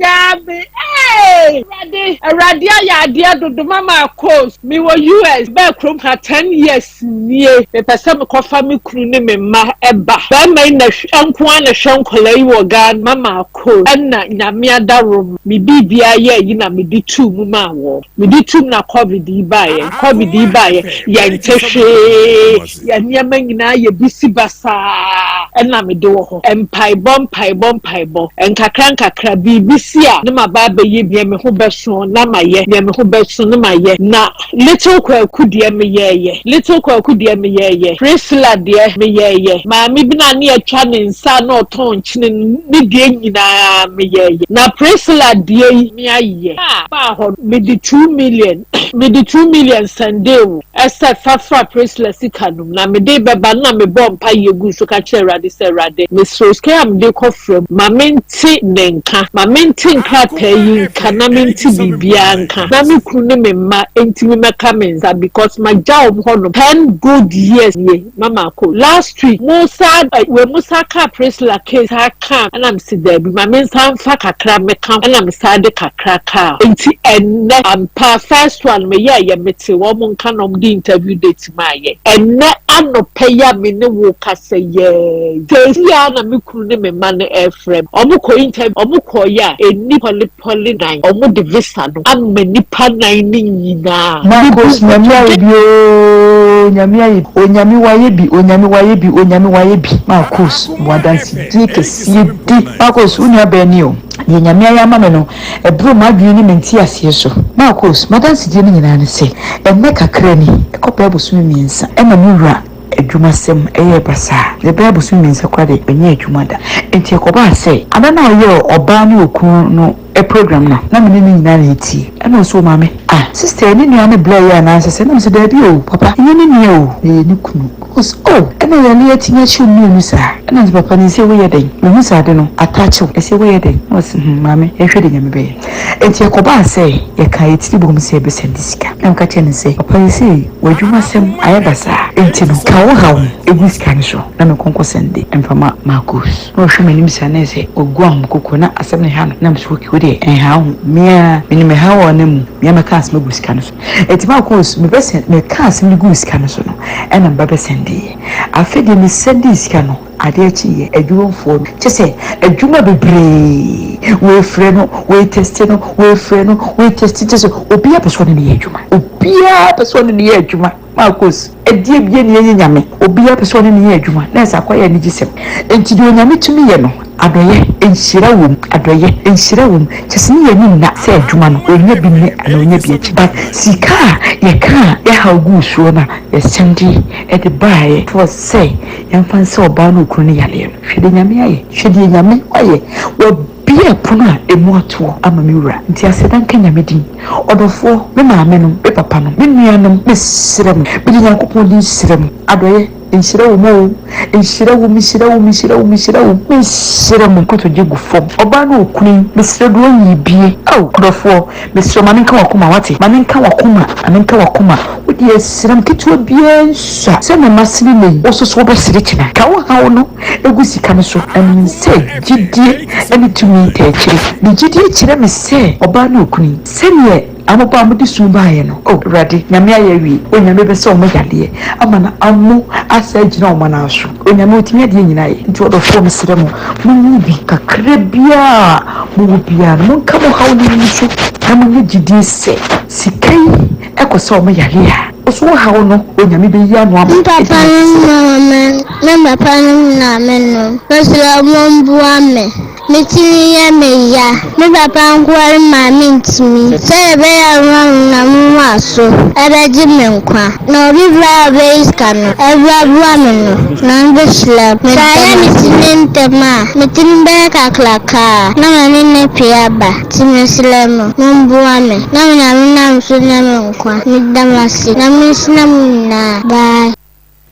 Nyame. Hey! Awurade, Awurade ayɛ adeɛ dodo. Mama Akos, mewɔ US, bɛɛ kurom ha 10 years nie. Mepɛ sɛ mekɔfa me kunu ne me mma ɛba. Bɛrima yi na nko ara na hwɛ nkɔla yi wɔ Ghana. Mama Akos, ɛna Nyame adaworo me biribiara yɛ yi na mede tuu mu maa wɔ. Mede tum na COVID yi baeɛ. COVID yi baeɛ, yɛnte hwee. Yɛn nneɛma nyinaa yɛ bisi basaa, ɛna mede wɔ hɔ mpaebɔ, mpaebɔ, mpaebɔ, nkakra nkakra. Biribi si a ne ma ba abɛyɛ nea me ho bɛso na ma yɛ nea me ho bɛso ne ma yɛ. Na little Kwaku deɛ meyɛɛyɛ, little Kwaku deɛ meyɛɛyɛ, Priscilla deɛ meyɛɛyɛ, maame bi na ne atwa ne nsa na ɔtɔn nkyene no ne deɛ nyinaa meyɛɛyɛ. Na Priscilla deɛ yi me ayɛ a baa hɔ, mede 2 million, mede 2 million send wo ɛsɛ fafra Priscilla sika nom na mede bɛba na mebɔ mpa yɛ gu so ka kyerɛ. Awurade sɛ, Awurade, mesrɛ wo, sika yi a mede rekɔfra mu, ma mente ne nka. Ma mente nkrataa yi nka na mente biribiara nka na me kunu ne me mma ntumi mmɛka me nsa because magya wɔn hɔnom ten good years nie. Mama akɔ. Last week, mo saa, wei mo saa kaa Priscilla case saa kaa ɛna mese daabi ma me nsa mfa kakra mmɛka ho ɛna me saa de kakra kaa ho. Nti ɛnnɛ ampa first one me yɛɛyɛ mete wɔn nka na wɔn de interview date maa yɛ. Ɛnnɛ anɔpa yi a me ne wo kasa yi ara yi, seesei ara na me kunu ne me mma no ɛrefrɛ me. Wɔn kɔ interview, wɔn kɔɔyɛ a ɛnni pɔle pɔle nan, wɔn de visa no ama nipa nan no nyinaa. Marcos Nyame ayɛ bi oo Nyame ayɛ bi Onyame wayɛ bi Onyame wayɛ bi Onyame wayɛ bi Marcos mo adansedie kɛseɛ di Marcos wo nua bɛn ni o Deɛ Nyame ayɛ ama me no ɛboro m'adwene ne me nteaseɛ so Marcos m'adansedie no nyinaa ne sɛ ɛnnɛ kakra ni ɛkɔ bɛyɛ bosome mmiɛnsa ɛna me wura adwumasɛm yɛɛ basaa. Na ɛbɛyɛ abosome mmiɛnsa koraa deɛ, ɔnyɛɛ adwuma da. Enti ɛkɔbaa sɛ, ada no a ɔyɛɛ ɔbaa ne okunu no program no, na me ne no nyinaa na yɛtie. Ɛna ɔse, O maame, ah, sister yi ne nua no blɛɛ yɛ anaasɛ sɛn? Na mese, Daabi o, papa, ɛnyɛ ne nua o, na ɛyɛ ne kunu. Ɔse, Oh, ɛna yɛne atumi akye wo mmienu saa? Ɛna mese, Papa, na ɛsei woyɛ dɛn? Mehu sɛ ade no ataakye wo, ɛsei woyɛ dɛn? Na ɔse, Hmm, maame, yɛnhwɛ deɛ Nyame bɛyɛ. Enti ɛkɔbaa sɛ, yɛkaa yɛn tiri boom sɛ yɛbɛsɛnde sika. Na meka kyerɛɛ no sɛ, Papa, seesei w'adwumasɛm ayɛ basaa, enti no, ka wo haw no gu sika no so na menkɔ nkɔsɛnde mfa ma Marcus. Na ɔhwɛ m'anim saa na ayɛ sɛ wagu ahomekoko na asɛm no ha no. Na mese, Okay, wo deɛ, ɛnha wo ho. Me ara, menim ɛhaw a ɔnam mu. Me ara mɛka asɛm agu sika no so. Enti Marcus, mebɛsɛn, mekaa asɛm no guu sika no so no, ɛnna me ba bɛsɛndeeɛ. Afei deɛ mesɛndee sika no, Adeɛ kyeeɛ, adwumfoɔ no, kyerɛ sɛ adwuma bebree, wei frɛ no, wei teste no, wei frɛ no, wei teste, kyerɛ sɛ obiara pɛ sɛ ɔne no yɛ adwuma. Obiara pɛ sɛ ɔne no yɛ adwuma. Marcus, ɛdeɛ bia ni ɛnyɛ Nyame. Obiara pɛ sɛ ɔne no yɛ adwuma, na ɛsɛ akɔyɛ anigyesɛm. Enti deɛ Onyame tumi yɛ no, adɔeɛ, nhyira wɔ mu, adɔeɛ, nhyira wɔ mu. Kyerɛ sɛ ne yɛn ani nna sɛ adwuma no, ɔnya bi nnɛ anaa ɔnya bi akyi. But sika a yɛka a yɛhaw guu soɔ no a, yɛsɛnde de baeɛ for sɛ Yɛmfa no sɛ ɔbaa ne okunu no yareɛ no, hwɛ deɛ Nyame ayɛ, hwɛ deɛ Nyame wayɛ, wabue ɛpono a ɛmu atoɔ ama me wura, nti aseda nka Nyame din. Ɔdɔfoɔ, me maame nom, me papa nom, me nua nom, mesrɛ mo, mede Nyankopɔn din srɛ mo, adɔeɛ, nhyira wɔ mu oo, nhyira wɔ mu, nhyira wɔ mu, nhyira wɔ mu, nhyira wɔ mu, mesrɛ mo, nkotodwe gu fam, ɔbaa ne okunu yi, mesrɛ deɛ ɔnyii bie, ao, ɔdɔfoɔ, Mesrɛ wo ma no nka w'akoma, woate? Ma no nka w'akoma, ma no nka w'akoma. Wo deɛ srem ketewa biara nsua. Sɛdeɛ masere nnɛ yi, wo nso so wobɛsere kyena. Ka wo haw no gu sika no so, na menim sɛ gyidie ne tumi taa akyire. Me gyidie kyerɛ me sɛ ɔbaa ne okunu yi, sɛdeɛ ababaa a wɔde su baeɛ no, O Awurade, Nyame ayɛ awie. Onyame bɛsa wɔn yadeɛ ama no amo asan agyina wɔn nan so. Onyame ɔtumi adeɛ nyinaa yɛ. Nti ɔdɔfoɔ mesrɛ mo, monyi bi kakra biara a mowɔ biara no, monka mo haw no ngu so na monya gyidie sɛ sika yi kɔ sa wɔn yareɛ a, wo so wo haw no Onyame bɛyi ano ama. Me papa nom me me papa nom na me nom mesrɛ mo mboa me. Me tsir yɛ me ya. Me papa nkoa rema minntumi. Sɛ yɛbɛyɛ a na mo aso bɛgye me nkwa. Na obi biara a obeyi sika no ɛbɛboa me no, Nyame behyira no. Sɛ ayɛ me ti no ntɛm a, me ti no bɛyɛ kakraka na m'ani no apue aba. Ntsi meserɛ mo, momboa me na me Nyame nam so nya me nkwa. Meda mo ase. Nyame nhyira mo nyinaa. Bye.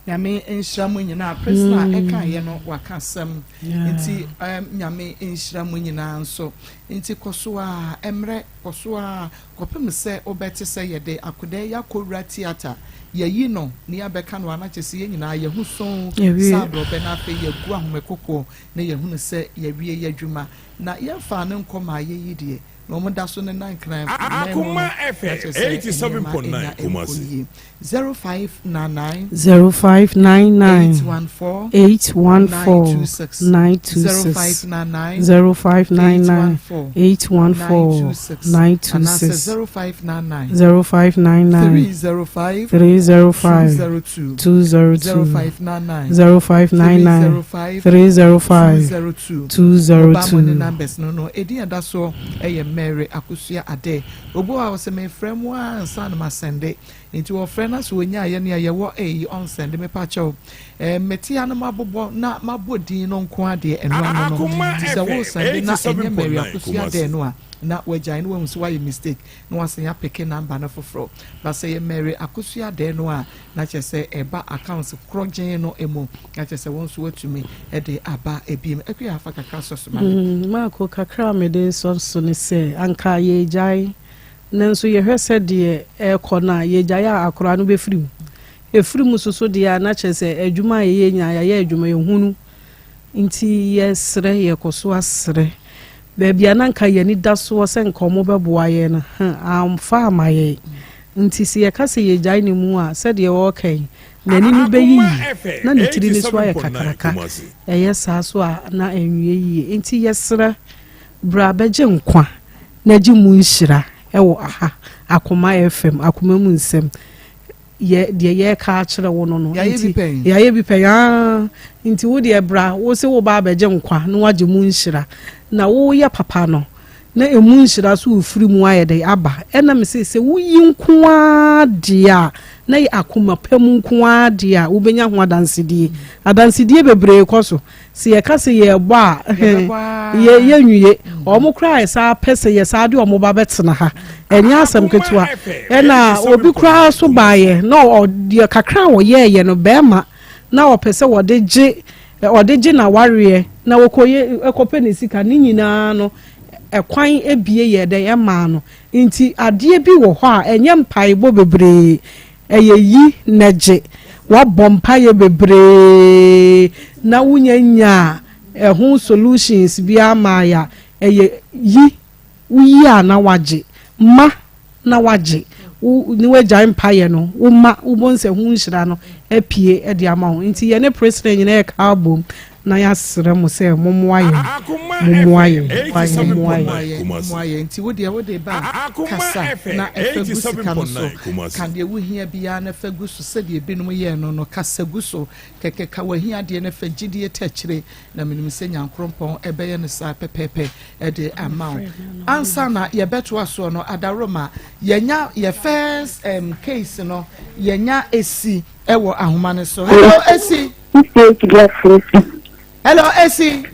Nyame nhyira mo nyinaa Priscilla mm. ɛka yɛ no waka asɛm nti um, Nyame nhyira mo nyinaa nso nti kɔ so a ɛmmerɛ kɔ so a kɔpem sɛ wobɛte sɛ yɛde akodɛ yɛakɔwura theatre yɛyi no ne yɛabɛka no ana kyɛ sɛ yɛn nyinaa yɛho so sɛ aborɔbɛ no afei yɛgu ahomekokoɔ na yɛhunu sɛ yɛwie yɛ adwuma na yɛmfaa no nkɔ maa yɛyi deɛ na wɔn da so ne nan kran nan mu no na kyerɛ sɛ nneɛma nya nkɔ yie. 0599 0599 814 814 926 926 0599 0599 814 814 926 anaasɛ 926 0599 0599 305 305 202 202 0599 0599 305 305 202 202. Mobile money numbers no no edin ɛda soɔ ɛyɛ Mary Akosua Ade. Obi wɔ hɔ a ɔsɛ mefrɛ mu ara ansa na masɛnde. Nti wɔfrɛ na sɛ ɔnya yɛ nea yɛwɔ eyi ɔnsɛnde mepa kyɛw. Ɛɛ mete ha no mabobɔ na mabɔ din no nko adeɛ ɛno ano no. Nti sɛ wosɛnde na ɛnyɛ Mary Akosua Ade no a. na wagyae na wahu sɛ wayɛ mistake na wasan apeke number no foforɔ. But sɛ yɛ Mary Akosua Adɛɛ no a, na kyerɛ sɛ ɛba accounts korɔgyenn no mu, na kyerɛ sɛ wo nso woatumi de aba ebiem. Akua afa kakra sɔ so ma me. Marko, kakra a mede resɔ so ne sɛ, anka yɛregyae, nanso yɛhwɛ sɛdeɛ ɛrekɔ no a, yɛgyae a akoraa no bɛfiri mu. Ɛfiri mu nso so deɛ a, na kyerɛ sɛ adwuma a yɛyɛ nyinaa, yɛayɛ adwuma ehunu. Nti yɛsrɛ, yɛkɔ so asrɛ. Baabi a na anka yɛn ani da soɔ sɛ nka wɔbɛboa yɛn no, amfa amma yɛn. Nti sɛ yɛka sɛ yɛgyae ne mu a, sɛdeɛ ɔreka yi, n'ani no bɛyiyi na ne tiri no so ayɛ kakraka. Ɛyɛ saa so a, na ɛnwie yie. Nti yɛsrɛ, bra bɛgye nkwa na gye mu nhyira wɔ aha, Akoma FM, Akoma mu nsɛm. Yɛ deɛ yɛreka akyerɛ wo no no. Yɛayɛ bi pɛn. Yɛayɛ bi pɛn aa. Nti wo deɛ bra, wo se wo ba abɛgye nkwa na wagye mu nhyira. Na woyɛ papa no, na emu nhyira so refiri mu ayɛ dɛn aba. Ɛna me se sɛ woyi nko ara deɛ a, na yɛ akoma pa mu nko ara deɛ a, wobɛnya ho adansedie. Adansedie bebree kɔ so. Sɛ yɛka sɛ yɛrebɔ a, yɛ yɛnwie. Wɔn koraa a yɛsan pɛ sɛ yɛsan de wɔn ba bɛtena ha. Ɛnyɛ asɛm ketewa. Ɛna obi koraa so baeɛ na deɛ kakra a wɔyɛeɛ no bɛrima na ɔpɛ sɛ wɔde gye ɔde gye n'awareɛ na wɔkɔyɛ ɛkɔpɛ ne sika ne nyinaa no ɛkwan ebie yɛ dɛn ɛmaa no. Nti adeɛ bi wɔ hɔ a ɛnyɛ mpaebɔ bebree. Ɛyɛ yi na gye. Woabɔ mpaeɛ bebree na wonya nyaa ɛho solutions biara mmaeɛ a, ɛyɛ yi. Woyi a na woagye. Ma na woagye. Wo ne woagyae mpaeɛ no, woma, wobɛhu sɛ ho nhyira no apue de ama wo. Nti yɛne Priscilla nyinaa yɛka abom Na yɛasrɛ mo sɛ mommoa yɛn, mommoa yɛn, mommoa yɛn. Mommoa yɛn. Nti wo deɛ wode ba a, kasa na fa gu sika no so. Ka deɛ wohia biara na fa gu so sɛdeɛ ebinom yɛɛ no no. Kasa gu so kɛkɛ. Ka w'ahiadeɛ na fa gyidie ta akyire, na menim sɛ Nyankorompɔn bɛyɛ no saa pɛpɛɛpɛ de ama wo. Ansa na yɛbɛtoa soɔ no, Adaworoma, yɛanya yɛ first um, case no, yɛanya Esi wɔ ahoma no so. Hello, Esi. Hello, Esi.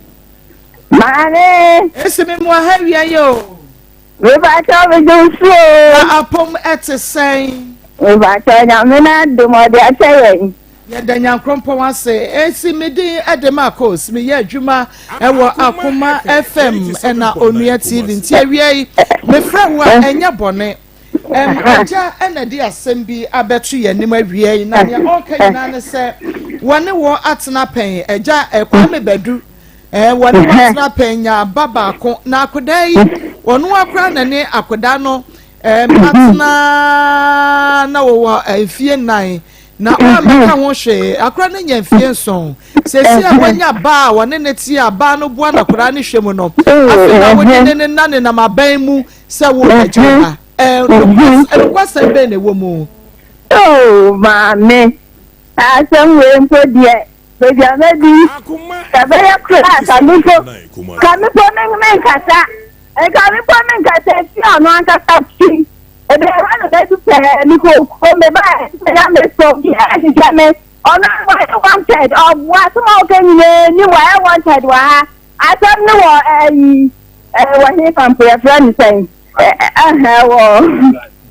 Maame. Esi mi mu aha wia yi o. Mepakyɛ me de nsu o. Na apom ɛte sɛn. Mepakyɛ nyame na adom ɔde akyɛ yɛn. Yɛda Nyankrompɔn ase. Esi me din ɛde Marcos. Meyɛ adwuma ɛwɔ Akoma FM ɛna Onua TV. Nti awia yi mefrɛ wo a ɛnyɛ bɔne. Ɛm, agya na ɛde asɛm bi abɛto yɛn anim awia yi, na nea ɔreka nyinaa ne sɛ wɔne wɔ atena pɛn. Agya eh, Kwame Badu, eh, wɔne wɔ atena pɛn nya ba baako, na akodaa yi, ɔno akora na ne akodaa no ɛm, atena na wɔwɔ eh, mfie nnan na ɔammɛka ho hwee. Akora no nya mfie nson. Seesei a wanya ba a wɔne ne te a baa no boa n'akoraa no hwɛ mu no, afei na wɔde ne ne nna nenam aban mu Sɛ wo agya ba. Nokwasɛm bɛn na ɛwɔ mu? Oh, maame, asɛm wei mpo deɛ, baabi a mɛdi, sɛ ɛbɛyɛ koraa ka me mpo, ka me mpo me menkasa, nka me mpo menkasa fi ɔno ankasa fi. Ebi ɛhɔ na mɛdu pɛɛ, mekɔ kurom, mebaeɛ na mesɔ obiara hwehwɛ me, ɔno wayɛ wanted, ɔboa, asɛm a woka nyinaa nim, wayɛ wanted wɔ ha. Asɛm no wɔ ɛyi wɔ hefa mpo yɛfrɛ no sɛn ɛwɔ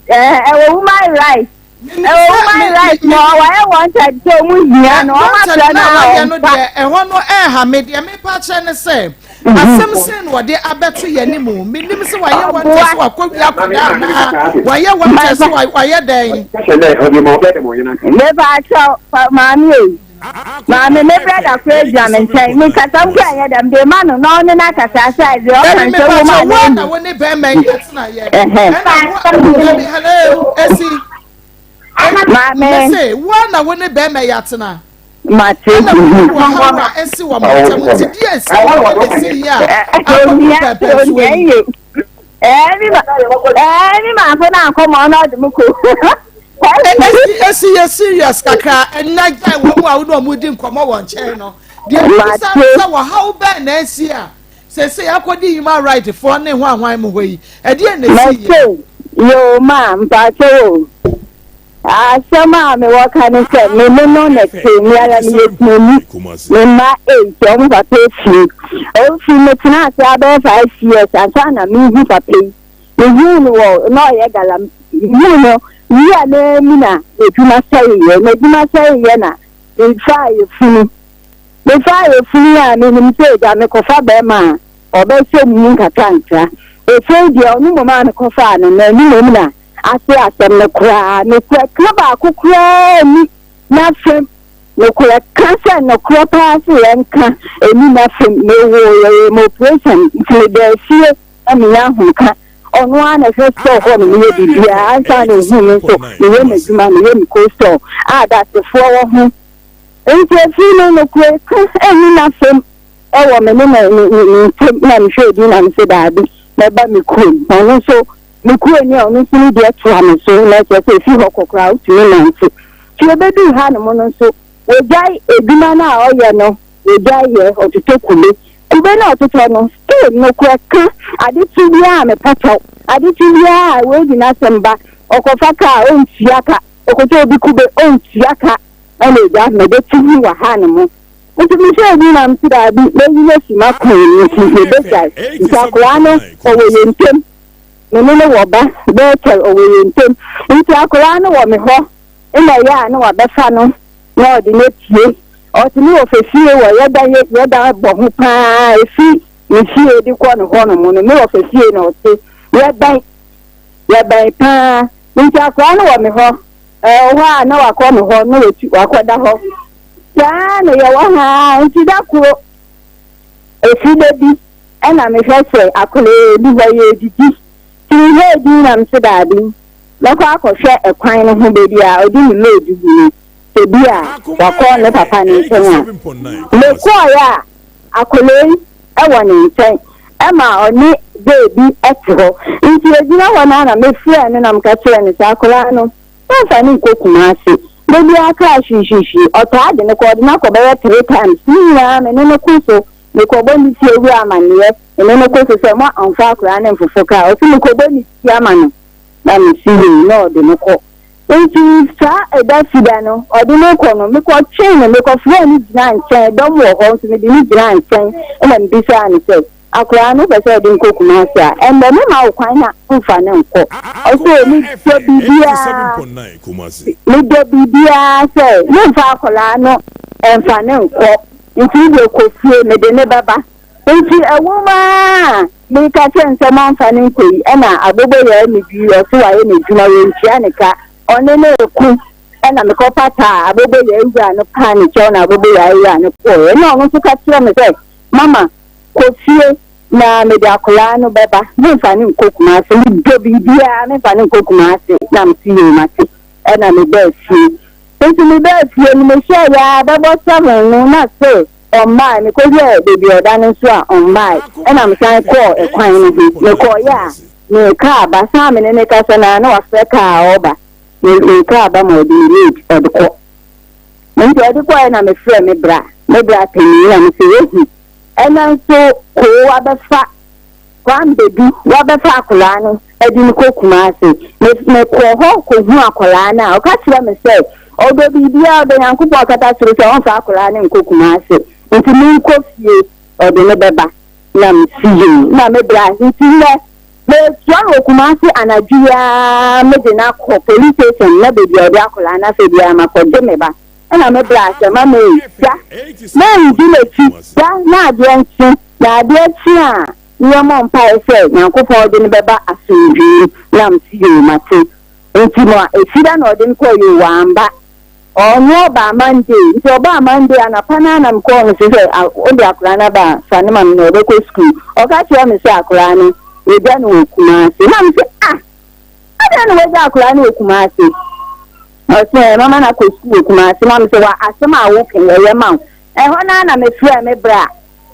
ɛwɔ woman right ɛwɔ woman right na wɔyɛ wanted sɛ ɔmo hia no ɔmo afrɛ no a ɔmfa. Ɛhɔ no ɛha me deɛ mepa kyerɛ ne sɛ asɛm sɛn na wɔde abɛto yɛn anim menim sɛ wɔayɛ wanted sɛ wakɔ wia akɔda anaa wɔayɛ wanted sɛ wɔayɛ dɛn. Mepa kyɛw maame ei. Maame, me brɛda koraa gyina me nkyɛn. Me kasa mpo ɛnyɛ dɛm de ma no na ɔne no akasa aside deɛ ɔka Dabi nsɛm wɔ mu mepakyɛ a wo a na na ɔnni. wo ne bɛrima yi atena yɛ Ɛhɛn. ɛna wo dabi hello esi Maame. mese wo a na wo ne bɛrima yi atena Mate. ɛna wo ne wɔ haw a esi wɔ mo ntam nti deɛ esi wɔ mo esi yi a akɔdu Ohia pɛpɛɛsoɔ ohia yi. yie. Ɛɛ mi ma ɛɛ mi maafo na akɔmɔ ɔno ɔde mu ko. Esi esi yɛ serious kakra ɛnna gyae wɔn a wɔn a wɔdi nkɔmɔ wɔ nkyɛn no. Deɛ mebisa ne sɛ wɔhaw bɛn na asi a seesei akɔdi human right foɔ ne hwan hwan mu hɔ yi ɛdeɛn na ɛsi yɛ. Mate yoo ma mpakyɛw o. Asɛm a mewɔ ka ne sɛ me ne no na ɛte, me ara meyɛ kuani, me mma eight, wɔn papa afiri. Ɔfiri metenaa ase abɛyɛ 5 years ansa na mehu papa yi. Mehuu no wɔ na ɔyɛ galamsey. Mehuu no wia no ara mu na n'adwuma sɛeɛ. N'adwuma sɛeɛ na mefaa yafunu. Mefaa yafunu a menim sɛ agya mekɔfa bɛrima a ɔbɛsɔ me mu nkakrankra. Afei deɛ ɔno mmom a mekɔfaa no no, ɛno mmom na ase asɛm no koraa. Nokorɛ ka baako koraa nni n'afam. Nokorɛ ka sɛ nokorɛ paa sɛ yɛnka ɛnni n'afam. Mewoo yɛyɛɛ me operation nti medaa fie. na menya ahomka. Ɔno ara na ɛhwɛ store hɔ na meyɛ biribiara ansa na ohuu me nso meyɛ m'adwuma, meyɛ me cold store a adasefoɔ wɔ ho. Nti afiri no nokorɛ ka ɛnni n'asɛm ɛwɔ me ne ne ne ne ntam na mehwɛ din na mese daabi mɛba me kurom. Ɔno nso me kuro ni a ɔno nso ne deɛ toa me so na kyerɛ sɛ ɛfiri hɔ kɔ koraa wotumi nante. Nti ɛbɛduu hanom no nso wagyae adwuma no a ɔyɛ no Wagyae yɛ, ɔtotɔ kube. Kube no a ɔtotɔ no, still nokorɛ ka, ade kye biara a mepa kyɛw, ade kye biara a wei de n'asɛm ba, ɔkɔfa kaa a ɔntua ka, ɔkɔtɔ obi kube ɔntua ka, ɛna agya mebɛte ho wɔ ha no mo. Nti mehwɛɛ bi na mese daabi, mɛyi no afi m'akwan mu nti mebɛgyae. Nti akwadaa no ɔwɔ yɛn ntam, me ne no wɔ ba, Bethel ɔwɔ yɛn ntam. Nti akwadaa no wɔ me hɔ, ɛna ɛyɛ a na wabɛfa no na ɔde no apue. Ɔte me wɔfa fie wɔ yɛda yɛda bɔ ho paa efi me fie de kɔ ne hɔ nom no me wɔfa fie na ɔte yɛbɛn yɛbɛn paa nti akwadaa no wɔ me hɔ ɛwɔ hɔ a na wakɔ me hɔ na watu wakɔda hɔ saa na yɛwɔ ha nti da koro efi da bi ɛna mehwɛ sɛ akwadaa bi hɔ yɛdidi nti mehwɛ edin na mese daabi mɛkɔ akɔhwɛ ɛkwan no ho baabi a ɔde ne load gu no sɛ bi a wakɔ ne papa ne nkyɛn a, mekɔɔeɛ a akwadaa yi wɔ ne nkyɛn ma ɔne bee bi te hɔ. Nti yɛgyina hɔ no ara na mefrɛɛ no na meka kyerɛɛ no sɛ akwadaa no mamfa no nkɔ Kumasi. Da biara kaa hwihwihwi, ɔtaa de no kɔ, ɔde no akɔ bɛyɛ 3 times. Ne nyinaa me ne no ko so, mekɔbɔ ne fie wura amanneɛ, me ne no ko so sɛ mo amfa akwadaa no mfofo kaa. Ɔse mekɔbɔ ne ti ama no na mesi yei na ɔde no kɔ. Enti saa ɛda Fida no, ɔde me rekɔ no, mekɔtwee no, mekɔfrɛɛ no gyinaa nkyɛn, dɔm wɔ hɔ nso mede no gyinaa nkyɛn na mebisaa no sɛ, Akwadaa no wopɛ sɛ wode no kɔ Kumasi a, ɛnnɛ mɛma wo kwan na womfa no nkɔ. Ɔse, Medɔ biribiara, medɔ biribiara sɛ memfa akwadaa no mfa no nkɔ, nti wo deɛ kɔ fie, mede no bɛba. Nti ɛwom ara a meka kyerɛ no sɛ mamfa no nkɔ yi, ɛna aboboyaa mu bi ɔse wayɛ n'adwuma wɔntua ne ka, ɔne no reko, ɛna mekɔpataa aboboyaa wura no paa ne kyɛw na aboboyaa wura no kɔeɛ, ɛna ɔno nso ka kyerɛ me sɛ mama kɔ fie na mede akwadaa no bɛba, memfa no nkɔ Kumase, medɔ biribiara memfa no nkɔ Kumase, na mese yoo mate, ɛna mebaa fie. Nti mebaa fie no mehyɛɛ yɛ a bɛbɔ 7 no na still Ɔmmae. Mekɔhwɛɛ baabi a ɔda no nso a, ɔmmae. Ɛnna mesan kɔɔ ɛkwan no ho. Mekɔeɛ a, ne kaa ba. Saa a me ne no rekasa no ara, na wafrɛ kaa a ɔreba. Me ne kaa ba ma ɔde me load, ɔde kɔ. Enti ɔde kɔeɛ na mefrɛɛ me bra, me bra panin, na mese, Woahu, ɛnnɛ nso Koo abɛfa Kwame Badu, wabɛfa akwadaa no de no kɔ Kumasi. Me mekɔɔ hɔ kɔhuu akwadaa no a, ɔka kyerɛɛ me sɛ ɔdɔ biribiara, ɔdɔ Nyankopɔn akata soro sɛ ɔmfa akwadaa no nkɔ Kumasi, nti menkɔ fie, ɔde no bɛba. Na mesi yei, na me bra, nti nnɛ mesoa no wɔ Kumasi anadwo yi ara mede no akɔ police station na baabi a ɔde akwadaa no afa biara makɔgye me ba. Ɛna me bra sɛ mama ei, da, mɛndi n'akyi, da na adeɛ nkye. Na adeɛ kye a, yɛmmɔ mpaeɛ sɛ Nyankopɔn de no bɛba asomdwee mu. Na mese, Yoo, mate. Nti no a, Efida na ɔde no kɔɔ, yoo, wamba. Ɔno ɔbaa Monday. Nti ɔbaa Monday anapa no ara na mekɔɔ no so sɛ, ah, wode akwadaa no aba a, fa no ma me na ɔbɛkɔ sukuu. Ɔka kyerɛɛ me sɛ akwadaa no, wɔagya no wɔ Kumasi. Na mese, ah, adɛn na wɔagya akwadaa no wɔ Kumasi? Ɔse, ɛɛ, mama no akɔ sukuu wɔ Kumasi. Na mese, wa, asɛm a woka yi, ɛyɛ ma wo. Ɛhɔ no ara na mefrɛɛ me bra.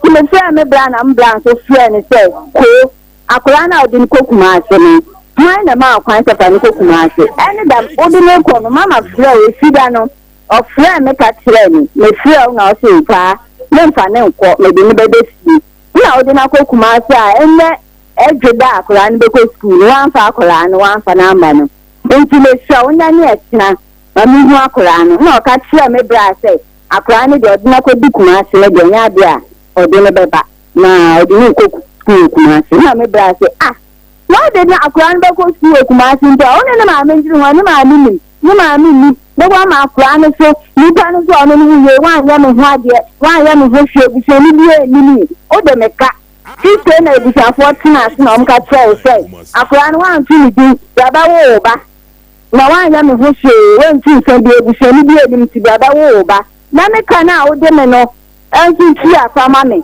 Nti mefrɛɛ me bra na me bra nso frɛɛ no sɛ, Koo, akwadaa no a wode no kɔ Kumasi no, hwan na ɛmaa wo kwan sɛ fa no kɔ Kumasi? Ɛne da wode no rekɔ no, mama frɛɛ wo, ɛfi da no, ɔfrɛɛ me ka kyerɛɛ me, mefrɛɛ wo na wose, Paa, memfa no nkɔ, mede no bɛba fie. Nna wode no akɔ Kumasi a, ɛnnɛ ɛdwe da a akwadaa no bɛkɔ sukuu no, woamfa akwadaa no, woamfa no amma no. Nti mesrɛ wo, nnɛ ne ɛkyena, ma menhu akwadaa no. Nna ɔka kyerɛɛ me bra sɛ, Akwadaa no deɛ ɔde no akɔdi Kumasi no deɛ ɛnyɛ adeɛ a ɔde no bɛba na ɔde no rekɔ sukuu wɔ Kumasi. Na me bra se ah! Na ɔde ne akwadaa no bɛkɔ sukuu wɔ Kumasi mpo a, ɔne ne maame ndwene ho a, ne maame nim, ne maame nnim. Na wama akwadaa no so, nipa no so a ɔne no wo yei, wanyɛ me ho adeɛ, wanyɛ me ho hwee, abusuani biara nni me, wode me ka. Seesei na abusuafoɔ tena ase na wɔka kyerɛ wo sɛ, akwadaa no woanto ne din, yɛabɛwo wo ba, na wanyɛ me ho hwee, woantu nsa biara, abusuani biara nnim nti yɛabɛwo wo ba. Na me ka no a wode me no nso tua fa ma me.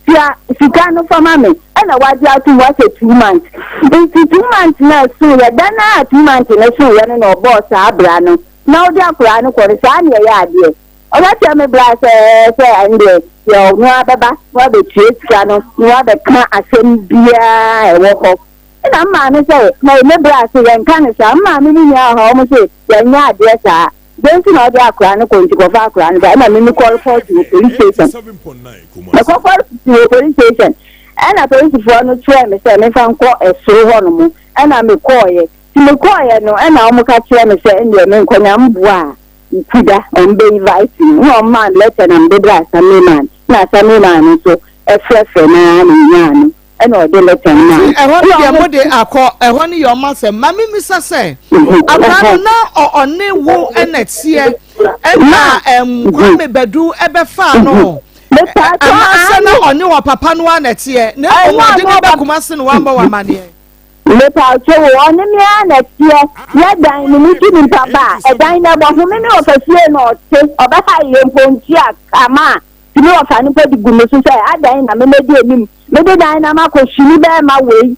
Tua sika no fa ma me. Ɛna wagye atom wasɛ 2 months. Nti 2 months no ɛsoeɛ, da no a 2 months no soeɛ no na ɔbɔɔ saa bra no. Na wode akwadaa no kɔ no, saa na ɛyɛ adeɛ. Ɔka kyerɛ me bra sɛ sɛ ɛndeɛ deɛ ɔno ara bɛba na wabɛtua sika no na wabɛka asɛm biara a ɛwɔ hɔ. Ɛna me maame sɛ, na me bra se yɛnka no saa. Me maame no nyinaa wɔ ha, wɔn se yɛnyɛ adeɛ saa. Dɛn nti na ɔde akwadaa no kɔ nti kɔfa akwadaa no ba ɛna mimi kɔ report wɔ police station. Mekɔ kɔ report wɔ police station ɛna polisifoɔ no kyerɛɛ me sɛ mefa nkɔ ɛsoro hɔ nom ɛna mekɔɔyɛ. Nti mekɔɔyɛ no ɛna wɔn ka kyerɛ me sɛ ɛndeɛ menkɔ nyamboa a nkuda wɔn bɛ invite me na wɔn maa me letter na mede brɛ assemblyman na assemblyman no nso ɛfrɛfrɛ no ara na onyaa no ɛna ɔde letter no maa me. Ɛhɔ no deɛ mode akɔ ɛhɔ no yɛ ɔma sɛm ma me misa sɛ akwadaa no na ɔne wo ɛna teɛ ɛna ɛm Kwame Badu ɛbɛfaa no anaasɛ na ɔne wɔ papa no ara na ɛteɛ na mmom ɔde ne bɛ Kumasi na wammɔ wɔ amaneɛ. Mepawkyɛw o, ɔne me ara na ɛteɛ, yɛ dan no mu tu nipa ba a, ɛdan no ɛbɔ home ne ɔfa fie na ɔte, ɔbɛha yɛ mpo ntua ka ma tumi ɔfa no mpo de gu me so sɛ adɛn na me mɛdi anim, mede dan no ama kɔhwini bɛɛma wei.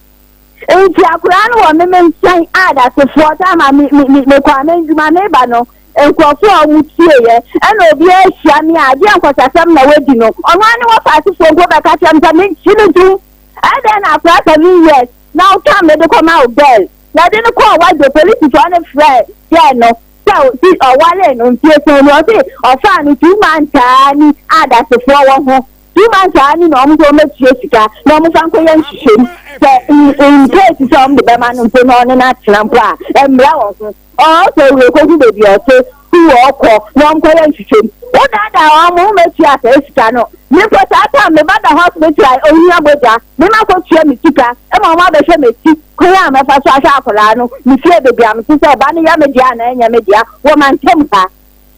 Nti akoraa no wɔ me me nkyɛn a dasefoɔ time a me me me mekɔ a mendwuma meba no nkurɔfoɔ a wɔn tieɛ ɛna obiara hyia me a adeɛ nkɔsasɛm na wadi no ɔno ara ne wɔfa asefoɔ mpo bɛka kyerɛ me sɛ menkyi no tom. Ɛdɛn na akwadaa 7 years na wotɔn me de kɔma wo girl na ɛde no kɔɔ wadwo polisifoɔ no frɛ girl no sɛ si ɔwaree no mfie sɛn ni ɔse ɔfaa no 2 months aa ni a dasefoɔ wɔ ho 2 months aa ni na ɔmo sɛ ɔmɛtua sika na ɔmo fa nkɔyɛ nhwehwɛm sɛ in case sɛ ɔmo de bɛma no mpo na ɔne no atena mpo a mmara wɔ ho ɔsɛ wei kɔhu baabi a ɔte si wɔ ɔkɔ na ɔmkɔyɛ nhwehwɛm wodaadaa ɔmo womɛtua saa sika no me mpo saa time me ba da hospital a ohia mogya me ma kɔtua me sika ma ɔmo abɛhwɛ m'akyi kwan a mɛfa so ahwɛ akwadaa no me fie baabi a mete sɛ ɔba no yɛ me dea anaa ɛnyɛ me dea wɔ mantam ha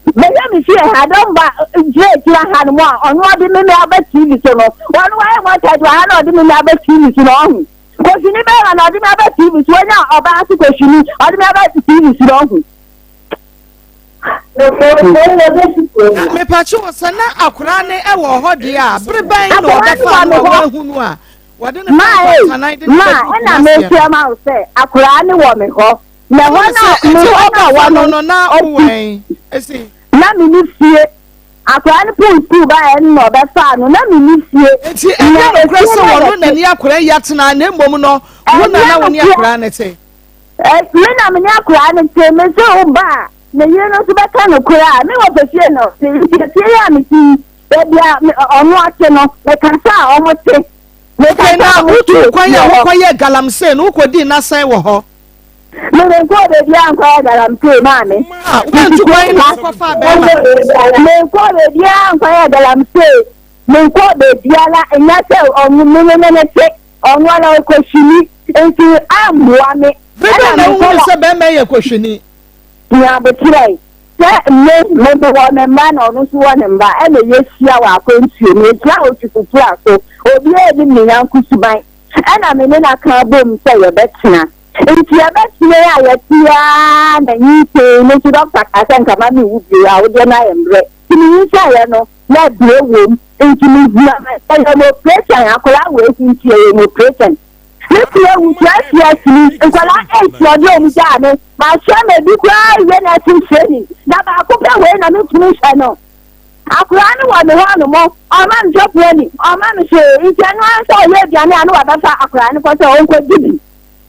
bɛhwɛ me fie ha dɔm ba gyina akyira ha no mu a ɔno ɔde me me aba TV so no ɔno wayɛ mɔtɛd wɔ ha na ɔde me me aba TV so no ɔho kɔhwini bɛrima na ɔde me aba TV so ɔnya ɔbaa so kɔhwini ɔde me aba TV so no ɔho. Mepatwo wɔ sɛ na akwadaa no wɔ hɔ deɛ a bere bɛn na ɔbɛfa no a wɔahu no a wɔde no fa nkwantanan de no Ma bɛduru ɛna Kumasi mekyerɛ no. ma wo sɛ akwadaa no wɔ me hɔ na ɛhɔ Ɛna na sɛ me nti hɔ na ɔba wɔ fa no no no na wowɛn esi. Na me ne fie akwadaa no pon sukuu baeɛ no na ɔbɛfaa no na me ne fie. Nti ɛnyɛ Na nokorɛ efie sɛ na wɔno yɛte na ne akwadaa yi atena na mmom no wo na ɛnyɛ na wo ne nokorɛ akwadaa no te. Me na me ne akwadaa no te me se wo ba a ne yere no nso bɛka nokorɛ a me wɔ fie no te nti efie yi a mete yi baabi a me ɔno ate no mekasa a ɔmo te Okay, mekasa na a ɔmo te wotuu kwan efie a hɔ. wokɔyɛɛ galamsey no wokɔdii n'asɛn wɔ hɔ? Me menkɔɔ baabi a nkɔyɛ galamsey maame. Ah, Mete woantu kurom kwan na ha. wokɔfaa bɛrima? Menkɔɔ baabiara nkɔyɛ galamsey. Menkɔɔ baabiara nyɛ sɛ ɔno me ne ne te. Ɔno ara ɔkɔhwini nti ammoa me. Bere bɛn Ɛna na wohunuu menkɔɔ sɛ bɛrima yi yɛ kɔhwini? Nea aboterɛ sɛ me me mewɔ me mma na ɔno nso wɔ ne mma ɛna yɛhyia wɔ akwantuo mu yɛhyia wɔ Twifupura so obiara nnim ne yanko suban ɛna me ne no aka abom sɛ yɛbɛtena nti yɛbɛtena yi a yɛte ara na nyinsɛn me nso dɔkta kaa sɛ nka ma menwu bio awodeɛ no ayɛ mmerɛ nti menyinsɛneɛ no na abue wom nti mehia ɛyɛ mo operation akwadaa wɔ esi nti ɛyɛ mo operation me kunu awu 12 years ni nkwadaa 8 na ɔde wɔn gyaa me mahyɛ ma ebi koraa wie nursing training na baako pɛ wei na mentumi nhwɛ no akwadaa no wɔ me hɔ nom ɔma me chop money ɔma me hwee nti ɛno ara sɛ ɔyɛ aduane a na wabɛfa akwadaa no kɔ sɛ ɔnkɔdi bi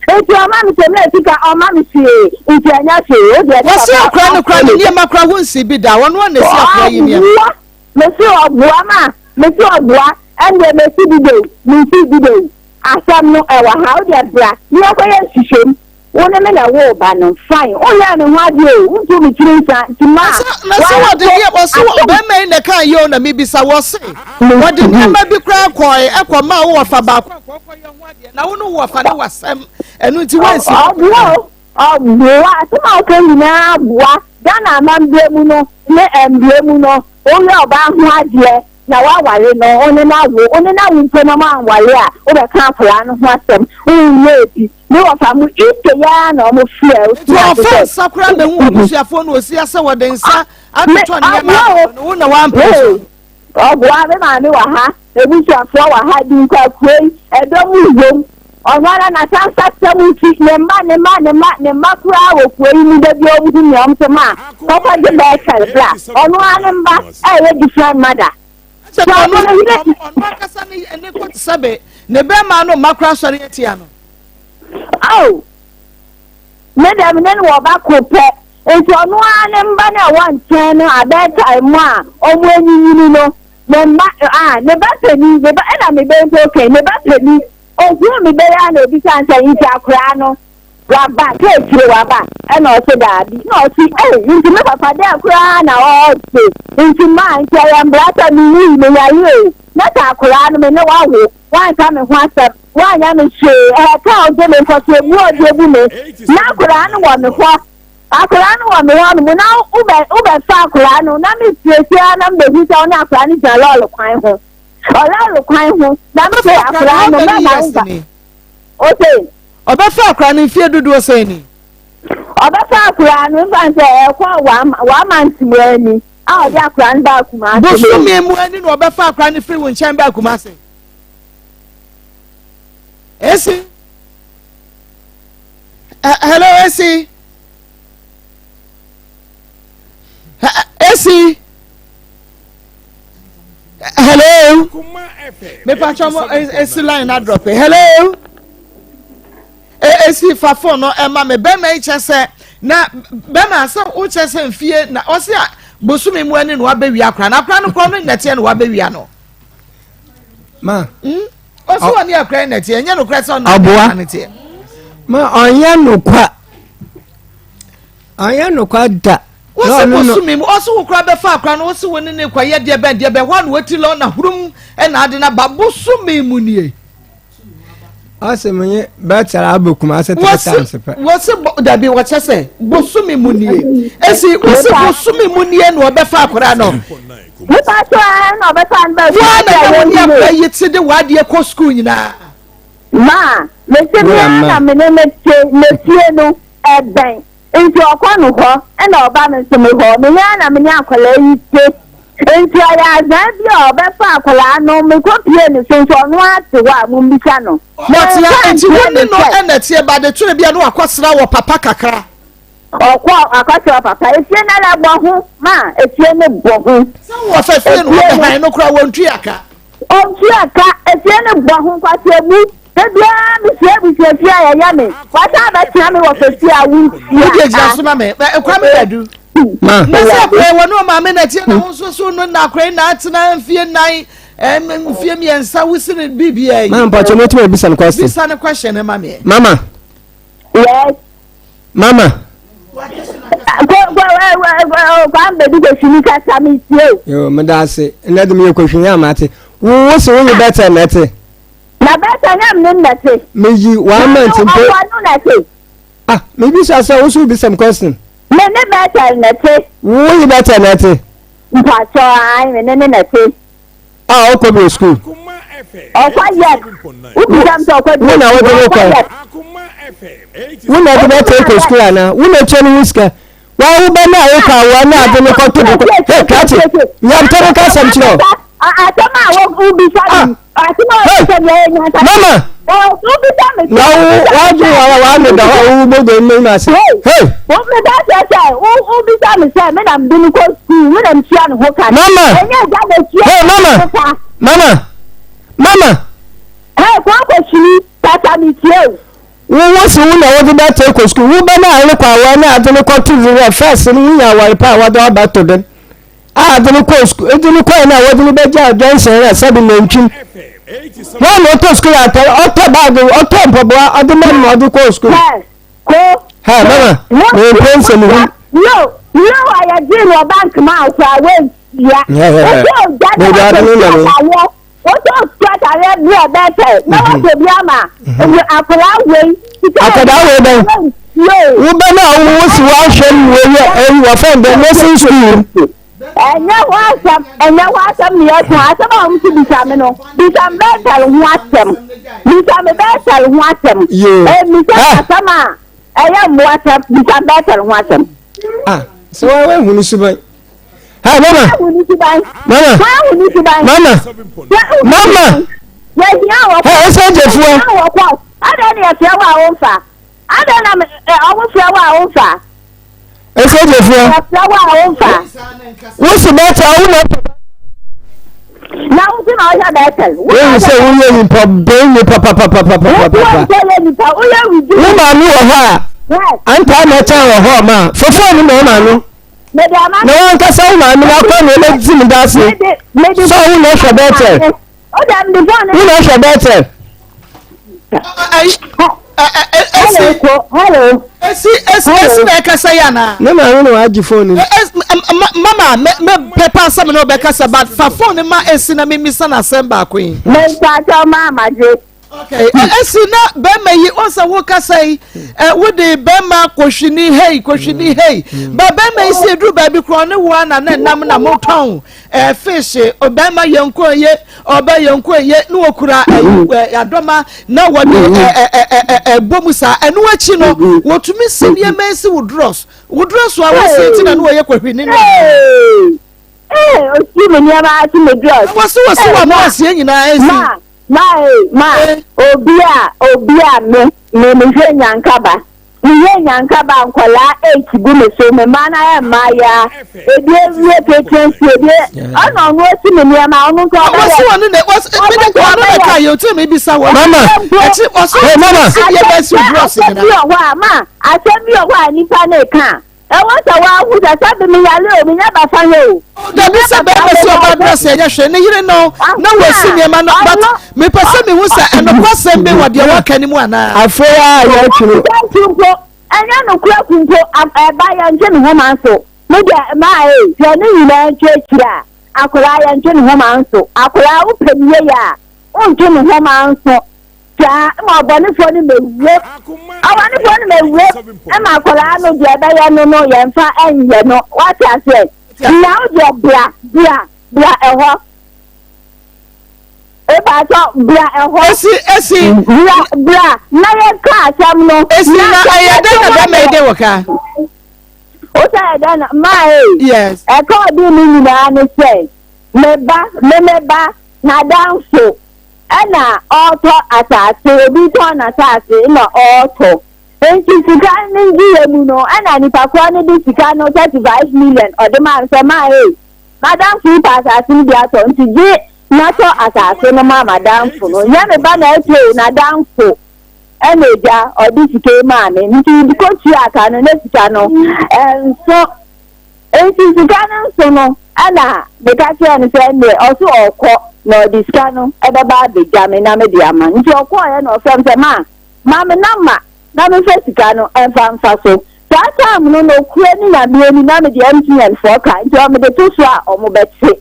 nti ɔma me sɛ mmerɛ sika ɔma me hwee nti ɛnyɛ hwee o deɛ ne Wɔsi papa akora no kora ne nneɛma kora ho nsi bi da wɔn a na esi akora yi nneɛma. Ɔboa mesi ɔboa ma mesi ɔboa ɛndeɛ mesi bi de mesi bi de asɛm no ɛwɔ ha o deɛ bra ne yɛkɔyɛ nhwehwɛm wo ne me na ɛwɔ ba no fine woyɛ me ho adeɛ o wontu me tiri nsa nti ma Na sɛ wɔde nneɛma wɔsi wɔ bɛrima yi na ɛka yɛ o na mibisa wɔsi wɔde nneɛma bi koraa kɔɛ ɛkɔ maa wo wɔfa baako akɔ ɔkɔyɛ ho adeɛ na wo no wɔfa ne wasɛm. Ɛno nti woansi. Ɔboa o, ɔboa. Asɛm a woka nyinaa boa. Ghana amammerɛ mu no ne mmara mu no, woyɛ ɔbaa ho adeɛ na woaware no, wo ne no awo, wo ne no awo mpo na moanware a, wobɛka akwadaa no ho asɛm. Wonyɛɛ bi. Me wɔfa mo Easter yi ara na wɔn frɛ wo. Nti ɔfa nsa koraa bɛhu abusuafoɔ no ɔsia sɛ wɔde nsa atotɔ nneɛma ama no, wo na woampene so. Ɔboa me maame wɔ ha, m'abusuafoɔ wɔ ha, Dunkwa kuro yi, ɛdɔm wom. Ɔno ara n'asansasɛm nti, ne mma, ne mma, ne mma, ne mma koraa wɔ kuro yi mu, da biara wɔn hu me a, wɔn sɛ ma, kɔkɔgye Bethel bra. Ɔno ara ne mma ɛyɛ different mother. Sɛ ɔno ɔno ankasa ne ne kɔ sɛbe ne bɛrima no mma koraa sɔre atia no. Oh, me dɛm ne no wɔ ba ko pɛ. Nti ɔno ara ne mba no a ɛwɔ nkyɛn no abɛɛtae mu a wɔn anyinyini no, ne mma, ah, ne ba panin, ne ba, ɛna me bɛ mpo kɛn, ne ba panin, ohuu me bɛ yi ara na obisaa no sɛ, nti akoraa no, waba, sɛ akyire waba? Ɛna ɔse daabi, na ɔse, ei, nti me papa dɛn koraa na ɔɔse, nti ma, nti ɛyɛ mbra sɛ menwui, meyare o, na sɛ akoraa no me ne wawo, wanka me ho asɛm, wanyɛ me hwee, ɛka a ɔgye me, nkɔsoɔ bu a ɔde abu me, na akoraa no wɔ me hɔ. Akwadaa no wɔ me hɔ nom na wobɛ wobɛfa akwadaa no na mesiesie ara na mebɛhu sɛ wo ne akwadaa no gyina lɔɔre kwan ho. Ɔlɔɔre kwan ho na mese akwadaa no mɛma wo ba. Ose. Ɔbɛfa akwadaa no mfie dodoɔ sɛn ni? Ɔbɛfa akwadaa no mfa sɛ ɛkɔ one month mu ani a ɔde akwadaa no baa Kumase. Bosome mu ani na ɔbɛfa akwadaa no firi wo nkyɛn baa Kumase. Esi. Hello, Esi. Esi. Hello. Me patch mo esi line na drop. Hello. Esi fa phone no ɛma me bɛma yi kyɛ sɛ na bɛma sɛ wo kyɛ sɛ mfie na ɔsi a bosome mu ani na wabɛwia akora na akora no korɔ no nnɛteɛ na wabɛwia no. Ma. Hmm? Ɔsi wɔ ne akora nnɛteɛ ɛnyɛ nokorɛ sɛ ɔno akora no teɛ. Ma ɔnyɛ nokwa. Ɔnyɛ nokwa da. Wosi bosome mu ɔsi wo kora bɛfa akora no wosi wo ne ne kɔ yɛ deɛ bɛn deɛ bɛn hɔ a na wati lɔ na hurum ɛna ade na ba bosome mu nie. Ɔsi mo nye bɛtɛrɛ abɔ Kumasi three times pɛ. Wɔsi bɔ dabi wɔkyɛ sɛ bosome mu nie esi wɔsi bosome mu nie na ɔbɛfa akora no. Nipa so ɛ na ɔbɛfa no bɛ. Wɔn na ɛna wɔn ni akora yi ti de wɔadeɛ kɔ sukuu nyinaa. Maa mesi mi ara na me ne ne te ne fie no ɛbɛn. Nti ɔkɔ no hɔ ɛna ɔba me nso me hɔ. Me ara na me ne akwadaa yi te. Nti ɔyɛ azaa bi a ɔbɛfa akwadaa no mekɔ pie ne so nso ɔno ara te hɔ a mommisa no. Ɔtea nti wo ne no ɛna ɛteɛ ba de twerɛ bi a na wakɔsra wɔ papa kakra. Ɔkɔ akɔsra papa efie no ara bɔ ho ma efie no bɔ ho. Sɛ wɔ fɛ fie no wɔbɛhan no koraa wɔntua ka. Ɔntua ka, efie no bɔ ho nkwaseabu. Da biara mesua abusuafie a yɛyɛ me. Wasan abɛtena me wɔ fie a wontua Wode gyina so ma me. Kwame Badu. Ma. Na sɛ akora wɔ ne ɔmaame na ɛteɛ na wo nso so no na akora na atena mfie nnan mfie mmiɛnsa wosi ne biribiara yi. Ma mpakyɛ mɛtumi abisa no question. Bisa no question no ma me. Mama. Yes. Mama. Kwame Badu kɔhwini kasa metie o. Yo, meda ase. Ɛnɛ de meyɛ kɔhwini a mate. Wo wo se wo nye bɛtɛ na ɛte. Na bɛtɛ nyɛ me ne nnɛte. Meyi one month mpo. Ɔkwa no na ɛte. Ah, mebisa sɛ wo so wobisa m question. Me ne bɛtɛ na ɛte. Wo nye bɛtɛ na ɛte. Mpatsɔ ae me ne ne na ɛte. Ah, ɔkɔ bi wɔ school. Ɔkɔ yɛ. Wobisa m sɛ ɔkɔ bi Wo na wode ne kɔ. Wo na wode bɛtɛ kɔ school anaa? Wo na ɛkyɛ ne ho sika. Wa wo bɛ na wo ka wa na ade ne kɔ to de kɔ. Hey, krakye. Nyamtɔ ne ka asɛm kyerɛ o. Asɛm a wobisa mi. Asɛm a wobisa mi ɛyɛ nyansa. Mama. Wobisa mi. Na wo wadwo wa wa me da hɔ a wo bɔ dɔn mu ase. Hey. Wo me da sɛ sɛ wo wobisa mi sɛ me na me de no kɔ sukuu me na me tua ne ho ka. Mama. Ɛnyɛ agya na tua ne ho ka. Mama. Mama. Hey, kɔ akɔ sini kasa mi tie o. Wo wo se wo na wode bɛte kɔ sukuu wo bɛ no a rekɔ aware ne ade no kɔto dze wɔ fɛs no wonya aware pa a wɔde ɔba to den a ade no kɔ sukuu ede no kɔɛ no a wɔde no bɛgya junction a sɛbe nantwim wɔn na ɔtɔ sukuu atare ɔtɔ baage ɔtɔ mpaboa ɔde ma no ɔde kɔ sukuu hɛ mama mempɛ nsɛm hu no no a yɛgye no ɔbank ma wo koraa wɔntua wotɔ ogya na wakɔtua atareɛ wotɔ sukuu atareɛ berɛ bɛtɛ na watɔ bi ama akwadaa wei. Akwadaa wei bɛn? Wo bɛ no a wo si w'ahwɛ no wei yɛ ɛyi wɔfɛn dɛ nursing school. Ɛnyɛ ho asɛm, ɛnyɛ ho asɛm na yɛka. Asɛm a wɔn si bisa me no, bisa me Bethel ho asɛm. Bisa me Bethel ho asɛm. Yoo. Mmisa asɛm a ɛyɛ mmoa asɛm, bisa me Bethel ho asɛm. Ah, sɛ wɔn wɔn ehunu suban. Hey, mama. Mama. Mama. Mama. Hey, ɛsɛ gyefoɔ. Adɛn na yɛfrɛ wo a womfa? Adɛn na ɔmo frɛ wo a womfa? Ɛsɛ gyefoɔ. Yɛfrɛ wo a womfa? Wosi bɛtɛ wo na. Na wo nso na ɔhwɛ bɛtɛl. Wohu sɛ woyɛ nipa bɛn ni papapapapapapa. Wo maame wɔ hɔ a antaa na ɛkyɛn wɔ hɔ ma fɔfɔ ne ma ɔma no. Na wankasa wo maame no akɔ na ɛbɛdi mu da ase. Sɛ wo na ɔhwɛ bɛtɛl. Wo na ɔhwɛ bɛtɛl. Esi esi esi na ɛkasa yi ana. Ne maame na wagye phone no. Mama me me pɛ pa asɛm na ɔbɛkasa but fa phone no ma esi na mimisa na asɛm baako yi. Me mpatsɔ maa ma gye. Okay, esi na bɛrima yi ɔsɛ wo kasa yi ɛ wo de bɛrima kɔhwini hei kɔhwini hei ba bɛrima yi si eduru baabi korɔ ne wo ana na nam na mo tɔn ɛ fish ɔbɛrima yɛn nko ye ɔbɛ yɛn nko ye ne wɔkura ɛ adɔma na wɔde ɛ ɛ ɛ ɛ bɔ mu saa ɛno akyi no wɔtumi si nneɛma esi wo drɔs wo drɔs a wɔsi ti na ne wɔyɛ kɔhwini no. Ee osi mi nneɛma ase mi drɔs. Wɔsi wɔsi wɔ mo aseɛ nyinaa esi. Ma ma ee ma obi a obi a me me mehwɛ nyankaba. Meyɛ nyankaba a nkwadaa eight gu me so, me mma no ayɛ mmaayaa, ebi awie ketewa ebi ɔna ɔno asi me nneɛma, ɔno nso ɔbɛyɛ. Wɔsi wɔn ne wɔsi mi de wɔn ne ka yɛ otu mi bisa wɔn. Mama ɛkyi wɔsi hey, mama si yɛ bɛ si duro si nyina. Asɛm bi wɔ hɔ a ma asɛm bi wɔ hɔ a nipa ne ka. Ɛwɔ sɛ wahu sɛ sɛbi me yare o, menyɛ bafa yɛ o. Dabi sɛ bɛrima si ɔba dress ɛnyɛ hwɛ ne yere no na wasi nneɛma no but mepɛ sɛ mehu sɛ ɛnokwasɛm bi wɔ deɛ waka no mu anaa. Afei a yɛtwe no. Kumpo ɛnyɛ nokorɛ kumpo ɛba yɛntwe ne ho ma nso me deɛ maa ee hwɛ ne nyinaa ntwa akyire a akwadaa yɛntwe ne ho ma nso akwadaa wopɛ ne yie a wontwe ne ho ma nso. Saa ma ɔbɔnefoɔ no mɛwuo. Ɔbɔnefoɔ no mɛwuo ma akwadaa no deɛ ɛbɛyɛ no no yɛmfa nyɛ no. Wate aseɛ? Na wo deɛ bra, bra, bra ɛhɔ. Ebaatɔ bra ɛhɔ. Esi, esi. Bra, bra na yɛka asɛm no. Esi na ɛyɛ dɛn na bɛma yi de wɔ ka? O sɛ ɛyɛ dɛn na maa ee. Yes. Ɛka ɔde ne nyinaa ne sɛ me ba, me me ba, n'adanfo. Ɛna ɔɔtɔ asaase, obi tɔn n'asaase na ɔɔtɔ. Nti sika no ngyeeɛ mu no, ɛna nipa korɔ no de sika no 35 million ɔde maa no sɛ, maa ei, m'adamfo yi pɛ asaase no bi atɔ, nti gye na tɔ asaase no ma m'adamfo no. Nyɛ me ba na ɛtɔ o, n'adamfo. Ɛna agya ɔde sika yi maa me, nti kɔtua ka no, na sika no ɛnso. Enti sika no nso no, ɛna meka kyerɛɛ no sɛ ɛnneɛ ɔse ɔrekɔ na ɔde sika no ɛbɛba abɛgya me na mede ama no. Nti ɔkɔeɛ na ɔfrɛ me sɛ ma ma me nɔma na memfa sika no ɛmfa mfa so. Saa time no nokorɛ ne Nyame anim na mede MTN foɔ ka nti ɔ mede to so a ɔmo bɛte.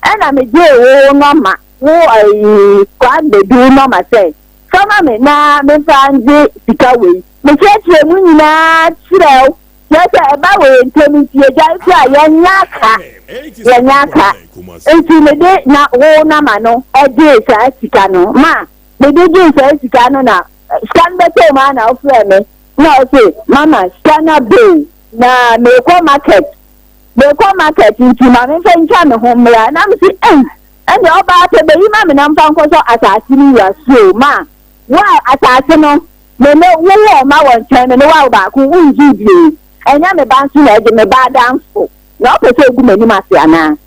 Ɛna megyee wo nɔma wo ayi Kwame Badu wo nɔma sɛ fa ma me na memfa ngye sika wei. Mekyerɛkyerɛ mu nyinaa kyerɛɛ wo. Kyerɛ sɛ, ɛba wɔ yɛn ntam nti yɛgyae koraa a, yɛnyɛ aka. Yɛnyɛ aka. Nti mede na wo nama no gyee saa sika no. Ma mede gyee saa sika no na sika no bɛtɔɔ mu ara na wofrɛɛ me na ɔse, Mama, sika no aba o, na merekɔ market. Merekɔ market nti ma memfa ntwa me ho mmra. Na mese, Ei, ɛnneɛ ɔbaa pɛ bɛyi ma me na mfa nkɔsɔ asase no wura so o. Ma wo a asase no Me ne wo wɔ mma wɔ nkyɛn, me ne wo awo baako, wonngye bio. Ɛnyɛ me ba nso na ɛgye, me ba adamfo na ɔpɛ sɛ ogu m'anim ase anaa?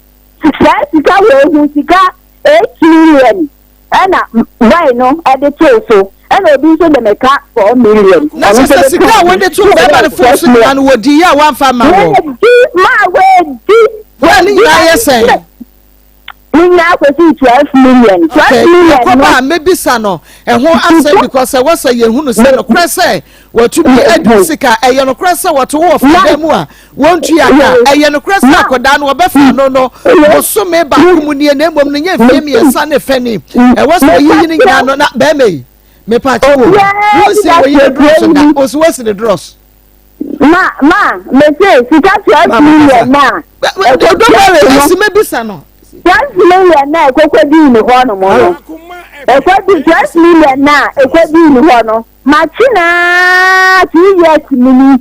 Saa sika wei ho sika 8 million ɛna boy no ɛde too so, ɛna obi nso de me ka 4 million. Na kyerɛ sɛ sika a wode too bɛrima no fon so nyinaa no wɔdii a woamfa amma wɔ? Wɔadi, maa wɔadi. Wura ne nyinaa yɛ sɛn? Ne nyinaa kɔsii 12 million. 12 Okay, million yɛkɔba no. a mɛbisa no ɛho asɛm because ɛwɔ sɛ yɛhunu sɛ nokorɛ sɛ watumi adi sika ɛyɛ nokorɛ sɛ wɔte wo wɔ fadan mu a wɔntua ka ɛyɛ nokorɛ sɛ akɔdaa no wɔbɛfa no no bosome baako mu nie na mmom no nyɛ mfie mmiɛnsa ne fɛ ni ɛwɔ sɛ ɔyiyi no nyinaa no na bɛrima yi. Mepaakyɛ wo, wonsi wo yere drɔs da, osi wosi ne drɔs. Ma ma mese sika 12 million na. Don't worry, esi mebisa no. 12 million na ɛkɔkɔdii ne hɔ nom no. Ɛkɔdi 12 million na ɛkɔdii ne hɔ no. Makye naa 2 years mu ni.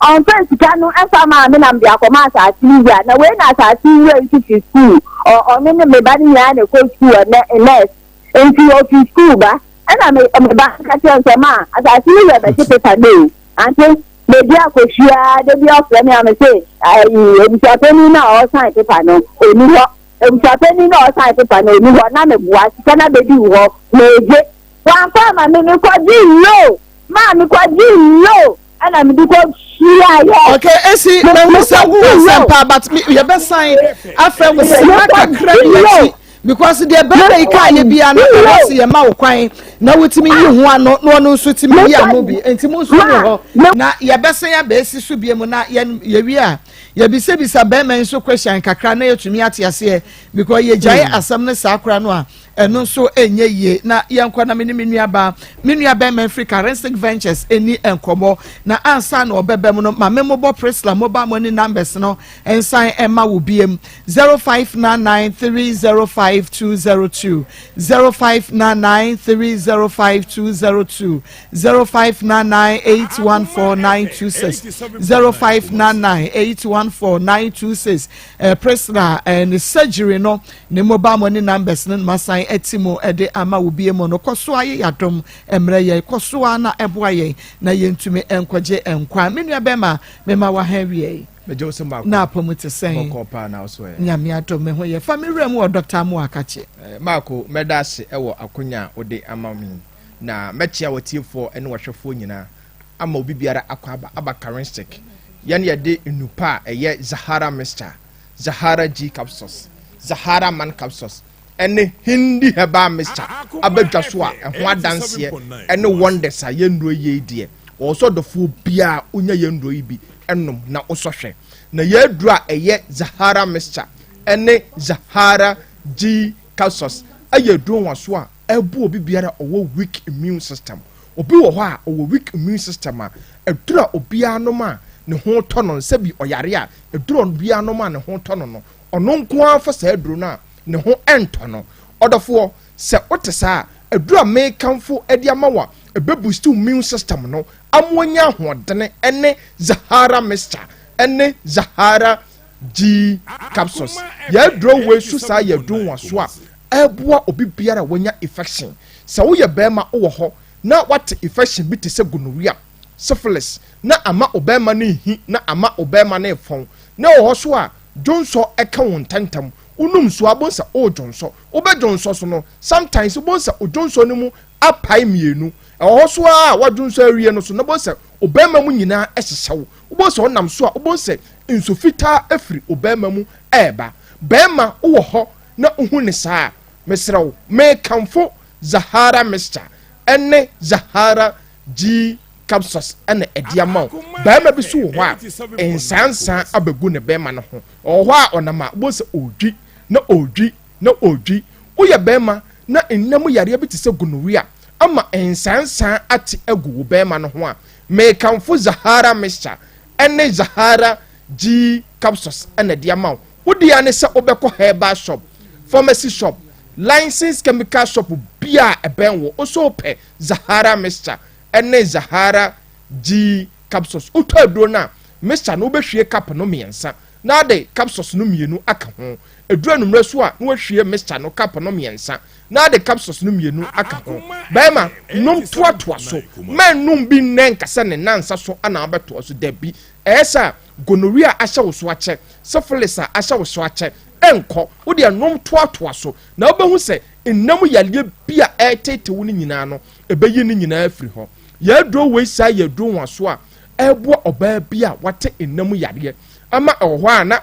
Ɔmfa sika no ɛmfa maa me na mede akɔma asase no wura. Na wei na asase wura nso fi school. Ɔno ne me ba no nyinaa na ɛkɔ school ɛnɛ nurse. Nti ofi school ba. Ɛna me me ba ka kyerɛ sɛ ma asase no wura bɛgye paper no o. Ante medi akɔhyia da bi ɔfrɛ me a me se ayi abusuapanin no a ɔresan paper no ɔni hɔ. Abusuapanin no a ɔresan paper no ɔni hɔ na meboa sika no abɛdi wo hɔ megye. Wamfa ama me, mekɔgye loan. Maa mekɔgye loan ɛna mede kɔ suaeɛ. Okay, esi mehu sɛ wowɔ nsɛm paa, but yɛbɛsan afrɛ wo sima kakra bi akyi because deɛ bɛrɛ yi kaa yɛ bia no, ɛwɔ sɛ yɛma wo kwan na wotumi yi ho ano na ɔno nso tumi yi ano bi, nti mo nso wɔ hɔ na yɛbɛsan abɛɛsi so bie mu na yɛn yɛwie a, yɛbisabisa bɛrima yi nso question kakra na yɛtumi ate aseɛ because yɛgyae asɛm no saa koraa no a, ɛno nso ɛnyɛ yie. Na yɛnkɔ na me ne me nua baa, me nua bɛrima firi Karensic Ventures ɛni nkɔmmɔ. Na ansa na ɔbɛbɛ mu no, maame mobɔ Priscilla mobile money numbers no nsan ɛma wo biem: 0599305202, 0599305202, 0599814926, 0599814926. Priscilla ne surgery no ne mobile money numbers no masan ɛti mu ɛde ama wo bie mu no. Kɔ so ayɛ yadom mmerɛ yɛn kɔ so a na ɛboa yɛn na yɛntumi nkɔgye nkwa. Me nua bɛrima, mema wa ha wie yi. Megye wo so mmaako. Na apɔmu te sɛn? Bɔkɔ paa, na wo so ɛ? Nyame adom, me ho yɛ. Fa me wura mu wɔ Dr. Amoah Akakye. Maako, mɛda ase wɔ akonya a wode ama me yi, na mɛkyea w'atiefoɔ ne w'ahwɛfoɔ nyinaa ama obi biara akɔ aba aba Karenstick. Yɛn yɛde nnupa a ɛyɛ Zahara Mixture, Zahara G Capsules, Zahara Man Capsules ɛne Hindi Herbal Mixture abɛdwa so a ɛho adanseɛ ɛne wonders a yɛn nnuro yie deɛ wɔwɔ sɛ ɔdɔfoɔ biara wonya yɛn nnuro yi bi ɛnom na wosɔ hwɛ. Na yɛn aduro a ɛyɛ Zahara Mixture ɛne Zahara G Capsules ɛyɛ aduro nwaso a ɛbu obi biara a ɔwɔ weak immune system. Obi wɔ hɔ a ɔwɔ weak immune system a, aduro a obiara nom a ne ho tɔ no, nsɛbi ɔyare a, aduro a obiara nom a ne ho tɔ no, ɔno nko ara fa saa aduro no a ne ho ɛntɔ no. Ɔdɔfoɔ, sɛ wote saa a, aduro a mekamfo de ama wo a ɛbɛboost immune system no ama wanya ahoɔdene ɛne Zahara Mixture ɛne Zahara G Capsules. Yɛ aduro wei so saa yɛ aduro nwaso a ɛboa obi biara a wanya infection. Sɛ woyɛ bɛrima wowɔ hɔ na wate infection bi te sɛ gonorrhea, syphilis, na ama ɔbɛrima no nhi na ama ɔbɛrima no efɔn na wɔ hɔ so a dwonsɔ ɛka wo ntɛntɛm, wonum so abɔ nsa ɔredwonsɔ, wobɛdwonsɔ so no, sometimes wobɔ nsa odwonsɔ no mu apae mmienu. Ɛwɔ hɔ so a wadwonsɔ awie no so na bɔ nsa ɔbɛrima mu nyinaa ɛhyehyɛ wo. Wobɔ nsa ɔnam so a, wobɔ nsa nsu fitaa afiri ɔbɛrima mu ɛɛba. Bɛrima wowɔ hɔ na wohu ne saa, mesrɛ wo, mekamfo Zahara Mixture ɛne Zahara G Capsules ɛna ɛde ama wo. Bɛrima bi so wɔ hɔ a nsansan abɛgu ne bɛrima no ho, ɔwɔ hɔ a ɔnam a wobɔ sɛ ɔredwi na ɔredwi na ɔredwi. Woyɛ bɛrima na nnam yareɛ bi te sɛ gonorrhea ama nsansan ate agu wo bɛrima no ho a, mekamfo Zahara Mixture ɛne Zahara G Capsules ɛna ɛde ama wo. Wodi ne sɛ wobɛkɔ herbal shop, pharmacy shop, licensed chemical shop bia ɛbɛn wo, wosɛ wopɛ Zahara Mixture ɛne Zahara G Capsules. Wotɔ aduro no a, mixture no wobɛhwie cup no mmiɛnsa na ade capsules no mmienu aka ho. Eduru anummerɛ so a, na wahwie mixture no cup no mmiɛnsa na ade capsules no mmienu aka ho. Bɛrima, nom toatoa so. Mɛnnom bi nnɛ nkasa ne nansa so ana wabɛtoa so, dabi. Ɛyɛ sɛ gonorrhea ahyɛ wo so akyɛ, syphilis a ahyɛ wo so akyɛ, ɛnkɔ. Wodeɛ nom toatoa so na wobɛhu sɛ nnam yareɛ bi a ɛretete wo no nyinaa no, ɛbɛyi no nyinaa afiri hɔ. Yɛaduro wei saa yɛ aduro nwaso a ɛreboa ɔbaa bi a wate nnam yareɛ ama ɛwɔ hɔ a na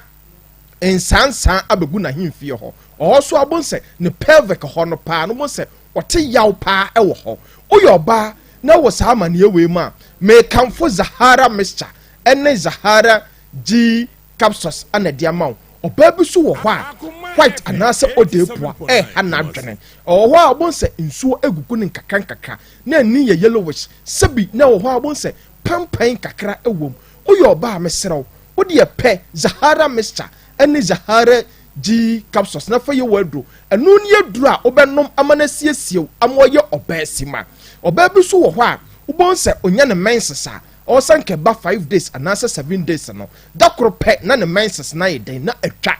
nsansan abɛgu n'ahemfie hɔ. Ɔhɔ so abɔ sɛ ne pelvic hɔ no paa no bɔ sɛ ɔte yaw paa ɛwɔ hɔ. Woyɛ ɔbaa na wɔ saa amanneɛ wei mu a, mekamfo Zahara Mixture ɛne Zahara G Capsules ana ɛde ama wo. Ɔbaa bi so wɔ hɔ a white anaasɛ odeepua ɛɛha n'adwene. Ɛwɔ hɔ a wobɛhu sɛ nsuo agugu no nkakra nkakra na ani yɛ yellowish sɛbi na ɛwɔ hɔ a wobɛhu sɛ pampan kakra wɔ mu. Woyɛ ɔbaa a mesrɛ wo, wo deɛ pɛ Zahara mixture ne Zahara G capsules na fa yɛ w'aduro. Ɛno ne aduro a wobɛnom ama no asiesie wo ama wayɛ ɔbaa sima. Ɔbaa bi nso wɔ hɔ a wobɛhu sɛ ɔnya ne menses a, ɔwɔ sɛ nka ɛba 5 days anaasɛ 7 days no, da koro pɛ na ne menses no ayɛ dɛn na atwa.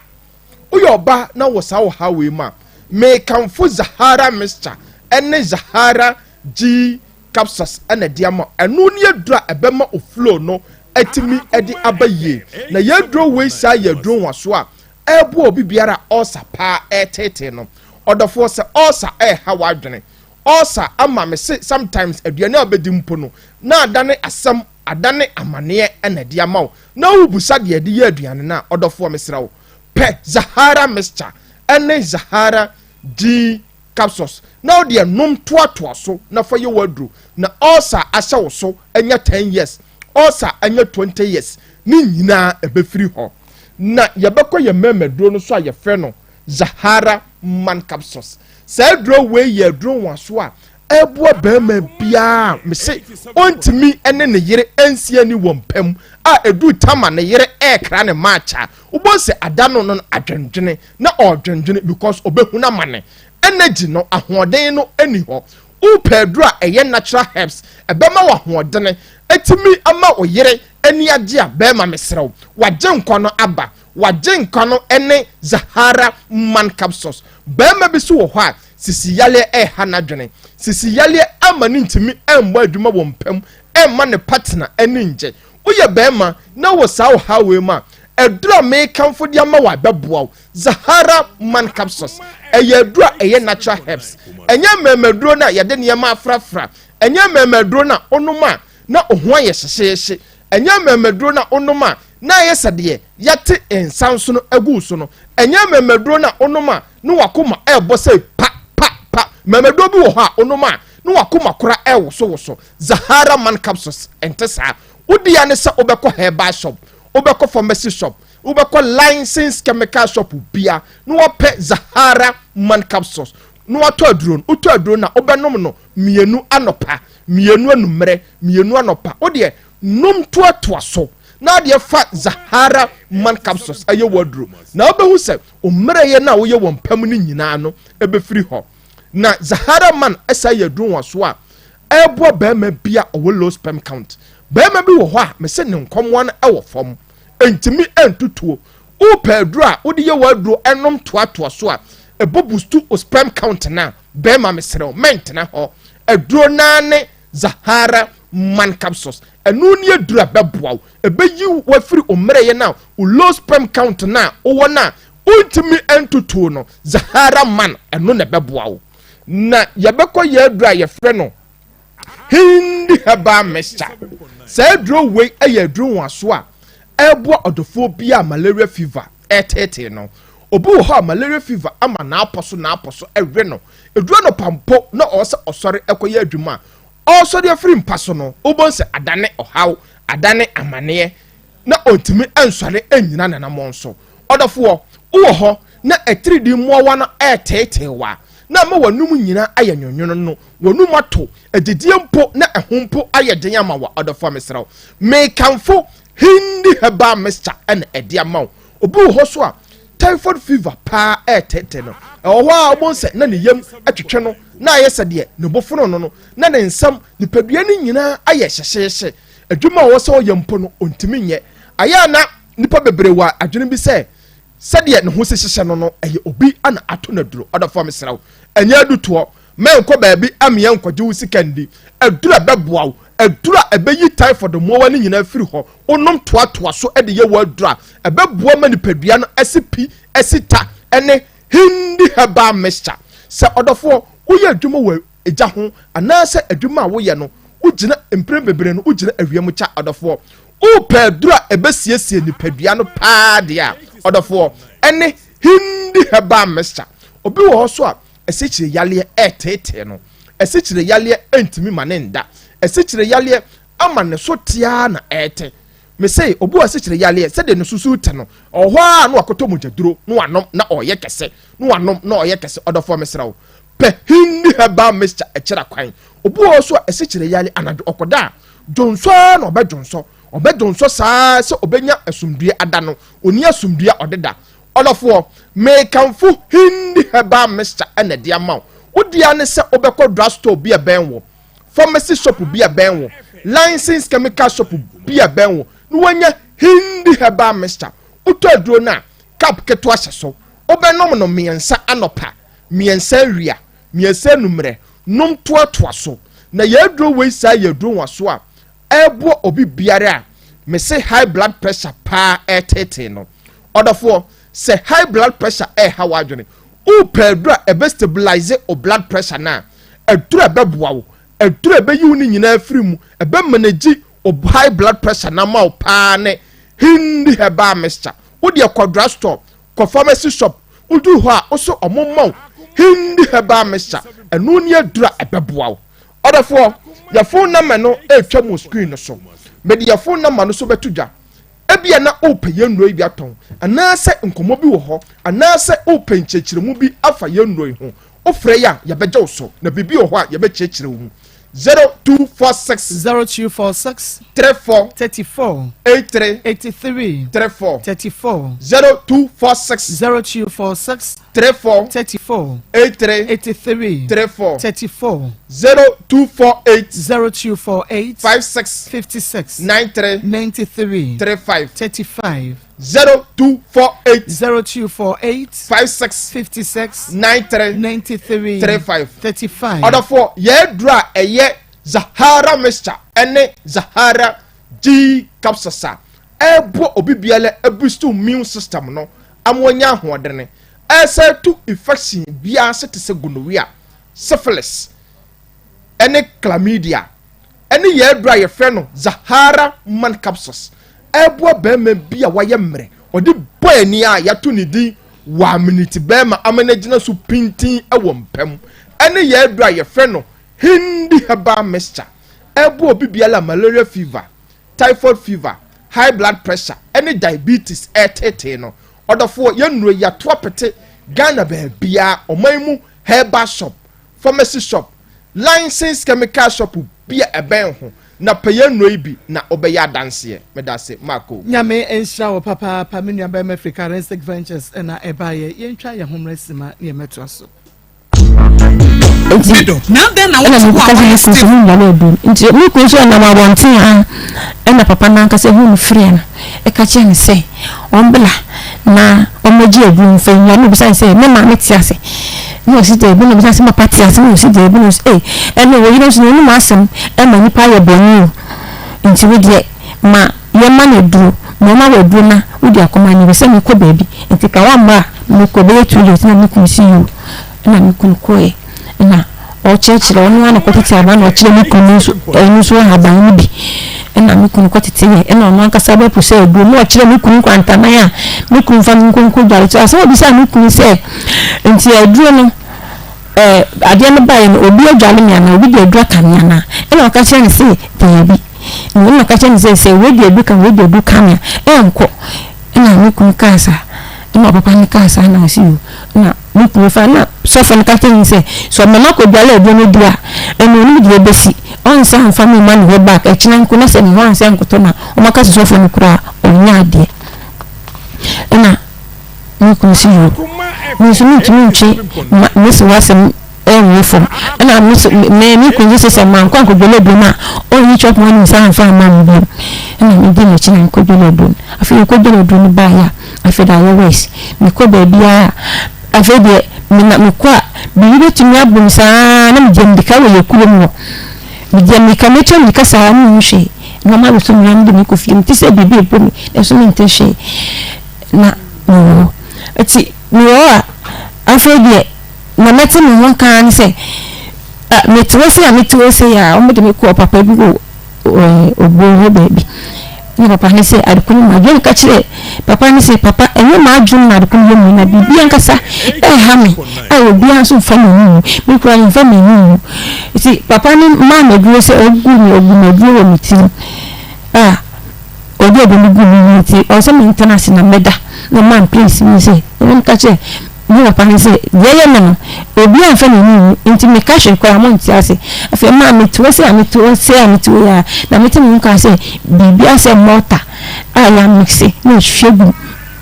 Woyɛ ɔbaa na wɔ saa ɔhaw wei mu a, mekamfo Zahara mixture ne Zahara G capsules na ɛde ama. Ɛno ne aduro a ɛbɛma o flow no atumi de aba yie. Na yɛn aduro wei saa yɛ aduro nwaso a ɛreboa obi biara a ɔɔsa paa ɛreteetee no. Ɔdɔfoɔ sɛ ɔɔsa ɛreha w'adwene, ɔɔsa ama me se sometimes aduane a wobɛdi mpo no na adane asɛm, adane amaneɛ na ɛde ama wo na wobusa deɛ ɛde yɛ aduane no a, ɔdɔfoɔ mesrɛ wo pɛ Zahara mixture ɛne Zahara G capsules na wo deɛ nom toatoa so na fa yɛ w'aduro na ulcer ahyɛ wo so anya 10 years, ulcer anya 20 years ne nyinaa ɛbɛfiri hɔ. Na yɛbɛkɔ yɛn mmarima aduro no so a yɛfrɛ no Zahara man capsules. Saa aduro wei yɛ aduro nwaso a ɛboa barima biara mese ɔntumi ne ne yere nsi ani wɔ mpa mu a ɛduru tama ne yere ɛrekra ne match a wobɛhu sɛ ada no no adwendwene na ɔredwendwene because ɔbɛhunu amane. Energy no, ahoɔden no nni hɔ. Wopɛ aduro a ɛyɛ natural herbs, ɛbɛma wo ahoɔdene, ɛtumi ama wo yere ani agye a, bɛrima mesrɛ wo, wagye nkwa no aba. Wagye nkwa no ne Zahara Man Capsules. Bɛrima bi so wɔ hɔ a, sisi yareɛ ɛreha n'adwene. Sisi yareɛ ama no ntumi mmɔ adwuma wɔ mpa mu, ɛmma ne partner ani ngye. Woyɛ barima na wowɔ saa ɔhaw wei mu a, aduru a merekamfo de ama wo a ɛbɛboa wo, Zahara Man Capsules. Ɛyɛ aduru a ɛyɛ natural herbs. Ɛnyɛ mmɛɛmaduro no a yɛde nneɛma afrafra. Ɛnyɛ mmɛɛmaduro no a wonom a na wo ho ayɛ hyehyeehye. Ɛnyɛ mmɛɛmaduro no a wonom a na ayɛ sɛ deɛ yɛate nsa nsono agu wo so no. Ɛnyɛ mmɛɛmaduro no a wonom a na w'akoma ɛrebɔ sɛ pa pa pa. Mmɛɛmaduro bi wɔ hɔ a wonom a na w'akoma kora ɛrewosowoso. Zahara man capsules ɛnte saa. Wo dea ne sɛ wobɛkɔ herbal shop, wobɛkɔ pharmacy shop, wobɛkɔ licensed chemical shop bia na wapɛ Zahara man capsules na watɔ aduro no. Wotɔ aduro no a wobɛnom no mmienu anɔpa, mmienu anummerɛ, mmienu anɔpa. Wo deɛ nom toatoa so na adeɛ fa Zahara man capsules ɛyɛ wɔ aduro na wobɛhu sɛ mmerɛyɛ no a woyɛ wɔ mpa mu no nyinaa no ɛbɛfiri hɔ. Na Zahara man ɛsa yɛ aduro nwaso a ɛreboa barima bi a ɔwɔ low sperm count. Barima bi wɔ hɔ a mese ne nkɔmmoa no wɔ fam, ɛntumi ntutuo. Wopɛ aduro a wode yɛ w'aduro ɛnom toatoa so a ɛbɔ bustu wo sperm count no a, barima mesrɛ wo mɛntena hɔ. Aduro no ara ne Zahara man capsules. Ɛno ne aduro a ɛbɛboa wo, ɛbɛyi wo afiri wo mmerɛyɛ no a wo low sperm count no a wowɔ no a wontumi ntutuo no. Zahara man ɛno na ɛbɛboa wo. Na yɛbɛkɔ yɛ aduro a yɛfrɛ no Hindi herbal mixture. Saa aduro wei yɛ aduro nwaso a ɛboa ɔdɔfoɔ bi a malaria fever ɛreteetee no. Obi wɔ hɔ a malaria fever ama n'apɔ so n'apɔ so ɛwe no. Eduru anɔpa mpo na ɔwɔ sɛ ɔsɔre ɛkɔyɛ adwuma a, ɔresɔre afiri mpa so no, wobɛhu sɛ adane ɔhaw, adane amaneɛ. na ɔntumi nsɔre nnyina n'anammɔn so. Ɔdɔfoɔ, wowɔ hɔ na atiridii mmoawa no reteetee wo a, na ama w'anom nyinaa ayɛ nwonwono, w'anom ato, adidie mpo na ɛho mpo ayɛ den ama wo a, ɔdɔfoɔ mesrɛ wo, mekamfo Hindi Herbal Mixture na ɛde ama wo. Obi wɔ hɔ so a, typhoid fever paa ɛreteetee no. Ɛwɔ hɔ a wobɛhu sɛ na ne yam twetwe no, na ayɛ sɛ deɛ ne bo fono no no, na ne nsam, nipadua no nyinaa ayɛ hyehyeehye. Adwuma a ɔwɔ sɛ ɔyɛ mpo no, ontumi nyɛ. Ayɛ a na nnipa bebree wɔ adwene bi sɛ, sɛdeɛ ne ho si hyehyɛ no no, ɛyɛ obi na ato no aduro. Ɔdɔfoɔ, mesrɛ wo, ɛnyɛ adutoɔ. Mɛnkɔ baabi ammea nkɔgye wo sika nni. Aduro a ɛbɛboa wo, aduro a ɛbɛyi typhoid mmoawa no nyinaa afiri hɔ, wonom toatoa so de yɛ w'aduro a, ɛbɛboa ma nipadua no asi pi, asi ta, ne Hindi herbal mixture. Sɛ ɔdɔfoɔ, woyɛ adwuma wɔ gya ho anaasɛ adwuma a woyɛ no wogyina mprɛn bebree no wogyina awia mu kya ɔdɔfoɔ wopɛ aduro a ɛbɛsiesie nipadua no paa deɛ a ɔdɔfoɔ ɛne Hindi herbal mixture. Obi wɔ hɔ so a asikyire yaleɛ ɛreteetee no, asikyire yaleɛ ɛntumi ma ne nda, asikyire yaleɛ ama ne so teaa na ɛrete. Mese obi wɔ asikyire yareɛ sɛdeɛ ne susu te no, ɔwɔ hɔ ara na wakɔtɔ mogyaduro na wanom na ɔreyɛ kɛse, na wanom na ɔreyɛ kɛse. Ɔdɔfoɔ mesrɛ wo, pɛ Hindi herbal mixture ɛkyerɛ kwan. Obi wɔ hɔ nso a asikyire yare anadwo ɔkɔda a, dwonsɔ ara na ɔbɛdwonsɔ. Ɔbɛdwonsɔ saa sɛ ɔbɛnya asomdue ada no, ɔnni asomdue a ɔde da. Ɔdɔfoɔ, mekamfo Hindi herbal mixture na ɛde ama wo. Wo dea ne sɛ wobɛkɔ drug store bi a ɛbɛn wo, pharmacy shop bi a ɛbɛn wo, licensed chemical shop bi a ɛbɛn wo na woanya Hindi herbal mixture. Wotɔ aduro no a, cup ketewa hyɛ so. Wobɛnom no mmiɛnsa anɔpa, mmiɛnsa awia, mmiɛnsa anummerɛ. Nom toatoa so. Na yɛn aduro wei saa yɛ aduro nwaso a ɛreboa obi biara a mese high blood pressure paa ɛreteetee no. Ɔdɔfoɔ, sɛ high blood pressure ɛreha w'adwene, wopɛ aduro a ɛbɛ stabilize o blood pressure no a, aduro a ɛbɛboa wo, aduro a ɛbɛyi wo ne nyinaa afiri mu, ɛbɛ manage o high blood pressure no ama wo paa ne Hindi herbal mixture. Wo deɛ kɔ drug store, kɔ pharmacy shop, woduru hɔ a, wo so ɔmo mma wo Hindi herbal mixture, ɛno ne aduro a ɛbɛboa wo. Ɔdɔfoɔ, yɛ phone number no retwa mu wɔ screen no so. Mede yɛ phone number no so bɛto dwa. Ebia na wopɛ yɛn nnuro yi bi atɔn, anaasɛ nkɔmmɔ bi wɔ hɔ, anaasɛ wopɛ nkyerɛkyerɛmu bi afa yɛn nnuro yi ho. Wofrɛ yɛn a, yɛbɛgye wo so, na biribi wɔ hɔ a yɛbɛkyerɛkyerɛ wo mu. 0246. 0246. 34. 34. 83. 83. 34. 34. 0246. 0246. 34. 34. 83. 83. 34. 34. 0248. 0248. 56. 56. 93. 93. 35. 35. 0248. 0248. 56. 56. 93. 93. 35. 35. Ɔdɔfoɔ, yɛn aduro a ɛyɛ Zahara mixture ɛne Zahara G capsules a ɛreboa obi biara aboost immune system no ama wanya ahoɔdene, ɛresan tu infection biara ase te sɛ gonorrhea, syphilis, ɛne chlamydia, ɛne yɛn aduro a yɛfrɛ no Zahara man capsules ɛreboa barima bi a wayɛ mmerɛ, ɔde bɔ ani a yɛato ne din Waminiti barima ama no agyina so pintinn wɔ mpa mu, ɛne yɛn aduro a yɛfrɛ no Hindi herbal mixture ɛreboa obi biara a malaria fever, typhoid fever, high blood pressure ɛne diabetes ɛreteetee no. Ɔdɔfoɔ, yɛn nnuro yi yɛato apete Ghana baabiara, ɔman mu herbal shop, pharmacy shop, licensed chemical shop bi a ɛbɛn ho na pɛ yɛn nnuro yi bi na wobɛyɛ adanseɛ. Medase, Marco. Nyame nhyira wo papaapa me nua barima firi Karensic Ventures na ɛbaeɛ. Yɛntwa yɛn ho mmra sima na yɛmmɛtoa so. Nti ɛna mekɔka sɛ me kunu sɛ menwale aduro no nti me kunu nso ɛnam abɔnten a ɛna papa no ankasa hu no frɛ no ɛka kyerɛ no sɛ ɔmbla na ɔmmɛgye aduro mfa nnwa na obisa no sɛ me maame te ase na ɔsi daabi na obisa sɛ papa te ase na ɔsi daabi na ɔsi ee ɛne wɔ yere nso na ɔnim asɛm ɛma nipa ayɛ bɔne o nti wo deɛ ma yɛma no aduro ma ɔma wɔ aduro na wode akɔma no sɛ mekɔ baabi nti ka wamma a mekɔ bɛyɛ too late na me kunu si yoo na me kunu kɔɛ na ɔkyerɛkyerɛ ɔno ara na kɔtete aban na ɔkyerɛ me kunu nso ɛno nso ahaban no bi ɛna me kunu kɔtete yɛ ɛna ɔno ankasa bɛpo sɛ aduro na ɔkyerɛ me kunu nkwantanan a me kunu fa me nkonko dware so asɛm obisa me kunu sɛ nti aduro no ɛɛ adeɛ no baeɛ no obi adwale me anaa obi de aduro aka me anaa ɛna ɔka kyerɛ no sɛ daabi ɛna ɔka kyerɛ no sɛ sɛ wei de aduro ka wei de aduro ka me a ɛnkɔ ɛna me kunu kaa saa ɛna papa no kaa saa na ɔsi o na me kunu fa na sɔfo no ka kyerɛ no sɛ sɛ ɔma makɔdwale aduro no di a ɛna onim deɛ ɛbɛsi ɔnsa mfa me mma ne hɔ back ɛkyena nko na sɛ ne hɔ ansa nkotɔ na ɔmaka sɛ sɔfo no koraa ɔnyɛ adeɛ ɛna me kunu si yoo me nso mentumi ntwe ma mesi w'asɛm ɛnwo fam ɛna me so me me kunu sɛ sɛ mankɔ ankɔdwale aduro no a ɔnyi chop money nsa amfa amma me bio ɛna medi n'akyi na mekɔdwale aduro no afei mekɔdwale aduro no baeɛ a afei de ayɛ worse mekɔ baabiara afei deɛ mena mekɔ a biribi bɛtumi abɔ me saa na megya mmirika wɔ yɛ kurom hɔ megya mmirika mɛtwa mmirika saa menhu hwee na ɔma abɛto me na mede me kɔ fie mete sɛ biribi ɛbɔ me nanso mente hwee na mewɔ hɔ. Nti mewɔ hɔ a, afei deɛ na mɛte me ho nka ara ne sɛ, mete hɔ sei a mete hɔ sei a, wɔde me kɔɔ papa bi wɔ Obuo hɔ baabi. Na papa no sɛ adeko no m'adwene ka kyerɛ papa no sɛ papa ɛnyɛ m'adwene na adeko no yɛ mu na biribi ankasa ɛreha me a obiara nso mfa m'ani nwu me koraa mfa m'ani nwu nti papa no maa m'aduro sɛ ɔgu me ɔgu m'aduro wɔ me tirim a. Ɔde ade no guu me mu nti ɔwɔ sɛ mentena ase na mɛda na ɔmaa me place mu sɛ ɛna meka kyerɛ me papa no sɛ deɛ ɛyɛ me no obiara mfa n'ani nhu nti meka hwee koraa monte ase. Afei ɛmaa mete hɔ sei a mete hɔ sei a mete hɔ yi ara na mete me ho kaa sɛ biribi asɛ mortar a yɛamekse na ɛhwie gu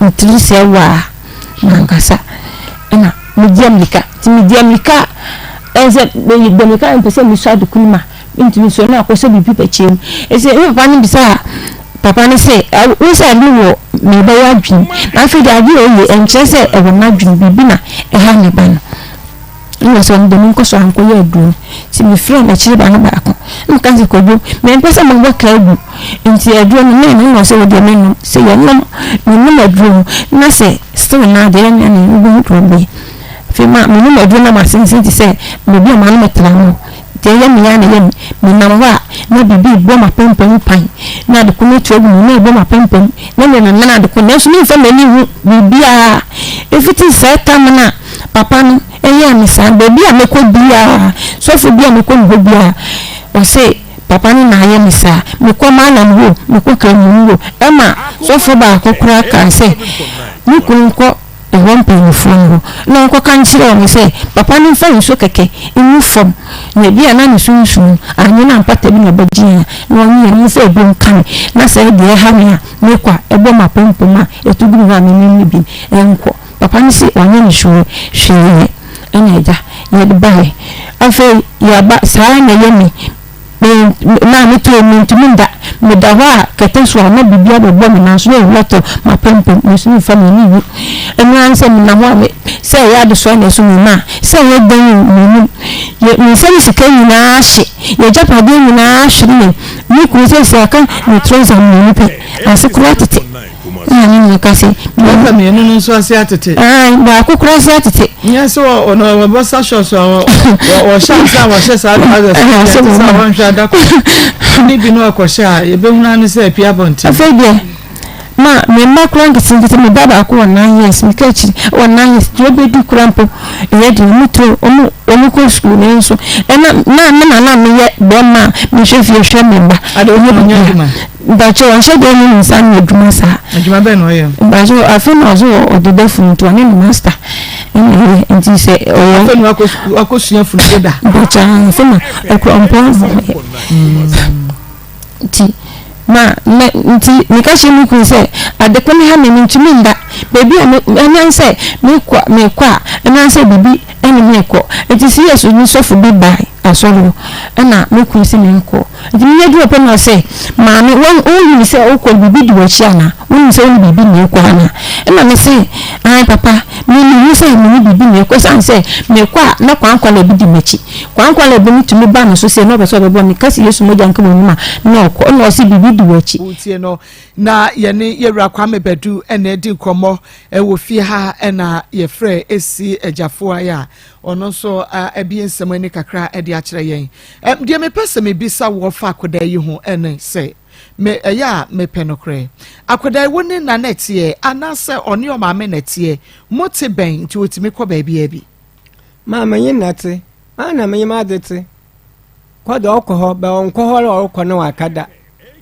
me tiri sɛ waa mankasa ɛna medi amirika nti medi amirika a ɛsɛ medi amirika a mepɛ sɛ mesɔ ade koro mu a Mentumi nso na akɔsɔ biribi bɛkyɛ mu. Ese me papa no bisaa papa no sɛ, wo sɛ ade wɔ me ba yi adwene mu? Na afei deɛ adeɛ a ɔyɛ ɛnkyerɛ sɛ ɛwɔ n'adwene, biribi na ɛha ne ba no. Ɛna ɔsɛ ɔno deɛ menkɔ so ankɔyɛ aduro no. Nti mefrɛɛ n'akyiri ba no baako. Na meka sɛ Kwadwo, mempɛ sɛ mabɔ ka agu. Nti aduro no menom. Ɛna ɔsɛ wo deɛ menom. Sɛ yɛnom, menom aduro no na sɛ still naa deɛ ɛnyɛ ne wobɛhu deɛ ɔbɛyɛ. Afei ma menom aduro no na masensen te sɛ baabi a manom tra no. Deɛ ɛyɛ me ara na ɛyɛ me. Menam hɔ a, na biribi rebɔ m'apampam pan, na ade ko no atu agu me mu, na ɛrebɔ m'apampam, na merememene ade ko, nanso memfa m'ani nhu biribiara. Ɛfiti saa tam no a papa no yɛɛ me saa no, baabi a mɛkɔ biara, sɔfo bi a mɛkɔ ne hɔ biara, ɔse papa no na ayɛ me saa. Mekɔ Mallam hɔ o, mekɔ Kramoni hɔ o, ɛma sɔfo baako koraa kaa sɛ me kunu nkɔ ɛhɔ mpanyimfoɔ no hɔ na ɔnkɔka nkyerɛ wɔn sɛ papa no mfa nsuo kɛkɛ ngu fam na ebia na ne sunsum no anyɛ no ampata bi na ɔbɛgye yɛn a na ɔnye yɛn mfa aduro nka me na sɛ deɛ ɛha me a mekɔ a ɛbɔ m'apampam a ɛtu gu me hɔ a menim no bi nkɔ. Papa no se wanyɛ ne hwee hwee ɛna agya yɛde baeɛ. Afei yɛaba saa ara na ɛyɛ me. Me maa me too mentumi nda. Meda hɔ a kɛtɛ so a na biribi abɛbɔ me nan so na ehu atɔ m'apampam nanso memfa m'ani nhu. Ɛno ara ne sɛ menam hɔ a me sɛ ɛyɛ adesoa na ɛso me mma a, sɛ ɛyɛ dɛn o mennim. Yɛ me nsam sika nyinaa ahye, y'agyapadeɛ nyinaa ahwere yɛn. Me kunu seesei aka ne trɔsa mmienu pɛ, ase koraa tete. Ɛna ne nua ka sɛ. Bɛrima mmienu no nso ase atete. Ae, baako koraa ase atete. Nyɛ sɛ ɔno ɔbɔ sa shorts a wɔhyɛ ase a wɔhyɛ saa trousers no deɛ ɛte sɛ a wɔnhwɛ adaka ne bi no ɔkɔhyɛ a yɛbɛhunu ano sɛ apue abɔnten. Afei deɛ ma me mma koraa nketenkete me ba baako wɔ 9 years meka akyiri wɔ 9 years deɛ ɔbɛdi koraa mpo ɛyɛ deɛ ɔmo turo ɔmo ɔmo kɔ sukuu nanso ɛna na me na na meyɛ bɛrima a mehwɛ fie hwɛ me mma. Ade wo kunu nyɛ adwuma? Mpakyɛw ɔnhyɛ da nyi ne nsa ano adwuma saa. Adwuma bɛn na ɔyɛ? Mpakyɛw afei na ɔso ɔdeda funu nti ɔne ne master ɛna ɛyɛ nti sɛ ɔwɔ. Afei na wakɔ sukuu wakɔ sua funu deda. Mpakyɛw afei na ɛkura ɔmpɔn na ɔyɛ. Nti ma mɛ nti meka kyerɛ me kunu sɛ ade ko ne ha me mentumi nda baabi a me ɛnan sɛ mekɔ mekɔ a ɛnan sɛ biribi ɛne mekɔ nti CS ni sɔfo bi bae asɔre hɔ ɛna me kunu se menkɔ. Nti menya duru hɔ pɛ na ɔse, Maame, wonhunu sɛ wokɔ no biribi di w'akyi anaa? Wonim sɛ wone biribi na ɛrekɔ anaa? Ɛna mese, Aane papa, me mehu sɛ mene biribi na ɛrekɔ ɛsiane sɛ mekɔ a na kwankwala bi di m'akyi. Kwankwala bi no tumi ba me so sei na ɔpɛ sɛ ɔbɛbɔ me, meka sɛ Yesu mogya nka w'anim a na ɔkɔ. Ɛna ɔse, Biribi di w'akyi. Wotie no na yɛne Yɛwura Kwame Badu na adi nkɔmmɔ wɔ fie ha na yɛfrɛ Esi Agyafoa a ɔno nso abue nsɛm ani kakra de akyerɛ yɛn. Deɛ mepɛ sɛ mebisa woɔ fa akwadaa yi ho ne sɛ, me ɛyɛ a mepɛ nokorɛ. Akwadaa yi wo ne na na ɛteɛ anaasɛ ɔne ɔmaame na ɛteɛ? Mote bɛn nti ɔtumi kɔ baabiara bi? Maa menye na te, maa na menye m'adze tse. Kɔ dɛ ɔkɔ hɔ, bɛ ɔnnkɔ hɔ ara ɔrokɔ na ɔaka da.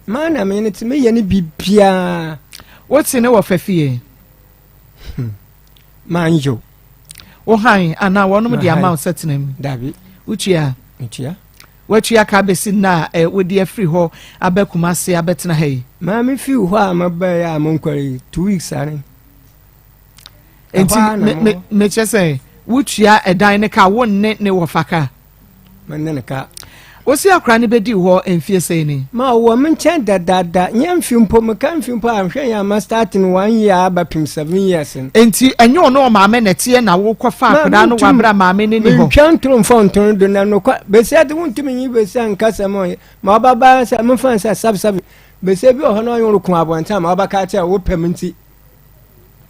Maa na menye no tse, meyɛ no biribiara. Wote ne wɔfa fie? Mannyew. Wo han anaa wɔnom de ama wo sɛ tena mu? Dabi. Wotua? Metua. Woatua ka abɛsi nna a wode afiri hɔ aba Kumase abɛtena ha yi? Maa me fii hɔ a mebaeɛ a monkɔre yi, 2 weeks are. Enti mekyerɛ sɛ wotua ɛdan ne ka, wo nne ne wɔfa ka? Mene ne ka. Wosi akora no bɛdii hɔ mfie sɛn ni? Ma ɔwɔ me nkyɛn dadaada, nyɛ mfe mpo, meka mfe mpo a, nhwɛ yɛn ama starting 1 year aba pem 7 years no. Enti ɛnyɛ ɔne ɔmaame na ɛteɛ na wokɔ fa akwadaa no wɔ abere a maame no ni hɔ? Mentwa ntoro mfa ntoro do na nokwa, besia de wontumi nyi besia nka sɛ ma ɔyɛ, ma ɔbabaa sɛ memfa nsa sabesabe, besia bi wɔ hɔ na ɔnye wo reko abɔnten a ma ɔbɛka akyerɛ wo pɛm nti.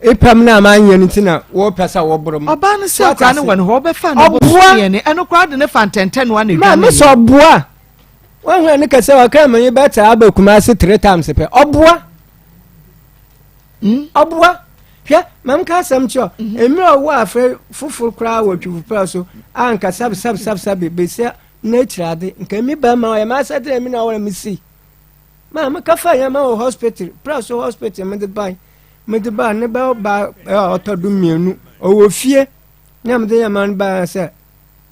Epam no a manyɛ no nti na wɔpɛ sɛ wɔboro me. Ɔbaa no sɛ akwadaa no wɔ ne hɔ, ɔbɛfa no bosome ne ɛno koraa de ne fa ntɛntɛnoa na edwane. Maame sɛ ɔboa. Wɔn hwɛ ne kɛsɛ ɔka ma yi bɛtɛ aba Kumasi three times pɛ. Ɔboa. Ɔboa. Hwɛ, maame ka asɛm kyerɛ. Mmerɛ ɔwɔ afrɛ foforo koraa wɔ twifopɛ so a nka sabi sabi sabi sabi besia na akyiri ade. Nka emi bɛrima ɔyɛ m'asɛde na emi na ɔwɔ na mesi. Maa meka fa yɛma wɔ hospital, pra so hospital mede bae. Mede baa ne ba ba a ɔtɔ do mmienu, ɔwɔ fie. Na mede yɛma no baa sɛ,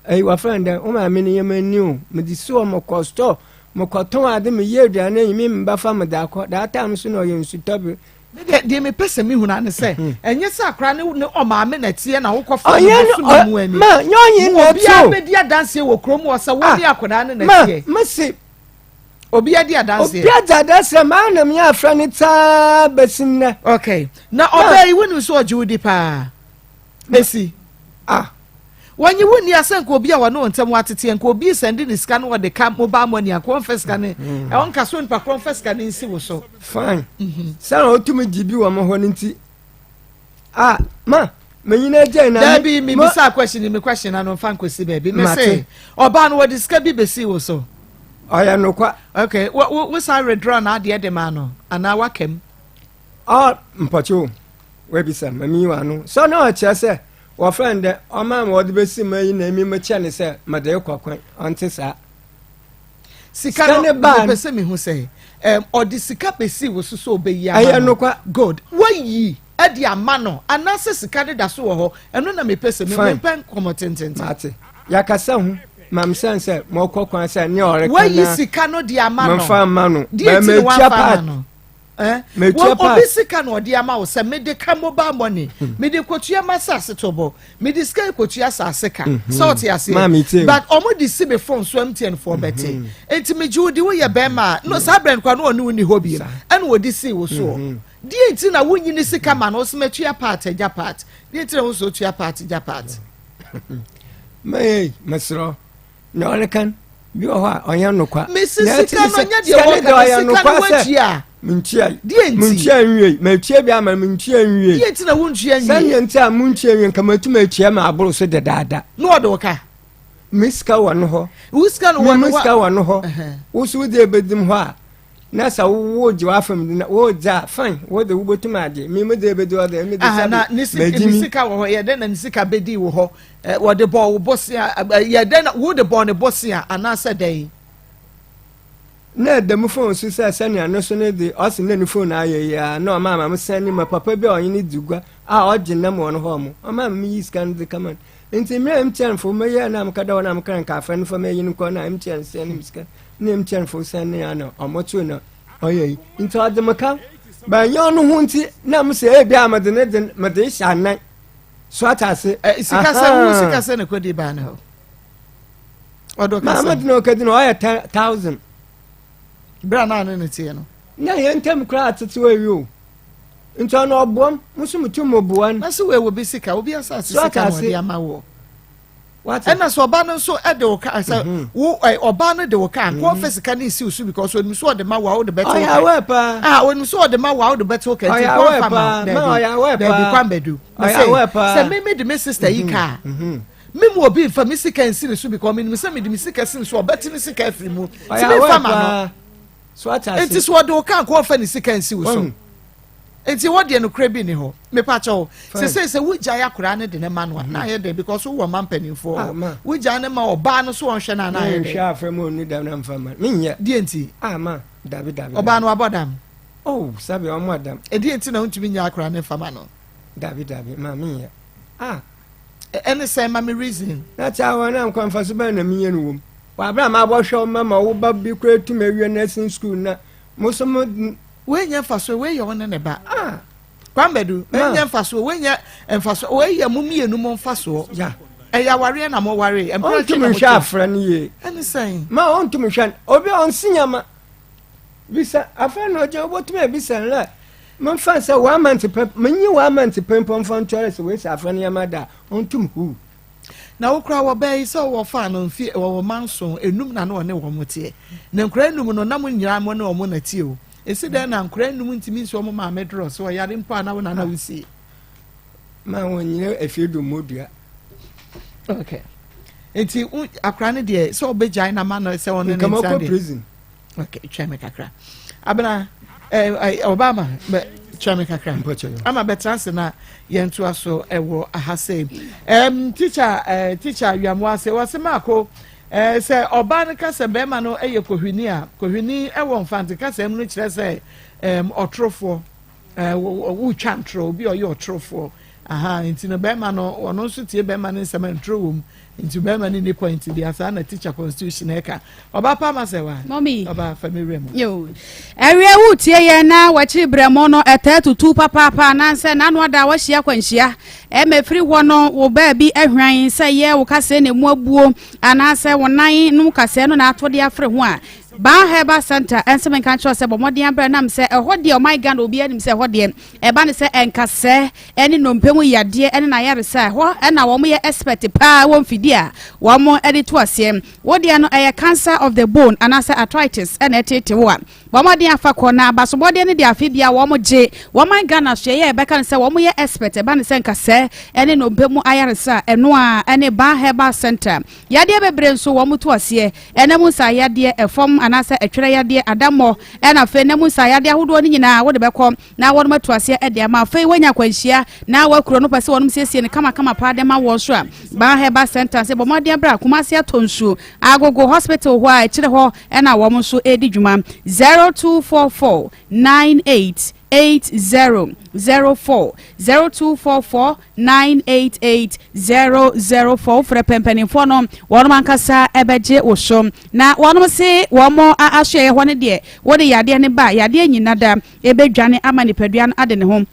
ɛyi wɔfrɛ no dɛn, wo maame no yɛma ni o. Mede si hɔ mekɔ store, mekɔtɔn ade, meyɛ aduane ayi me mba fa mede akɔ. That time so na ɔyɛ nsutɔbere. Me deɛ, deɛ mepɛ sɛ mehunu ara ne sɛ, ɛnyɛ sɛ akwadaa no ne ɔmaame na ɛteɛ na wokɔfa no bosome mu ani. Ma, nyɛ ɔnye na ɛte o. Obiara bɛdi adanseɛ wɔ kurom hɔ sɛ wo ne akwadaa no na ɛteɛ. Ma, mese. Obiara di adanseɛ. Obiara di adanseɛ, maa na meyɛ afra no taa bɛsi nnɛ. Okay, na ɔbaa yi wonim sɛ ɔgye wo di paa? Esi. Ah. Wɔnye wo nni asɛ nka obi a wɔne wo ntam ateteɛ nka obi sɛnde ne sika no wɔde ka mobile money anka wɔmfa sika no mm. ɛwɔ nka so nipa korɔ mfa sika no nsi wo so. Fine. Mm-hmm. Sɛ na ɔtumi gye bi wɔ mo hɔ no nti. Ah, ma menyina gya na. Dabi mi bisa question mi question na no nfa nkosi baabi. Me se ɔbaa no wɔde sika bi besi wo so. Ɔyɛ nokwa. Okay, wo wo wo san redraw na adeɛ de ma no anaa wakam. Ah, mpɔkye o. Wabisa ma mi wa no. Sɛ na ɔkyerɛ sɛ Wɔfrɛ no dɛ ɔmaa ma wɔdze besi m'enyi na emi mekyɛ no sɛ medze rokɔ kwan, ɔnntse saa. Sika no, mepɛ sɛ mehu sɛ ɔde sika besi wo so sɛ ɔbɛyi ama no. Ɛyɛ nokwa. Good. Wayi de ama no anaasɛ sika no da so wɔ hɔ? Ɛno na mepɛ sɛ mehu. Mempɛ nkɔmmɔ tententen. Mate. Yɛakasa ho ma mesane sɛ mɔkɔ kwan sɛ nea ɔreka na. Wayi sika no de ama no. Memfa mma no. Deɛ nti na wamfa ama no? Eh? Metua pa. Obi sika na ɔde ama wo sɛ mede ka mobile money, hmm. mede kotua m'asase tɔbɔ, mede sika ekotua asase ka. Hmm. Sɛ ɔte aseɛ. But ɔmo de si me phone so MTN foɔ bɛte. Hmm. Nti megye wo di woyɛ bɛrima a, no saa brɛ no koraa no ɔne wo ni hɔ bi. Ɛna ɔde si wo soɔ. Deɛ nti na wonyi ne sika ma no, ɔsɛ matua part agya part. Deɛ nti na wo nso otua part gya part. Mɛyɛ mesrɛ. Na ɔreka no, bi wɔ hɔ a ɔnyɛ nokwa. Mesi sika no nyɛ deɛ wɔka no, sika no watua. Mentua. Deɛ nti? Mentua nwie. Matua bi ama mentua nwie. Deɛ nti na wontua nwie? Sɛdeɛ nti a mentua nwie nka matumi atua ma aboro so dedaada. Na ɔde wo ka? Me sika wɔ no hɔ. Wo sika no wɔ no hɔ. Me sika wɔ no hɔ. Wo so wode ebedim hɔ a na sɛ wo gye w'afam de na wo gye a fine wo de wobɛtumi agye me me de ebedi hɔ de me de sɛbi na ne sika wɔ hɔ yɛ dɛn na ne sika bedi wɔ hɔ wɔde bɔɔ wo bosea yɛ dɛn na wo de bɔɔ ne bosea anaasɛ dɛn. Na ɛda mu fon so sɛ sɛnea no so no de ɔse na ne fon ayɛ yi a na ɔma ama me sɛn ne ma papa bi a ɔnye ne di gua a ɔgye nam wɔ no hɔ mo ɔma ama me yi sika no de kama no nti mmerɛ MTN fo meyɛ na meka da hɔ na mekra nka afrɛ no fa ma yi no kɔ na MTN sɛn ne me sika na MTN fo sɛn ne ana ɔmo to na ɔyɛ yi nti ɔde me ka bɛnyɛ ɔno ho nti na mo sɛ ebi a mede ne de mede hyɛ anan so ate ase. Ɛ sika sɛ wo sika sɛ ne kɔdi baa ne hɔ. Ɔdɔ kasa. Maame de na ɔkadi na ɔyɛ 10,000. Bere a naa ne ne teɛ no. Na yɛn ntam koraa atete wɔ awi o. Nti ɔno ɔboam, mo nso metum mo boa no. Na sɛ wɔwɔ bi sika, obi asase sika na ɔde ama wɔ. Ɛna sɛ ɔba no nso de wo kaa sɛ mhm. wo ɔba no de wo kaa nkɔ ɔfɛ sika no nsi so because onim sɛ ɔde ma wo a wode bɛte wo ka ah onim sɛ ɔde ma wo a wode bɛte wo ka nti nkɔ nfa ma dɛbi dɛbi kwan bɛdu sɛ sɛ me me de me sister yi mhm. kaa mhm. me mu obi nfa me sika nsi ne so because menim sɛ mede me sika si ne so ɔbɛte ne sika afiri mu ti me nfa ma no nti sɛ ɔde wo kaa nkɔ ɔfɛ ne sika nsi wo so. Nti hɔ deɛ nokorɛ bi nni hɔ. Mepa kyɛw, sesei sɛ wogyae akoraa no de ne ma no a, na ayɛ dɛn because wowɔ mma mpanimfoɔ hɔ. Ah, wogyae no ma ɔbaa no so ɔnhwɛ no a na ayɛ dɛn? Menhwɛ afra mu ɔnnu dam na mfa ma no. Menyɛ. Deɛ nti? Ah, ma, dabi dabi. Ɔbaa no wabɔ dam? Oh, sabi ɔmmɔ dam. Ɛdeɛ nti na wontumi nnyae akoraa no mfa ma no? Dabi dabi, ma menyɛ. Ah. Ɛne sɛn ma me reason? Na kyɛ awɔ na nkwa mfaso bɛn na menyɛ no wom? Wɔ abere a mabɔhwɛ wo ma ma wo ba bi koraa tumi awie nursing school na mo so mo Wei nyɛ mfasoɔ, wei yɛ wo ne ne ba. Ah. Kwambadu, wei nyɛ mfasoɔ, wei nyɛ mfasoɔ, wei yɛ mo mmienu mo mfasoɔ. Ya. Ɛyɛ awareɛ na mo ware. Ɔntumi nhwɛ afra no yie. Ɛne sɛn? Ma ɔntumi nhwɛ no. Obi a ɔnsi nyama. Bisa afra no ɔgyina wobɛtumi abisa no lɛ. Momfa sɛ one month pɛ, menyi one month pɛ mpo mfa ntɔre sɛ wei sɛ afra no yɛma da a, ɔntum huu. Na wo koraa wɔbɛn yi sɛ wɔfaa no mfe wɔwɔ mma nson, enum na na ɔne wɔn teɛ. Na nkwadaa enum no, na mo nyinaa mo ne wɔn na teɛ o. Esi dɛn na nkwadaa enum ntumi nsi wɔn maame dorɔ sɛ ɔyare mpo a na wo na na wosie? Ma wɔn nyina efie do mmodua. Okay. Nti akwadaa no deɛ sɛ ɔbɛgyae na ma no sɛ ɔne ne nsa deɛ. Nka mɔkɔ prison. Okay, twɛn me kakra. Abena, eh, eh, Obama, bɛ twɛn me kakra. Ama bɛtena ase na yɛntoa so ɛwɔ aha sei. Um, teacher, eh, teacher Wiamoase, wɔse maako. Ɛɛ sɛ ɔbaa no ka sɛ bɛrima no yɛ kohwini a, kohwini wɔ Mfante kasa mu no kyerɛ sɛ ɛɛm ɔtorofoɔ. Ɛɛ wotwa ntorɔ, obi a ɔyɛ ɔtorofoɔ. Aha, nti no bɛrima no, ɔno nso tie bɛrima no nsɛm a ntorɔ wɔ mu. Nti bɛrima no ni point bia, saa na teacher constitution ɛka. Ɔba pa ma sɛ wa? Mɔmi. Ɔba fa mi wura mu. Yo. Ɛwiɛ wotie yɛn na wakyiri brɛmo no ɛtaa tutu papaapa anaasɛ n'ano ada a wahyia akwanhyia ɛma ɛfiri hɔ no wo baabi ahwan sɛ yɛ wo kasɛɛ na ɛmu abuo anaasɛ wo nan nom kasɛɛ no na ato de afere ho a Ban Herbal Center ɛnso menka nkyerɛ sɛ bɔ mmɔden abrɛ nam sɛ ɛhɔ deɛ ɔman Ghana obiara nim sɛ ɛhɔ deɛ ɛba ne sɛ ɛnkasɛɛ ɛne nnompe mu yadeɛ ɛne n'ayaresa ɛhɔ ɛna wɔn yɛ expert paa wɔ mfidie a wɔn ɛde to aseɛ. Wo deɛ no ɛyɛ cancer of the bone anaasɛ arthritis ɛna ɛtete wo a, bɔ mmɔden afa kɔ na abasobɔdeɛ no deɛ afe biara wɔn gye. Wɔn man Ghana so yɛyɛ ɛbɛka no sɛ wɔn yɛ expert ɛba no sɛ nkasɛɛ ɛne nnompe mu ayaresa a ɛno a ɛne Ban Herbal Center. Yadeɛ bebree nso wɔn to aseɛ, ɛna mu nsa yadeɛ, ɛfam anaasɛ ɛtwerɛ yadeɛ, adammɔ ɛna afei ɛna mu nsa yadeɛ ahodoɔ no nyinaa wode bɛkɔ na wɔnom atu aseɛ de ama. Afei woanya akwanhyia na woakuro no pɛ sɛ wɔnom siesie no kamakama paa de ma woɔ nso a, Ban Herbal Centre sɛ bɔ mmɔden bra Kumasi Atonsu, Agogo Hospital hɔ a akyire hɔ na wɔn nso redi dwuma. 0244 98 80 04 0244 988 004 Wofrɛ pɛ mpanimfoɔ no wɔnom ankasa bɛgye wo so na wɔnom se wɔn asoɛeɛ hɔ no deɛ wode yadeɛ no ba a yadeɛ nyina da ɛbɛdwane ama nipadua no ade ne ho.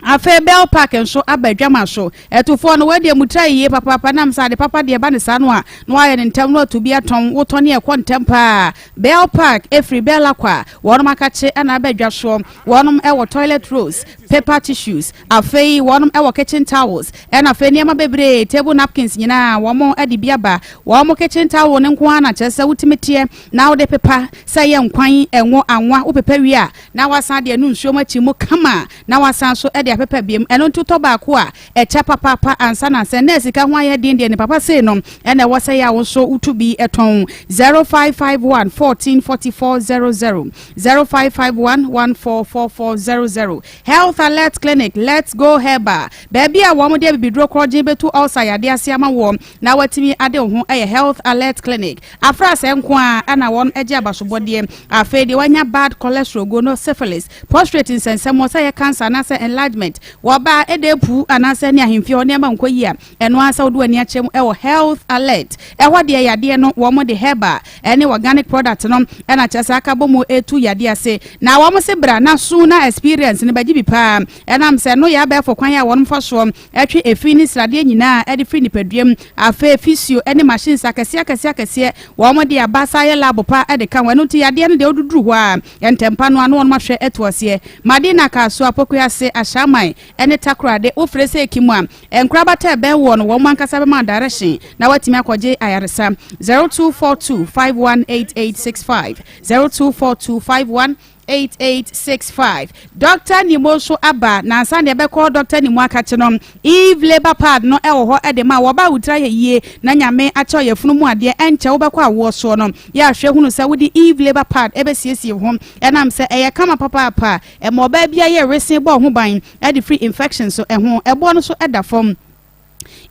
Afei Bell Park nso aba adwaman so. Atufoɔ no, wei deɛ mu tra yie papaapa nam sɛ ade papa deɛ ɛba no saa no a, na wɔayɛ no ntɛm na wɔatu bi atɔn. Wotɔ ne ɛkɔ ntɛm paa. Bell Park ɛfiri Bell Aqua a wɔnom akakye na aba adwa soɔ. Wɔnom wɔ toilet rolls, paper tissues, afei wɔnom wɔ kitchen towels, ɛna afei nneɛma bebree, table napkins nyinaa wɔn de bi aba. Wɔn kitchen towel no nko ara na kyerɛ sɛ wotumi teɛ na wode pepa sɛ ɛyɛ nkwan, ɛngo, anwa, wopepa wie a na wasan de anu nsuo mu akyi mu kama na wasan nso de apepa biom. Ɛno nti wotɔ baako a, ɛkyɛ papaapa ansa na sɛ nnɛ sika ho ayɛ den deɛ ne papa sei no ɛna ɛwɔ sɛ yɛ a wo nso wotu bi tɔn. 0551 14 44 00 0551 14 44 00 Health Alert Clinic, Let's Go Herbal, baabi a wɔn de abibiduro korɔgyen bɛtu ulcer yadeɛ ase ama woɔ na watumi ade wo ho yɛ Health Alert Clinic. Afrasɛɛ nko ara na wɔn gye abasobɔdeɛ. Afei deɛ wanya bad cholesterol, gono, syphilis, prostrate nsɛnsɛmmoɔ, sɛ ɛyɛ cancer anaasɛ enlargement, wɔba a ɛda apu anaasɛ ne ahemfie hɔ nneɛma nkɔ yie a, ɛno ara sɛ wode w'ani akyerɛ mu wɔ Health Alert. Ɛhɔ deɛ yadeɛ no wɔn de herbal ne organic product no na kyerɛ sɛ aka bɔ mu retu yadeɛ ase. Na wɔn se bra na su na experience no bɛgye bi paa ɛnam sɛ ɛno yɛ abɛɛfo kwan a wɔn fa soɔ Ɛtwe efi ne sradeɛ nyinaa de firi nipadua mu. Afei physio ne machines akɛseɛ akɛseɛ akɛseɛ wɔn de aba saa yɛ lab pa de ka ho. Ɛno nti yadeɛ no deɛ woduduru hɔ a ntɛmpa no ara na wɔn ahwɛ atu aseɛ. Madina Kasoa, Pokuase, Ashaiman ne Takoradi wofrɛ sɛ Ekim a, nkorabata a ɛbɛn woɔ no wɔn ankasa bɛma wo direction na woatumi akɔgye ayaresa. 0242 518865 0242 51 8865. Dɔkta Nimo nso aba na ansa na yɛbɛkɔ Dɔkta Nimo akakye no, Eve labour pad no wɔ hɔ de ma wo. Ɔbaa wo tiri ayɛ yie na Nyame akyɛ wo yafunu mu adeɛ, ɛnkyɛ wobɛkɔ awoɔ soɔ no, yɛ ahwɛ hunu sɛ wode Eve labour pad bɛsiesie wo ho. Ɛnam sɛ ɛyɛ kama papaapa, ɛma ɔbaa biara yɛ wesee bɔ wo ho ban de firi infections ho, ɛboɔ no nso da fam.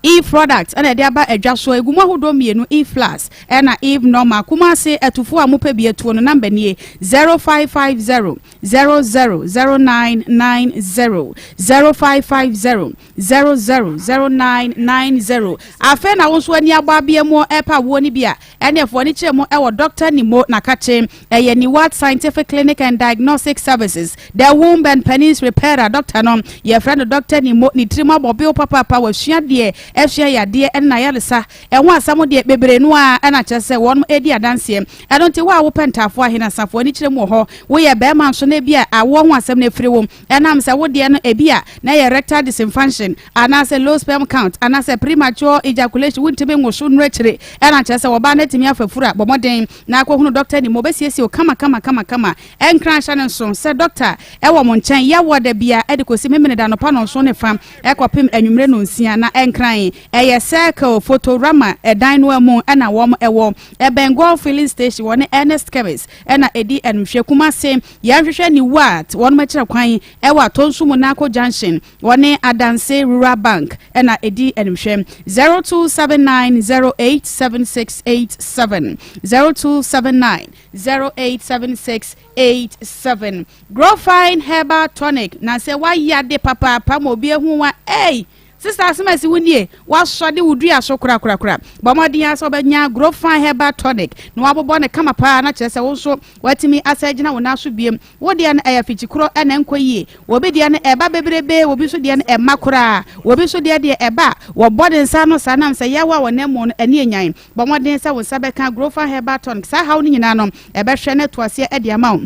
Eve product na ɛde aba adwa soɔ, ɛgu mu ahodoɔ mmienu, Eve Plus ɛna Eve Normal. Kumasi atufoɔ a mopɛ bi atuo no number nie, 0550 00 0990, 0550 00 0990. Afei na wo nso ani abɔ abea mu ɛpɛ awoɔ no bi a, ɛne ɛfoɔ ani kyerɛ mu ɛwɔ Doctor Nimo Nakakye. Ɛyɛ Niwat Scientific Clinic and Diagnostic Services, The Womb and Penis Repairer Doctor no, yɛfrɛ no Doctor Nimo, ne tirim abɔ bew papaapa, wasua deɛ ɛsua yadeɛ ɛne n'ayaresa ɛho asɛm deɛ bebree no ara ɛna kyerɛ sɛ wɔnom ɛredi adanseɛ. Ɛno nti wo a wopɛ ntaafoɔ ahe na asafoɔ ani kyerɛ mu wɔ hɔ, woyɛ barima nso na ebia awoɔ ho asɛm no afiri wo, ɛnam sɛ wo deɛ no ebia na ɛyɛ erectile dysfunction anaasɛ low sperm count anaasɛ premature ejaculation, wontumi nwoso nnuru akyire ɛna kyerɛ sɛ ɔbaa no atumi afa furu a, bɔ mmɔden Na akɔhunu dɔkta nim, ɔbɛsiesie wo kama kama kama kama. Ɛnkra nhyɛ no nso sɛ dɔkta wɔ mo nkyɛn yɛ awoɔ da biara de kɔsi Memeneda anɔpa nnɔnson ne fa kɔpem anwummere nnɔnsia. Na ɛnkran. kwan. Ɛyɛ Circle Photorama ɛdan no mu ɛna wɔn ɛwɔ. Ɛbɛn Goil Filling Station, wɔne Ernest Chemist ɛna ɛdi ɛnumhwɛ. Kumase, yɛnhwehwɛ ne Wat wɔn akyerɛ kwan ɛwɔ Atonsu Monaco Junction, wɔne Adanse Rural Bank ɛna ɛdi ɛnumhwɛ. 0279087687, 0279087687. Growfine Herbal Tonic na sɛ wayɛ ade papaapa ma obi ehu wa, ɛy sista asemasi wo nie, wasɔ de wo dua so korakorakora. Bɔ mmɔden a sɛ wobɛnya Growfine Herbal Tonic na wabobɔ ne kama paa na kyerɛ sɛ wo nso watumi asa gyina wo nan so biem. Wo deɛ no ɛyɛ fikyikoro ɛna nkɔ yie, obi deɛ no ɛba bebrebe, obi nso deɛ no ɛma koraa, obi nso deɛ ɛba wɔbɔ ne nsa no saa nam sɛ yawa wɔ nan mu no ɛne enyan. Bɔ mmɔden sɛ wo nsa bɛka Growfine Herbal Tonic. Saa haw no nyinaa no ɛbɛhwɛ ne to aseɛ ɛde ama wo.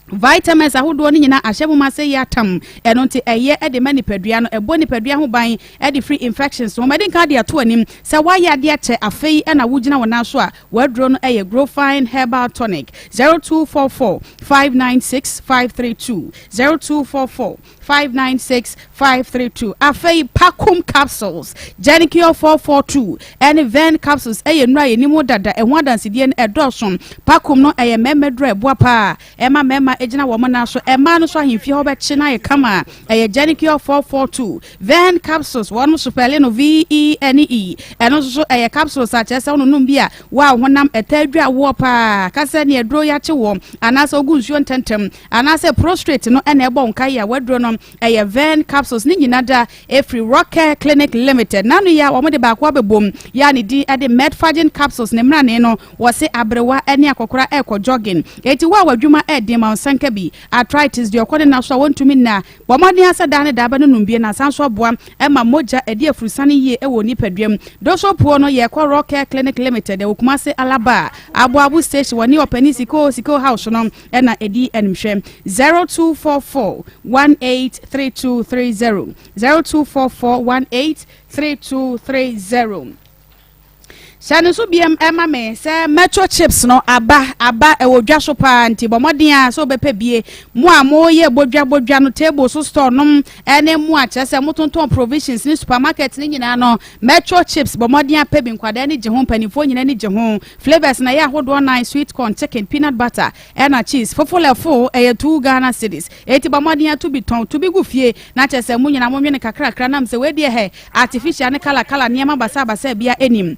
Vitamins ahodoɔ no nyinaa ahyɛ mu ma sɛ yɛ atam. Ɛno nti ɛyɛ ɛde ma nipadua no, ɛbɔ nipadua ho ban ɛde firi infections ho. Mɛde nka de ato anim sɛ woayɛ adeɛ kyɛ afei ɛna wogyina wo nan so a, waduro no ɛyɛ Growfine Herbal Tonic. 0244 596 532, 0244 596 532. Afei Pacum capsules, Genicure 442 ɛne Ven capsules ɛyɛ nnuro a yɛnim dada, ɛho adansedie no ɛdɔɔso. Pacum no ɛyɛ mmarima duro a ɛboa paa ɛma mmarima gyina wɔn nan so, ɛmaa no so ahemfie hɔ bɛkye no ayɛ kama. Ɛyɛ Genicure 442. Ven capsules, wɔn spell no V E N E. Ɛno nso so ɛyɛ capsules a kyerɛ sɛ wɔnonom bi a wo a honam ɛta adwa woɔ paa kasɛ ne aduro yɛakye wɔ anaasɛ ogu nsuo ntɛntɛm anaasɛ prostate no ɛna ɛbɔ nka yi a, waduro no ɛyɛ Ven capsules. Ne nyina da ɛfiri Rocker Clinic Limited. Nano yi a wɔn de baako abɛbom yɛ a ne din ɛde Medfagin capsules. Ne mmerane no wɔse aberewa ne akɔkora ɛrekɔ jogging, eti wo a w'adwuma ɛɛden ma nsanka bi arthritis deɛ ɔkɔ ne na so a wɔntumi nna, bɔ mmɔden asɛ daa ne daa bɛ no nom bie na asan so aboa ɛma mogya ɛde afurusane yie ɛwɔ nipadua dosopuo no. Yɛkɔ Rocker Clinic Limited ɛwɔ Kumase Alaba, Aboabo station, wɔne ɔpani Siko Siko House no ɛna ɛdi animhwɛ. 0244 183230, 0244 183230. Hyɛ no nso biam ɛma me sɛ Metro chips no aba aba, ɛwɔ dwa so paa, nti bɔ mmɔden a sɛ wobɛpɛ bie. Mo a moyɛ bodwa bodwa no, table so store nom, ɛne mo a kyerɛ sɛ motontɔn provisions ne supermarket ne nyinaa no, Metro chips, bɔ mmɔden apɛ bi. Nkwadaa ne gye ho, mpanimfoɔ nyinaa ne gye ho. Flavours na ɛyɛ ahodoɔ nan: sweet corn, chicken, peanut butter ɛna cheese. Fofolɛfo ɛyɛ 2 Ghana cedis, eti bɔ mmɔden ato bi tɔn to bi gu fie na kyerɛ sɛ mo nyinaa monwene kakrakra nam sɛ wedeɛ hɛ artificial ne colour colour nneɛma basabasa bia anim.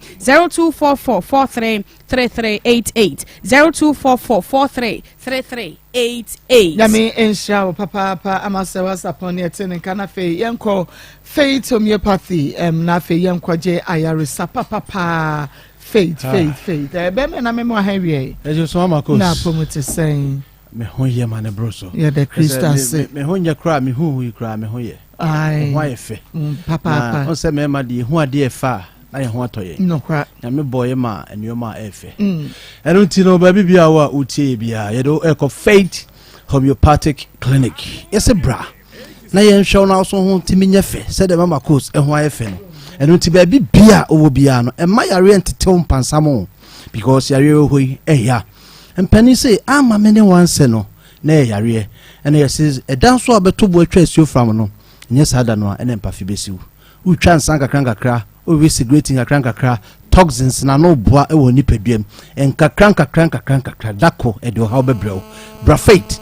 0244 43 3388, 0244 43 3388. Nyame nhyira wo papaapa ama sɛ wasapɔn ne ɛte ne nka. Na afei yɛnkɔ Faith Homeopathy na afei yɛnkɔgye ayaresa papapaa. Faith, Faith, Faith, bɛrima na memo aha wie. Ɛgye so ama kos. Na apɔmu te sɛn? Me ho yɛ ma ne boro so. Yɛda Kristo ase. Me ho nyɛ koraa, me hu yi koraa me ho yɛ. Ae. Ho ayɛ fɛ. Papaapa. Na ɔsɛ mmarima deɛ, ho adeɛ ɛfa a na yɛn ho atɔ yɛn. Nokora. Nyame bɔ yɛ ma nneɛma a ɛyɛ fɛ. Ɛno nti no, baabi bia wo a wotie yɛ biara, yɛde wo ɛkɔ Faith Homeopathic Clinic. Yɛsɛ bra na yɛnhwɛ wo no aso ho ntumi nyɛ fɛ sɛdeɛ mama coast ɛho ayɛ fɛ no. Ɛno nti baabi bia wowɔ biara no, ɛma yareɛ ntetew mpansam o, because yareɛ wɔ hɔ yi ɛya mpanin sɛ ama me ne wansɛ no na ɛyɛ yareɛ. Ɛna yɛsɛ ɛda nso a bɛto bo atwa asuo fam no, nyɛ saa da no a ɛna mpafe bɛsiw. Wotwa nsa nkakra nkakra, wowe cigarette nkakra nkakra, toxins na no boa wɔ nipadua mu nkakra nkakra nkakra nkakra, dako ɛde ɔhaw bɛbrɛ wo. Bra Faith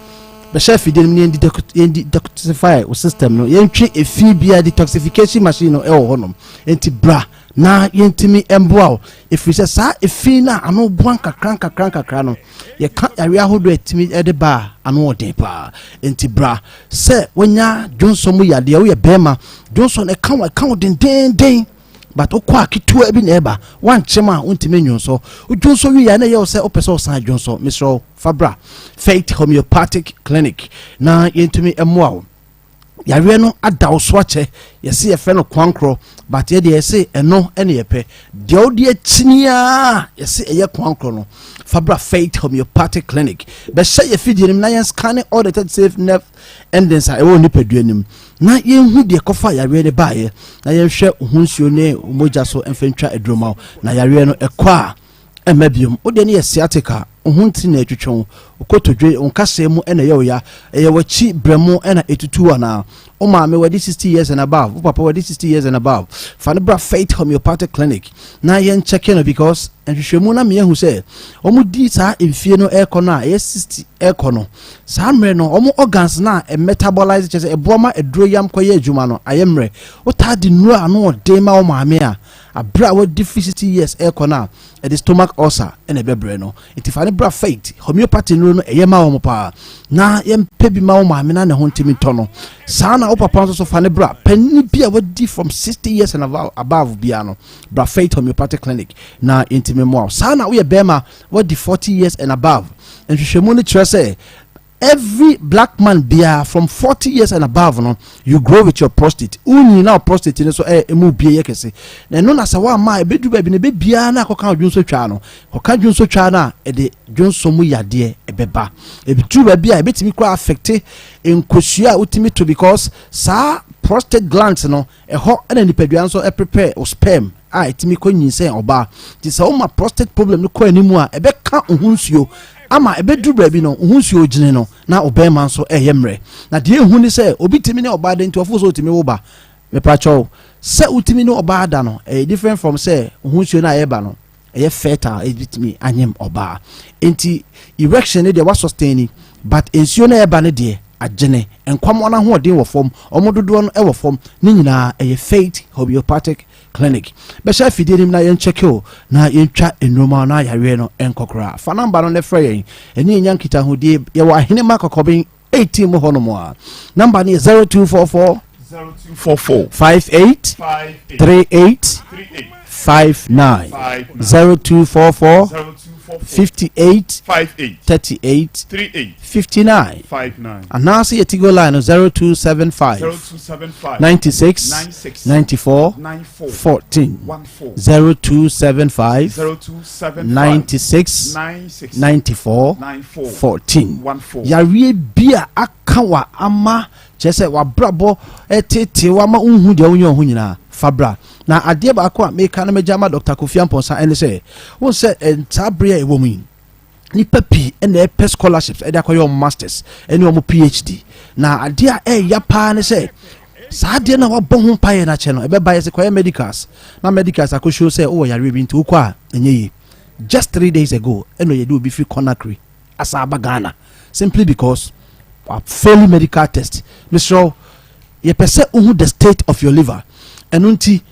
bɛhyɛ afidie no mu ne yɛn detoxify wo system no, yɛntwe efi bia, detoxification machine no ɛwɔ hɔnom. Nti bra na yɛntumi mboa wo, ɛfiri sɛ saa efi no a ano boa nkakra nkakra nkakra no, yɛka yareɛ ahodoɔ a ɛtumi ɛde ba a ano ɔden paa. Nti bra. Sɛ wonya dwonsɔ mu yadeɛ, woyɛ bɛrima, dwonsɔ no ɛka wo, ɛka wo dendenden, but wokɔ a ketewa bi na ɛba, wankyem a wontumi nwonsɔ, wodwonsɔ wie a na ɛyɛ wo sɛ wopɛ sɛ wosan dwonsɔ, mesrɛ wo, fa bra Faith Homeopathic Clinic na yɛntumi mmoa wo. Yareɛ no ada wo so akyɛ, yɛse yɛfrɛ no kwankorɔ, but yɛdeɛ yɛse ɛno ɛne yɛpɛ deɛ wode akyini a yɛse ɛyɛ kwankorɔ no, fa bra Faith Homeopathic Clinic, bɛhyɛ yɛ fidie no mu na yɛn scan all the 36 nerve endings a ɛwɔ nipadua no mu na yɛnhu deɛ kɔfa yareɛ no baeɛ, na yɛnhwɛ wo ho nsuo ne wo mogya so mfa ntwa aduro ma wo na yareɛ no ɛkɔ a ɛmma biom. Wodeɛ no yɛ sciatica, wo ho ntiri na ɛtwitwe wo. Wo kotodwe, wo nkasɛɛ mu na ɛyɛ wo ya? Ɛyɛ w'akyi berɛmo na ɛtutu wo anaa? Wo maame wadi 60 years and above, wo papa wadi 60 years and above, fa no bra Faith Homeopathic Clinic na yɛn kyɛke no because nhwehwɛmu no ama yɛahu sɛ wɔn di saa mfie no ɛrekɔ no a ɛyɛ 60 ɛrekɔ no saa mmerɛ no wɔn organs no a ɛmetabolize kyerɛ sɛ ɛboa ma aduro yam kɔyɛ adwuma no ayɛ mmerɛ. Wotaa de nnuro a ano ɔden ma wo maame a aberɛ a wadi firi 60 years ɛrekɔ no a ɛde stomach ulcer na ɛbɛbrɛ no. Nti fa no bra Faith Homeopathy nnuro no ɛyɛ ma wɔn paa na yɛmpɛ bi ma wo maame na ne ho ntumi ntɔ no. Saa na wo papa nso so fa no bra. Panin bi a wadi from 60 years and above biara no bra Faith Homeopathic Clinic na yɛntumi mmoa wo. Saa na woyɛ bɛrima wadi 40 years and above. Nhwehwɛmu no kyerɛ sɛ Every black man biara from 40 years and above no you grow with your prostate. Wonyin na prostate no so ɛ emu bie yɛ kɛse. Na ɛno na sɛ woamma a ɛbɛduru baabi no ɛbɛbiara na akɔka dwonso twaa no. Kɔka dwonso twaa no a ɛde dwonso mu yadeɛ ɛbɛba. Ɛduru baabi a ɛbɛtumi koraa affecte nkosua a wotumi to because saa prostate glands no Ɛhɔ na nipadua nso prepare wo sperm a ɛtumi kɔ nyinsɛn ɔbaa. Nti sɛ woma prostate problem no kɔ anim a, ɛbɛka wo ho nsuo ama ɛbɛduru baabi no, wo ho nsuo gyene no na wo bɛrima nso ɛyɛ mmerɛ. Na deɛ ɛhu ne sɛ obi tumi ne ɔbaa da nti ɔfo sɛ ɔtumi wo ba. Mepakyɛw, sɛ wotumi ne ɔbaa da no ɛyɛ different from sɛ wo ho nsuo no a ɛreba no ɛyɛ fertile ɛbɛtumi anyem ɔbaa. Nti erection no deɛ wa sustain ni but nsuo no a ɛba no deɛ agyene, nkwammoa no ahoɔden wɔ fam, wɔn dodoɔ no wɔ fam, ne nyinaa ɛyɛ Faith Homeopathic Clinic. Bɛhyɛ afidie no mu na yɛnkyɛke o na yɛntwa nnuro na yareɛ no nkɔ koraa. Fa namba no na frɛ yɛn, ɛne yɛnya nkitahodie. Yɛwɔ Ahenema Kɔkɔben 18 mu hɔnom a. Namba no yɛ 0244 0244 58 38 59 0244 58 38 59 anaasɛ yɛ Tigo line no 0275 96 94 14 0275 96 94 14. Yareɛ bi a aka wa ama kyerɛ sɛ wabrabɔ tete wa ma wonhu deɛ wonyɛ wo ho nyinaa fa bra. Na adeɛ baako a meka na magya ama Dr. Kofi Amponsah ɛne sɛ, wohu sɛ saa bere a ɛwɔ mu yi, nipa pii na ɛpɛ scholarships ɛde akɔyɛ wɔn masters ɛne wɔn PhD. Na adeɛ a ɛɛya paa ne sɛ saa adeɛ no a wabɔ ho mpaeɛ no akyɛ no ɛbɛba yɛ sɛ kɔyɛ medicals na medicals akɔsuo sɛ wowɔ yareɛ bi nti wokɔ a ɛnyɛ yie. Just 3 days ago ɛna yɛde obi firi Conakry asan aba Ghana simply because wa fail medical test. Mesrɛ wo, yɛpɛ sɛ wohu the state of your liver. Ɛno nti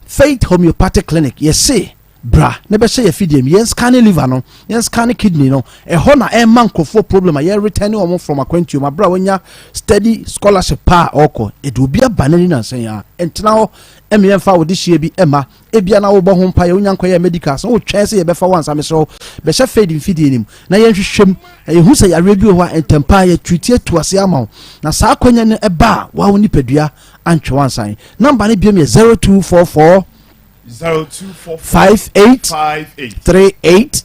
Faith Homeopathic Clinic yɛse bra na bɛhyɛ yɛ fidie mu, yɛn scanne liver no, yɛn scanne kidney no. Ɛhɔ na ɛma nkurɔfoɔ problem a yɛ return wɔn from akwantuo mu abere a wɔnya steady scholarship paa a ɔkɔ ɛde obi aba n'ani nansa yi a ɛntena hɔ ɛmi yɛmfa wɔde hyia bi ɛma ebia na wobɔ ho mpaeɛ wonya nkɔyɛ medical sɛ wotwɛn sɛ yɛbɛfa wo ansa. Mesrɛ wo, bɛhyɛ Faith mfidie no mu na yɛnhwehwɛ mu na yɛhu sɛ yareɛ bi wɔ hɔ a ntɛmpa yɛ treat atu ase ama wo na saa akwanya no ɛba a woa wo nipadua antwe wansan. Number no biom yɛ 0244 58 38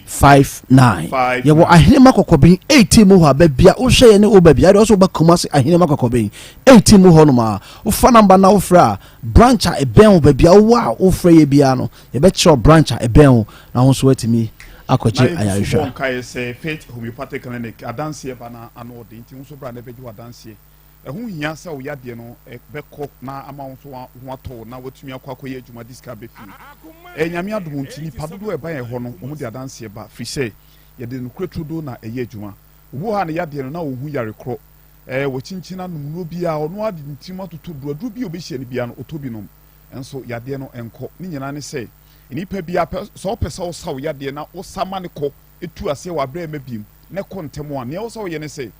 59. Yɛwɔ Ahenema Kɔkɔben 18 mu hɔ a baabi a wohwɛ yɛ ne wo baabi a deɛ ɔsɛ woba Kumase Ahenema Kɔkɔben 18 mu hɔ nom a wofa number na wofrɛ a branch a ɛbɛn wo baabi a wowɔ a wofrɛ yɛ biara no yɛbɛkyerɛ branch a ɛbɛn wo na wo nso woatumi akɔgye Na yɛgu so ayarehwɛ. bɔ nkaeɛ sɛ Faith Homeopathic Clinic adanseɛ ba na ano ɔden nti wo nso bra na ɛbɛgye wo adanseɛ. Ɛho hia sɛ wo yadeɛ no bɛkɔ na ama wo nso ho atɔ wo na woatumi akɔ akɔyɛ adwuma de sika aba fie. Ɛyɛ Nyame adom nti nnipa dodoɔ a ɛba yɛn hɔ no wɔn de adanseɛ ba firi sɛ yɛde nokorɛ turodoo na ɛyɛ adwuma. Obi wɔ hɔ a ne yadeɛ no na ɔnhu yare korɔ. Ɛɛ wakyinkyin anom nnuro biara ɔno ara de ne tirim atotɔ duro aduro bi a ɔbɛhyia no biara no ɔtɔ bi nom nso yadeɛ no nkɔ. Ne nyinaa ne sɛ nnipa biara pɛ sɛ ɔpɛ sɛ ɔsa wo yadeɛ na wosa ma no kɔ tu aseɛ wɔ aberɛ a ɛma biem na ɛkɔ ntɛm a nea ɛwɔ sɛ woyɛ ne sɛ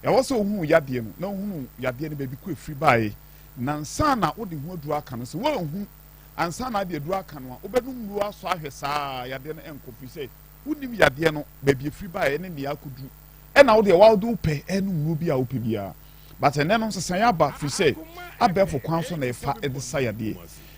Ɛwɔ sɛ wohunu yadeɛ no na wohunu yadeɛ no baabi ko ɛfiri baeɛ na nsa na wode ho aduro aka no. Sɛ woanhu ansa na ade aduro aka no a, wobɛnom nnuro asɔ ahwɛ saa yadeɛ no ɛnkɔ firi sɛ wonim yadeɛ no baabi ɛfiri baeɛ ne nea akɔduru ɛna wo deɛ wawode wopɛ ɛnom nnuro bi a wopɛ biara. But ɛnɛ no nsesaeɛ aba firi sɛ abɛɛfo kwan so na ɛfa de sa yadeɛ.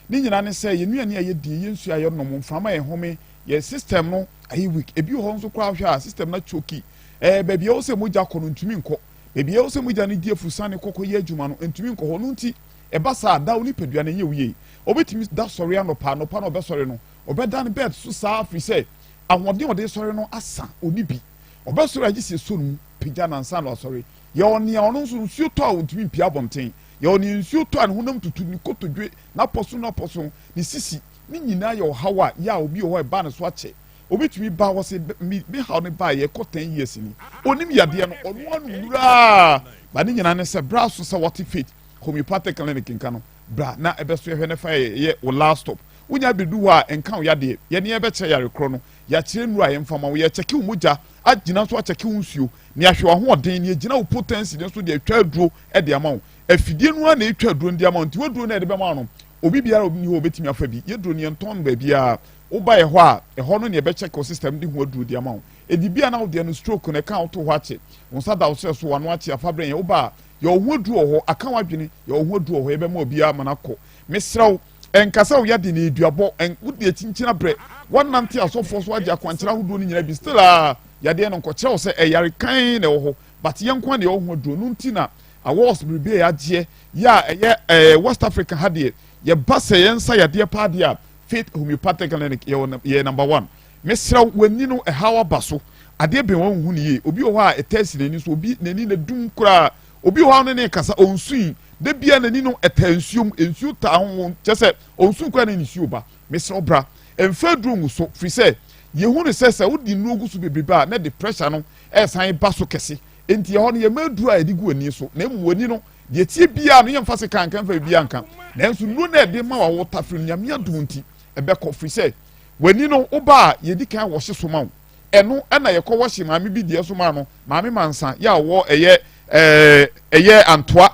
Ne nyinaa ne sɛ yɛn nnuane a yɛdie, yɛn nsuo a yɛnom, mframa a yɛhome, yɛn system no ayɛ weak. Ebi wɔ hɔ nso koraa wohwɛ a system no achoki. Ɛɛ, baabi a ɛwɔ sɛ mogya kɔ no ntumi nkɔ. Baabi a ɛwɔ sɛ mogya no di afurusiane kɔ kɔyɛ adwuma no, ntumi nkɔ hɔ. Ɛno nti, ɛba saa a, da wo nipadua no nyɛ wo yie. Obetumi da sɔre anɔpa, anɔpa na ɔbɛsɔre no, ɔbɛda ne bed so saa firi sɛ ahoɔden a ɔde sɔre no asa, ɔnni bi. Ɔbɛsɔre a gye sɛ yɛsɔ no mu pagya no ansa na wasɔre. Yɛwɔ nea ɔno nso nsuo tɔ a ɔntumi mpue abɔnten. Yɛwɔ nea nsuo tɔ a ne honam tutu, ne kotodwe, n'apɔso n'apɔso, ne sisi, ne nyinaa yɛ ɔhaw a yɛ a obi wɔ hɔ a ɛbaa ne so akyɛ. Obi tumi ba hɔ sɛ me me haw no baeɛ ɛkɔ ten years ni. Ɔnim yadeɛ no, ɔno ara no wuraa. Ba ne nyinaa ne sɛ berɛ aso sɛ wɔte Faith Homeopathic Clinic nka no, bra na ɛbɛso ɛhwɛ ne fa yɛ yɛ wo last stop. Wonya bɛdu hɔ a nka wo yadeɛ, yɛne yɛbɛkyerɛ yare korɔ no, yɛakyerɛ nnuro a yɛmfa ma wo, yɛkyɛke wo mogya, agyina nso akyɛke wo nsuo, na yɛahwɛ w'ahoɔden, na yɛgyina wo potency no so de atwa aduro de ama wo. Afidie no ara na ɛtwa aduro no de ama wo, nti w'aduro no a yɛde bɛma wo no, obi biara a nni hɔ a ɔbɛtumi afa bi. Yɛduro no yɛntɔn no baabiara. Woba yɛ hɔ a, ɛhɔ no na yɛbɛkyɛke wo system de ho aduro de ama wo. Ɛdi bi a na wo deɛ no stroke no ɛka wo to hɔ akye, wo nsa da wo serɛ so, w'ano akye, afa brɛ yɛn. Woba a, yɛwɔ ho aduro wɔ hɔ, aka w'adwene, yɛwɔ ho aduro wɔ hɔ, yɛbɛma obiara ama no akɔ. Mesrɛ wo, ɛnka sɛ wo yade no yɛ duabɔ, ɛn, wode akyinkyin abrɛ, woanante asɔfoɔ so agye akwankyerɛ ahodoɔ no nyinaa bi, still a, yadeɛ no nkɔkyerɛ wo sɛ ɛyare kann na ɛwɔ hɔ, but yɛn nko ara na yɛwɔ ho aduro, no nti na awards bebrebe a yɛagyeɛ, yɛ a ɛyɛ ɛɛ West Africa ha deɛ, yɛba sɛ yɛnsa yadeɛ paa deɛ a, Faith Homeopathic Clinic yɛwɔ yɛyɛ number one. Mesrɛ wo, w'ani no ɛhaw aba so, adeɛ bɛn wɔnhu no yie, obi wɔ hɔ a ɛtaa si n'ani so, obi n'ani na dum koraa, obi wɔ hɔ a ɔne ne kasa ɔnsui, da biara n'ani no ɛtaa nsuo mu, nsuo taa ho, kyɛ sɛ ɔnsui koraa na nsuo ba. Mesrɛ wo bra, mfa aduro ngu so, firi sɛ yɛhu no sɛ sɛ wode nnuro gu so bebrebe a na ɛde pressure no ɛresan ba so kɛse. Enti ɛhɔ no yɛmma aduro a yɛde gu w'ani so, na mmom w'ani no deɛ ɛteɛ biara no yɛmfa sekan nka mfa biribiara nka, nanso nnuro no a yɛde ma wo a wotafere no Nyame adom nti ɛbɛkɔ, firi sɛ w'ani no woba a yɛdi kan wɔhye so ma wo, ɛno ɛna yɛkɔ wɔhye maame bi deɛ so maa no, maame Mansa yɛ a ɔwɔ ɛyɛ ɛɛ ɛyɛ Antoa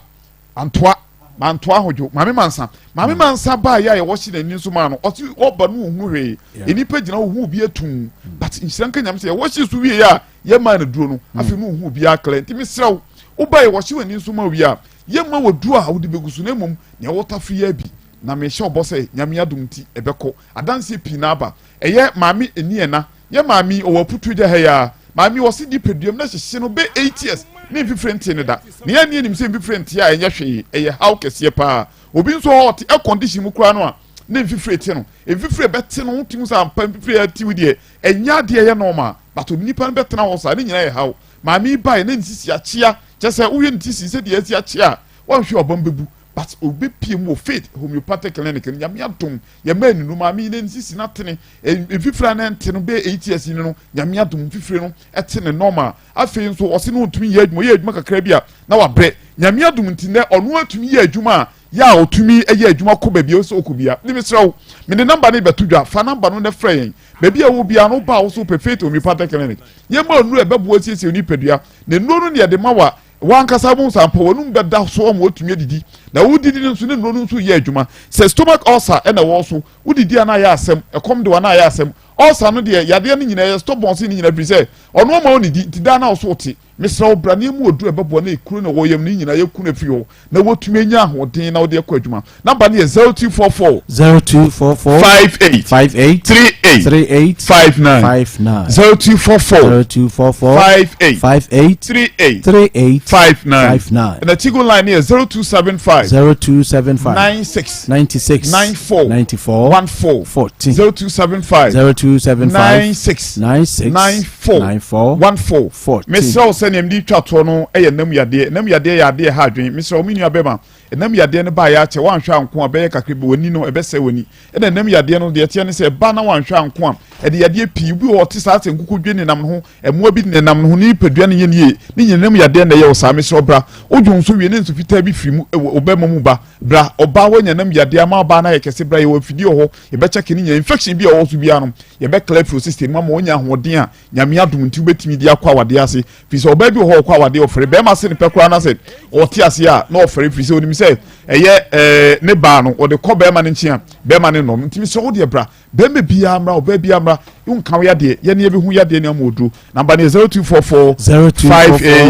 Antoa Mantoa ahodwo maame Mansa maame hmm. Mansa baa yɛ a yɛwɔ hye n'ani nso maa no ɔsi ɔba no ohun hwee nnipa gyina ohun obi atum but nhyira nka nyame sɛ yɛwɔ hye so wie a yɛmaa no duro no hmm. afei no ohun obi aklɛ nti mesrɛ wo woba yɛwɔ hye w'ani nso ma wie a yɛma wɔ duro a wode bɛgu so na mmom nea wɔtafere yɛ bi na mehyɛ ɔbɔ sɛ nyame adom nti ɛbɛkɔ adanseɛ pii na aba ɛyɛ maame ɛni ɛna Yɛ maame yi ɔwɔ aputuo gya ha yi ara. Maame yi ɔse di pɛduam na hyehye no bɛ 8 years ne mfifire ntee no da. Na yɛn ani anim sɛ mfifire ntee a ɛnyɛ hwee, ɛyɛ haw kɛseɛ paa. Obi nso hɔ ɔte air condition mu koraa no a ne mfifire te no. Mfifire bɛte no wotumi hu sɛ ampa mfifire ate wo deɛ ɛnyɛ adeɛ ɛyɛ normal but onipa no bɛtena hɔ saa ne nyinaa yɛ haw. Maame yi baeɛ na ne sisi akyea kyerɛ sɛ wohwɛ ne sisi sɛdeɛ asi akyea a woanhwɛ a ɔbam bɛbu but obepie mu wɔ Faith Homeopathic Clinic no nyame adom yɛma anunu maame yi ne sisi no atene mfifire a na ɛnte no bɛyɛ 8 years ni no nyame adom mfifire no ɛte ne normal afei nso ɔse no ɔntumi yɛ adwuma ɔyɛ adwuma kakra bi a na wabrɛ nyame adom nti nɛ ɔno atumi yɛ adwuma a yɛ a ɔtumi yɛ adwuma kɔ baabi a ɔsɛ ɔkɔ bia ne mesrɛ wo mede namba no bɛto dwa fa namba no na frɛ yɛn baabi a wɔ bia no ba wo so pɛ Faith Homeopathic Clinic yɛma nnuro ɛbɛboa siesie onipadua na nnuro no ne yɛde ma wa W'ankasa wobɛhu sɛ ampa w'anum bɛda so ama woatumi adidi, na wodidi no nso ne nnuro no nso reyɛ adwuma. Sɛ stomach ulcer na ɛwɔ wo so, wodidi a na ayɛ asɛm, ɛkɔm de wo a na ayɛ asɛm. Ulcer no deɛ, yadeɛ no nyinaa ɛyɛ stubborn sen ne nyinaa ɛfiri sɛ ɔno ɔma wonnidi nti daa na wo so wote. Mesrɛ wo bra na yɛmmu aduro a ɛbɛboa na ekuro no a ɛwɔ yam no nyinaa yɛku no afiri hɔ na woatumi anya ahoɔden na wode akɔ adwuma. Number no yɛ 0244 0244 58 58 38 38 59 59 0244 0244 58 58 38 38 59 59 ɛna Tigo line no yɛ 0275 0275 96 96 94 94 14 14 0275 0275 96 96 94 94 14 14 mesrɛ wo sɛ nea mede twa toɔ no yɛ nam yadeɛ nam yadeɛ yɛ adeɛ ɛha adwene mesrɛ wo me nua bɛma Ɛnam yadeɛ no baeɛ akyɛ, woanhwɛ anko a, ɛbɛyɛ kakra bi, w'ani no, ɛbɛsɛe w'ani. Ɛna ɛnam yadeɛ no, deɛ ɛteɛ ne sɛ, ɛba na woanhwɛ anko a, ɛde yadeɛ pii. Obi wɔ hɔ, ɔte saa sɛ nkukudwe nenam ne ho, mmoa bi nenam ne ho, ne nipadua no nyɛ ne yie, ne nyina nam yadeɛ na ɛyɛ wo saa. Mesrɛ wo bra, wodwo nso wie ne nso fitaa bi firi mu wɔ wo bɛrima mu ba, bra. Ɔbaa, woanya nam yadeɛ ama ɔbaa no ayɛ kɛse, bra, yɛwɔ afidie wɔ hɔ, yɛbɛkyɛke ne nyinaa. Infection bi a ɛwɔ wo so biara no, yɛbɛclear afiri wo system mu ama woanya ahoɔden a Nyame adom nti wobɛtumi de akɔ awadeɛ ase. Firi sɛ ɔbaa bi wɔ hɔ ɔkɔ awadeɛ ɔfɛre bɛrima se ne pɛ koraa na sɛ ɔte aseɛ a na ɔfɛre firi sɛ onim sɛ ɛyɛ ɛɛ ne baa no ɔde kɔ bɛrima no nkyɛn a bɛrima no nnɔ no. Ntumi sɛ wodeɛ bra bɛrima biara mmra ɔbaa biara mmra wonka wo yadeɛ yɛne yɛbɛhu yadeɛ ne ama ɔduro. Namba no yɛ 0244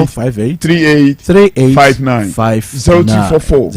58 38 59 0244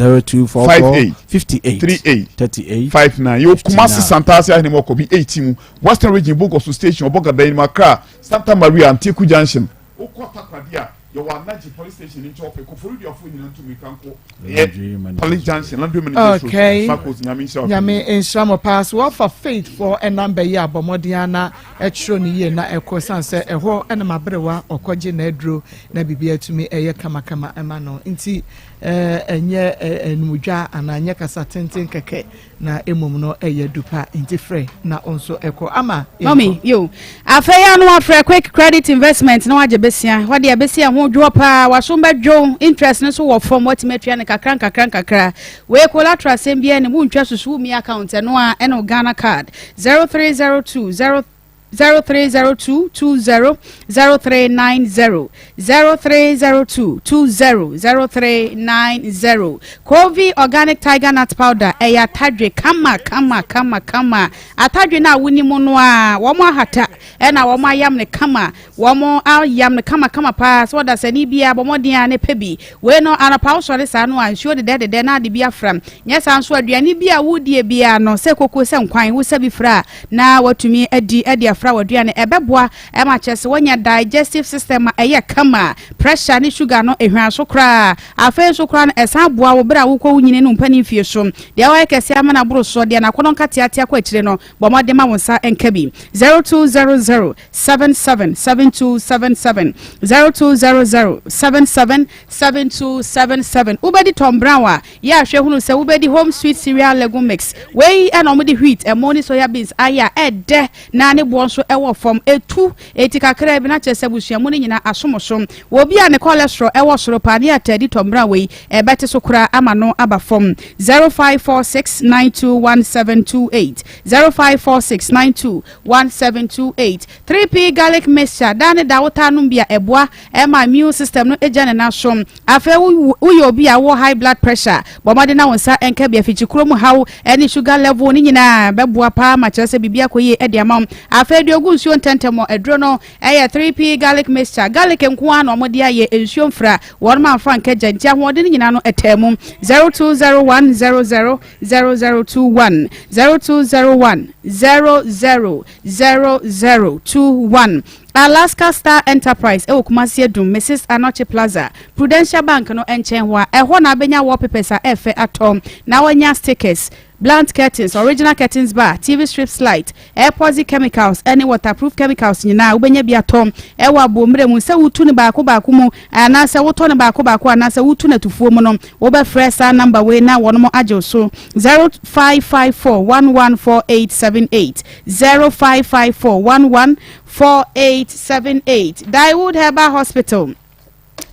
58 38 59 yɛwɔ Kumasi Santase Ahenema Ɔkɔbi 18 mu Western Region Bogoso Station Ɔbɔgada Anim Accra Santa Maria Anteku Junction. Wokɔ Takoradi a, Yɛwɔ Anagye police station ne nkyɛn ɔpɛ Koforiduafoɔ nyinaa ntu mmirika nkɔ ɛyɛ police junction Landry Manager Okay. Marcos Nyame nhyira wo. Nyame nhyira mo paa so wafa faith fɔ ɛnamba yi a bɔ mmɔden ara na ɛtwerɛ no yie na ɛkɔ san sɛ ɛhɔ ɛna maberewa ɔkɔgye n'aduro na biribi atumi ɛyɛ kamakama ɛma no nti ɛɛ ɛnyɛ ɛnumdwa anaa ɛnyɛ kasa tenten kɛkɛ Na mmom no ɛyɛ du pa nti frɛ na wo nso kɔ ama yɛnkɔ. Mummy, yo. Afei ano afrɛ quick credit investment na wagye besia. Hɔ deɛ besia ho dwoɔ paa, wasom bɛdwo, interest no nso wɔ fam, watumi atua no kakra nkakra nkakra. Wei collateral asɛm biara nim, wontwa susu, wommi account, ɛno a ɛne wo Ghana card. 0302 0 0302 20 0390 0302 20 0390 Kovi Organic Tiger Nut Powder ɛyɛ atadwe kama kama kama kama atadwe no a wonim no a wɔn ahata ɛna wɔn ayam no kama wɔn ayam no kama kama paa sɛ ɔdasani biara bɔ mmɔden a ne pɛ bi wei no anɔpa wosɔre saa no a nsuo dedɛ dedɛ na ade bi afra nyɛ saa nso aduane bi a wodie biara no sɛ koko sɛ nkwan wosɛ bi fra a na watumi adi de afra w'aduane. Ɛbɛboa ma kyerɛ sɛ woanya digestive system a ɛyɛ kama, pressure ne sugar no ehwan so koraa. Afei nso koraa no, ɛsan boa wo bere a wokɔ wo nyini ne wo mpanin mfie so. Deɛ wayɛ kɛse ama no aboro soɔ, deɛ n'akɔnnɔ nkateatea kɔ akyire no, bɔ mmɔden ma wo nsa nka bi. 0200 77 7277 0200 77 7277 Wobɛdi Tom Brown a, Yɛ a hwɛ hunu sɛ wobɛdi Home Sweet Cereal Legume Mix. Wei na wɔde wheat, ɛmo ne soya beans ayɛ a ɛdɛ na ne boɔ nso wɔ fam. Ɛtu eti kakraa bi na kyerɛ sɛ abusua mu no nyinaa asom so. Wɔ obi a ne cholesterol wɔ soro paa ne ataa di tɔmmra wei, ɛbɛte so koraa ama no aba fam. 0546921728 0546921728 3P Garlic Mixture, daa ne da wotaa nom bi a ɛboa ma immune system no gya ne nan so. Afei wo woyɛ obi a wowɔ high blood pressure, bɔ mmɔden na wo nsa nka bi. Afikyikuro mu haw ne sugar level no nyinaa bɛboa paa ma kyerɛ sɛ biribi akɔ yie de ama wo. Afei deɛ ogu nsuo ntɛntɛm wɔ aduro no yɛ 3P garlic mixture. Garlic nko ara na wɔde ayɛ, nsuo mfra, wɔnom amfa anka gya nti ahoɔden no nyinaa no ɛtaa mu. 0201 00 0021 0201 00 0021 Alaska Star Enterprise wɔ Kumasi Adum, Mrs Anokye Plaza, Prudential Bank no nkyɛn hɔ a, ɛhɔ na abɛnya wallpapers a ɛfɛ atɔ na wanya stickers, blunt curtains, original curtains bar, TV strips light, epoxy chemicals ne waterproof chemicals nyinaa wobɛnya bi atɔ wɔ aboɔmmerɛ mu. Sɛ wotu no baako baako mu anaasɛ wotɔ no baako baako anaasɛ wotu no atufuo mu no, wobɛfrɛ saa number wei na wɔnom agye wo so 0554 114878 0554 11 4878 Daewood Herbal Hospital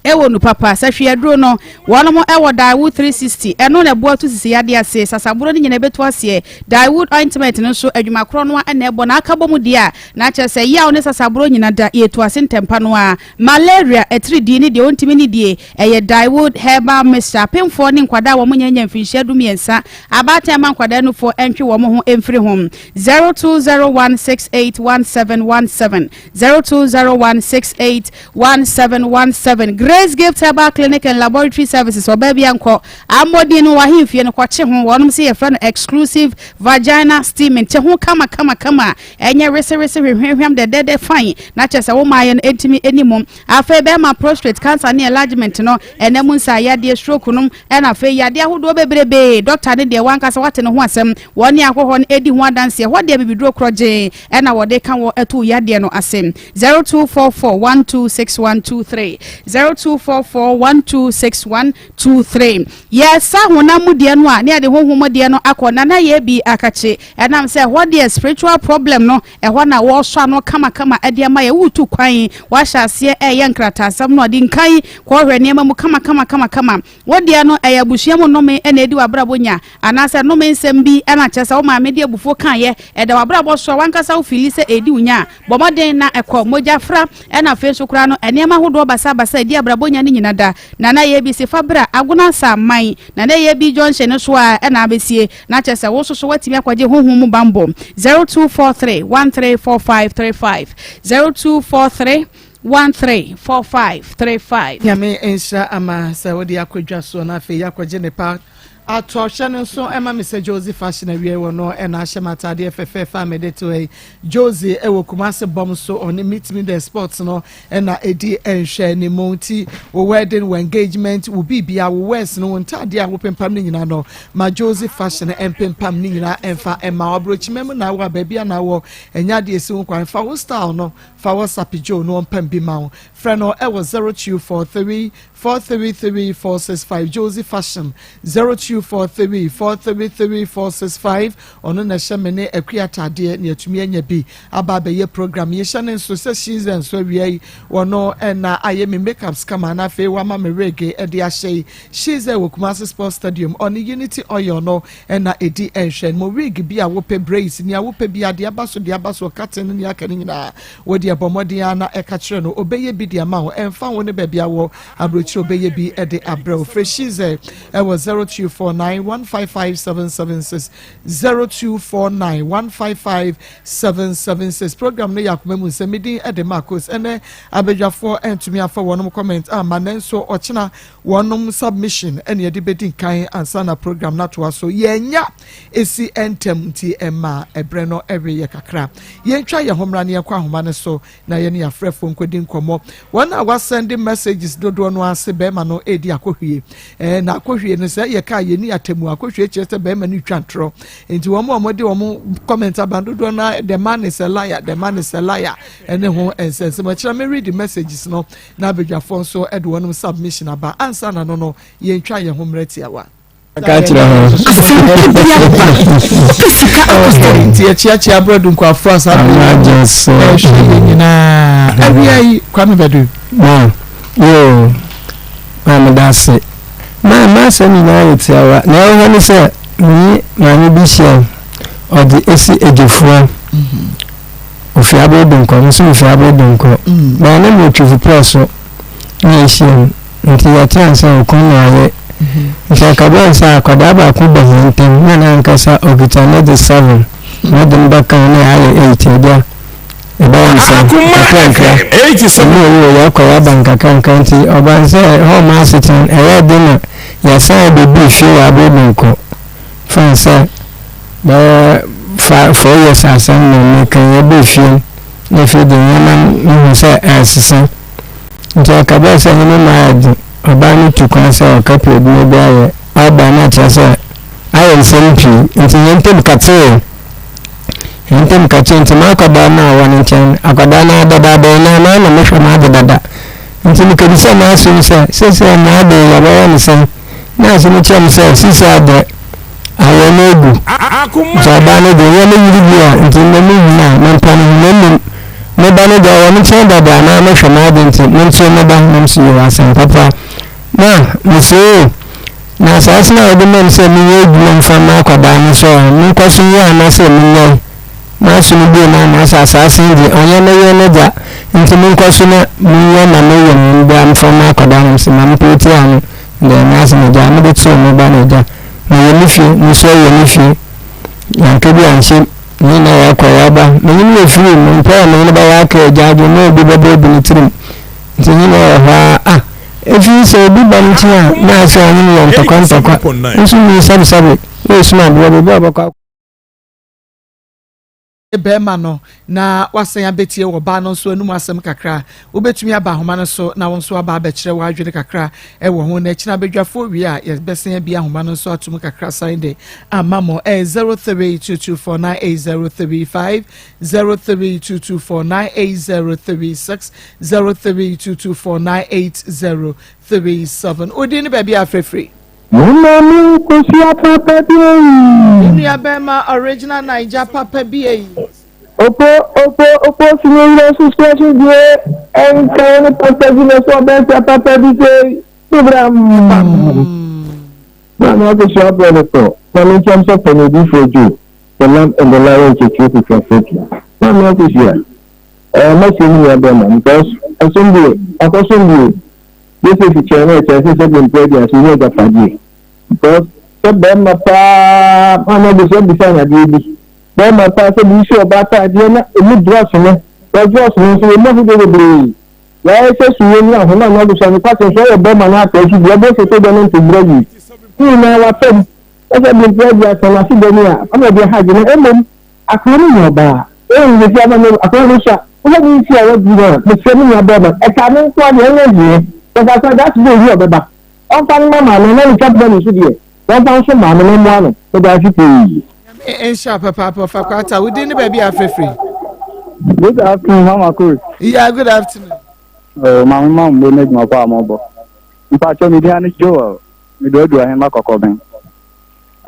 ɛwɔ nu papa sɛ hwee aduro no wɔnom ɛwɔ Daewood 360 ɛno na ɛboa tu sisi yadeɛ ase sasaboro no nyina ɛbɛtu aseɛ Daewood ointment no nso adwuma korɔ no a ɛna ɛbɔ na aka bɔ mu deɛ a na kyerɛ sɛ yaw ne sasaboro nyina da yɛtu ase ntɛmpa no a malaria atiridii ne deɛ ɔntumi ne die ɛyɛ Daewood herbal mixture apemfoɔ ne nkwadaa a wɔn nyɛ nya mfinhyia du mmiɛnsa abaatan ma nkwadaa nufoɔ ɛntwe wɔn ho mfiri ho 0201681717 0201681717 Grace Gift Herbal Clinic and Laboratory Services ɔbaa bi ankɔ amɔdin no wahemfie no kɔkye ho wɔnom sɛ yɛfrɛ no exclusive vagina steaming kye ho kama kama kama ɛnyɛ wesewese hwehwehwam dɛdɛdɛ fine na kyerɛ sɛ wo maayɛ no ɛntumi ɛni mu afei bɛrima prostate cancer ne enlargement no ɛnɛ mu nsa yadeɛ stroke nom Ɛna afei yadeɛ ahodoɔ bebrebee, dɔkta no deɛ wankasa wate ne ho asɛm, wɔn ne akɔ hɔ no ɛdi ho adanseɛ, hɔ deɛ bibiduro korɔgyee ɛna wɔde ka wɔ ɛto yadeɛ no ase. 0244126123 0244126123 Yɛsa honam mu deɛ no a ne yɛde honhom mu deɛ no akɔ na na yɛ bi akakye ɛnam sɛ hɔ deɛ spiritual problem no ɛhɔ na wɔsɔ ano kamakama ɛde ama yɛ wotu kwan wahyɛ aseɛ ɛyɛ nkrataasɛm no ɔde nkan kɔhwɛ nneɛma mu kamakama kamakama Wo deɛ no, ɛyɛ abusua mu nnome na ɛdi w'abrabɔ nya, anaasɛ nnome nsɛm bi na kyerɛ sɛ wo maame de abufuo kaeɛ, ɛda w'abrabɔ so a w'ankasa wo fiili sɛ ɛredi wo nya a, bɔ mmɔden na kɔ. Mogya fra, ɛna afei nso koraa no, nneɛma ahodoɔ basabasa a ɛdi abrabɔ nya no nyina da. Nana Yebisi, fa bra Agona Saman, Nana Yebi Junction no so ara na abɛsie, na kyerɛ sɛ wo nso so woatumi akɔgye honhom mu banbɔ. 0243 134535 0243 134535. Nyame nhyira ama sɛ wode akɔ dwa soɔ na afei yɛakɔgye ne pa Atɔ hyɛ no nso ma me sɛ Josie Fashion awiei wɔ no na ahyɛ me ataadeɛ fɛfɛɛfɛ a mede to ha yi. Josie wɔ Kumasi bɔm so ɔne Meet Me The Sports no na ɛdi nhwɛanimu nti wo wedding, wo engagement, wo biribia, wo wears no, wo ntaadeɛ a wopempam no nyinaa no ma Josie Fashion mpempam ne nyinaa ɛmfa mma wo. Aburokyima mu na wɔ a baabi a na wɔ ɛnyɛ adeɛ ɛsi ho kwan fa wo style no fa WhatsApp Joe no ɔmpam bi ma wo. Frɛ no ɛwɔ 0243 433 465 Josie Fashion 0243 433 465 Ɔno na ɛhyɛ me ne Akua ataadeɛ na yɛatumi anya bi aba abɛyɛ program yi. Hyɛ ne nso sɛ Shiza nso awia yi ɔno na ayɛ me makeups kama na afei wama me wig de ahyɛ yi. Shiza wɔ Kumasi Sports Stadium ɔne Unity Oil no na ɛdi nhwɛ. Mo wig bi a wopɛ braids nea wopɛ bi adeɛ aba so deɛ aba so cutting ne nea aka no nyinaa Wo deɛ bɔ mmɔden ara na ka kyerɛ no, ɔbɛyɛ bi de ama wo, ɛmfa ho ne baabi a wɔ aburokyire ɔbɛyɛ bi de abrɛ wo. Frɛ Shize wɔ 0249 155 776, 0249 155 776. Program no yɛ akoma mu nsɛm, me din de Marcos. Ɛnɛ abadwafoɔ antumi afa wɔnom comment amma, nanso ɔkyena wɔnom submission ɛne yɛde bɛdi nkan ansa na program no atoa so. Yɛanya ɛsi ntɛm nti ɛma ɛberɛ no ɛweyɛ kakra. Yɛntwa yɛn ho mmra na yɛnkɔ ahoma no so na yɛne yɛn afrɛfoɔ nkɔdi nkɔmmɔ. Wɔn a wɔasɛnde messages dodoɔ no ara se bɛrima no redi akɔhwie. Ɛɛ na akɔhwie no sɛ yɛka a yɛnni atɛmu. Akɔhwie kyerɛ sɛ bɛrima no retwa ntorɔ. Nti wɔn a wɔde wɔn comment aba no dodoɔ no ara the man is a liar, the man is a liar ɛne ho nsɛnsɛm. Ɛkyerɛ me read messages no na abadwafoɔ nso de wɔn submission aba. Ansa na no no yɛntwa yɛn ho mmerɛ tiawa. Ka kyerɛ ho. Nti yɛkyeakyea abrɛdu nkwafo a saa bere yi ɛhwɛ yɛn nyinaa. Awia yi Kwame Badu. Ma yoo ma meda ase. Ma m'asɛm nyinaa yɛ tiawa. Na ɛwɔ hɔ ne sɛ menye maame bi hyia ɔde esi Egyefua. Ofi abere donkɔ no so ofi abere donkɔ. Na ne mo twifo pɛɛ so na yɛhyia mu. Ntsi yɛtsenaa ase a ɔkõ na ɔayɛ. Ntsi ɔkɛbɛɛ sɛ akwadaa baako ba hɛn ntamu na nankasa okitsa ne dze seven na ɔdze me bɛka ho na yɛayɛ eight egya ebɛyɛ no sɛn? Nkakrankra emi owu o yɛkɔ yɛba nkakrankra ntsi ɔbaa no sɛ hɔ ma asetsena no ɛyɛɛ den na yɛsan bebui fie wɔ aber baako fine sɛ bɛyɛ five four years asɛm na meka yi yɛbaa fie no na afei de nneɛma no mehu sɛ ɛresesa. Nti ɔka bɛɛ sɛ hene ma ayɛ den. Ɔbaa no tu kwan sɛ ɔkɛpɛ adwuma bi ayɛ. Ɔba no akyerɛ sɛ ayɛ nsɛm pii. Nti hɛn ntam katsee. Hɛn ntam katsee nti m'akwadaa no a ɔwɔ ne nkyɛn no, akwadaa no ara dadaada yi naa naa na mehwɛ m'adze dada. Nti mekebisa m'asom sɛ seisei m'ade yi yɛbɛyɛ no sɛn? Nurse no kyerɛ me sɛ seisei adɛ awɔ no agu. Nti ɔbaa no deɛ ɔyɛ me yere bi a nti ndɛ me hu no a mempa no ho na mmom me ba no deɛ ɔwɔ me nkyɛn dada anaa mehwɛ m'ade nti menkyere me ba na mese yoo asɛm papa na mese oo na asaase no a wode ma me sɛ menyɛ adwuma mfa mma akwadaa no sɛ menkɔ so nyɛ anaasɛ menyɛe M'aso no bue no ama sɛ asaase yi deɛ ɔnyɛ me yere no dea nti menkɔ so na menyɛ ma me yere no bra mfa mma akwadaa no sɛ ma mepɛ tia no deɛ m'ase no gya mede too me ba no agya meyɛ me fie me nso yɛ me fie yanka bi anhyɛ ne nyinaa yɛakɔ yɛaba menyim yɛ firi mu mpɛ a menye no bɛyɛ aka agya adwene na obi bɛbɔ obi ne tirim nti nyina wɔ hɔ a ah ɛfiri sɛ obi ba no nkyɛn a na asɛ ɔnye no yɛ ntɔkwa ntɔkwa nso mi sɛbesɛbe na ɛsum adeɛ baabi a ɔbɛkɔ barima no na wasan abɛtie wɔ ɔbaa no nso anum asɛm kakra. Wobɛtumi aba ahoma no so na wo nso aba abɛkyerɛ w'adwene kakra wɔ ho. Na akyina abadwafoɔ wie a yɛbɛsan abie ahoma no nso atom kakra san de ama mo. Ɛyɛ 0322498035, 0322498036, 0322498037. Wodin ne baabi a afrɛfiri? Mo maame nkosua papa bi eii. Me nua bɛɛma original naija papa bi eii. Opo opo opo si ne werɛ so so so die ɛnka wo ne papa bi na so ɔbɛnsa papa bi sei so bra Maame akosua brɛ no tɔ ma me nkyɛm sɛ fɔ no odiifoɔ Joe the lamb and the lion kyekye kofia foki Maame akosua ɛɛ mɛsie me nua bɛɛma because ɔsom deɛ akɔsom deɛ Joseph kyerɛ no ɛkyerɛ sɛ sɛdeɛ mpɛ aduane so nyɛ agyapadeɛ because sɛ bɛrima paa maame abusua bisa no adeɛ bi bɛrima paa sɛ bi si ɔbaa ataadeɛ na emu drɔs no wɔ drɔs no nso emu ahodoɔ bebree yɛayɛ sɛ suo ne ahoma na abusua no kwasɛ nso ɔyɛ bɛrima no atɔ so bi ɔbɔ sɛ sɛ deɛ no ntobrɛ yi ne nyinaa wafam. Ɛsɛ de mfe aduasa na afe bɔ ni a ama ɔde ha adwene na mmom akwadaa no nyɛ ɔbaa. Ee, mesi ama me akwadaa no sua. Wohwɛ ne mfe a wadi no a, mesrɛ me nua bɛrima, ɛkaa me nko ara deɛ ɛnyɛ hwee. Sɛ kakra daakye bi owie a ɔbɛba. Ɔmfa no mma maame na ne twapena no nso deɛ, wɔmfa nso maame no mmoa no. Meda ase pii. Nyame nhyira papaapa ɔfa kwata wo din ne baabi a afrɛfrɛ. Good afternoon, Mama Coach. Yeah, good afternoon. Oh, Mama Mama Mbo ne adwuma pa a mɔbɔ. Mpakyɛ me din ne Joel. Meduadua hemma kɔkɔbɛn.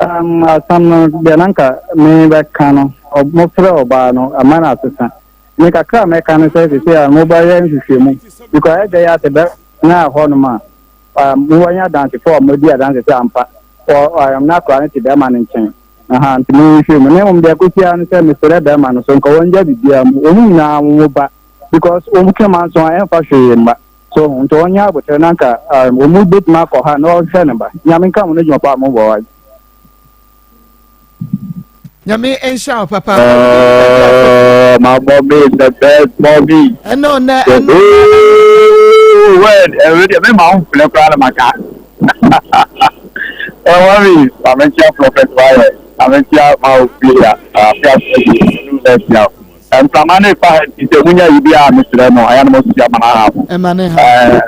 Um, asɛm no deɛ na nka mebɛka no, mofrɛ ɔbaa no, ama no asesa. Me kakra a mɛka no sɛ sese a mobɛyɛ nhwehwɛmu, because ɛdɛ yɛ asɛ bɛ na hɔnom a, um, mowanya adansefo a wɔdi adanse sɛ ampa, wɔ, um, na akora no te bɛrima no nkyɛn. Aha, nti monhwehwɛ mu. Na mmom deɛ ɛkɔsi ara no sɛ mesrɛ bɛrima no so nka wɔngya biribiara mu. Wɔn nyinaa wɔn ba, because wɔn twam anso a ɛmfa hwee mma. So ho nti ɔnyɛ aboterɛ na nka um, ɔmu bɛtumi akɔ ha na ɔhwɛ ne ba. Nyame nka mo no adwuma pa a mobɔ wa. Nyame nhyira wo papa. Oh, my mommy is the best mommy. Ɛno nɛ ɛno. Word, ɛwɛ deɛ mɛma wo mflɛ koraa na maka. Oh, mommy, maame nkyia prophet wayɛ, maame nkyia ma ofie a, afi ase ɛnu na ɛtia. Mframa no refa ha nti sɛ munya yi bi a mesrɛ mo ɛyɛ na moasisi ama no aha mo. Ɛma ne ha. Ɛɛ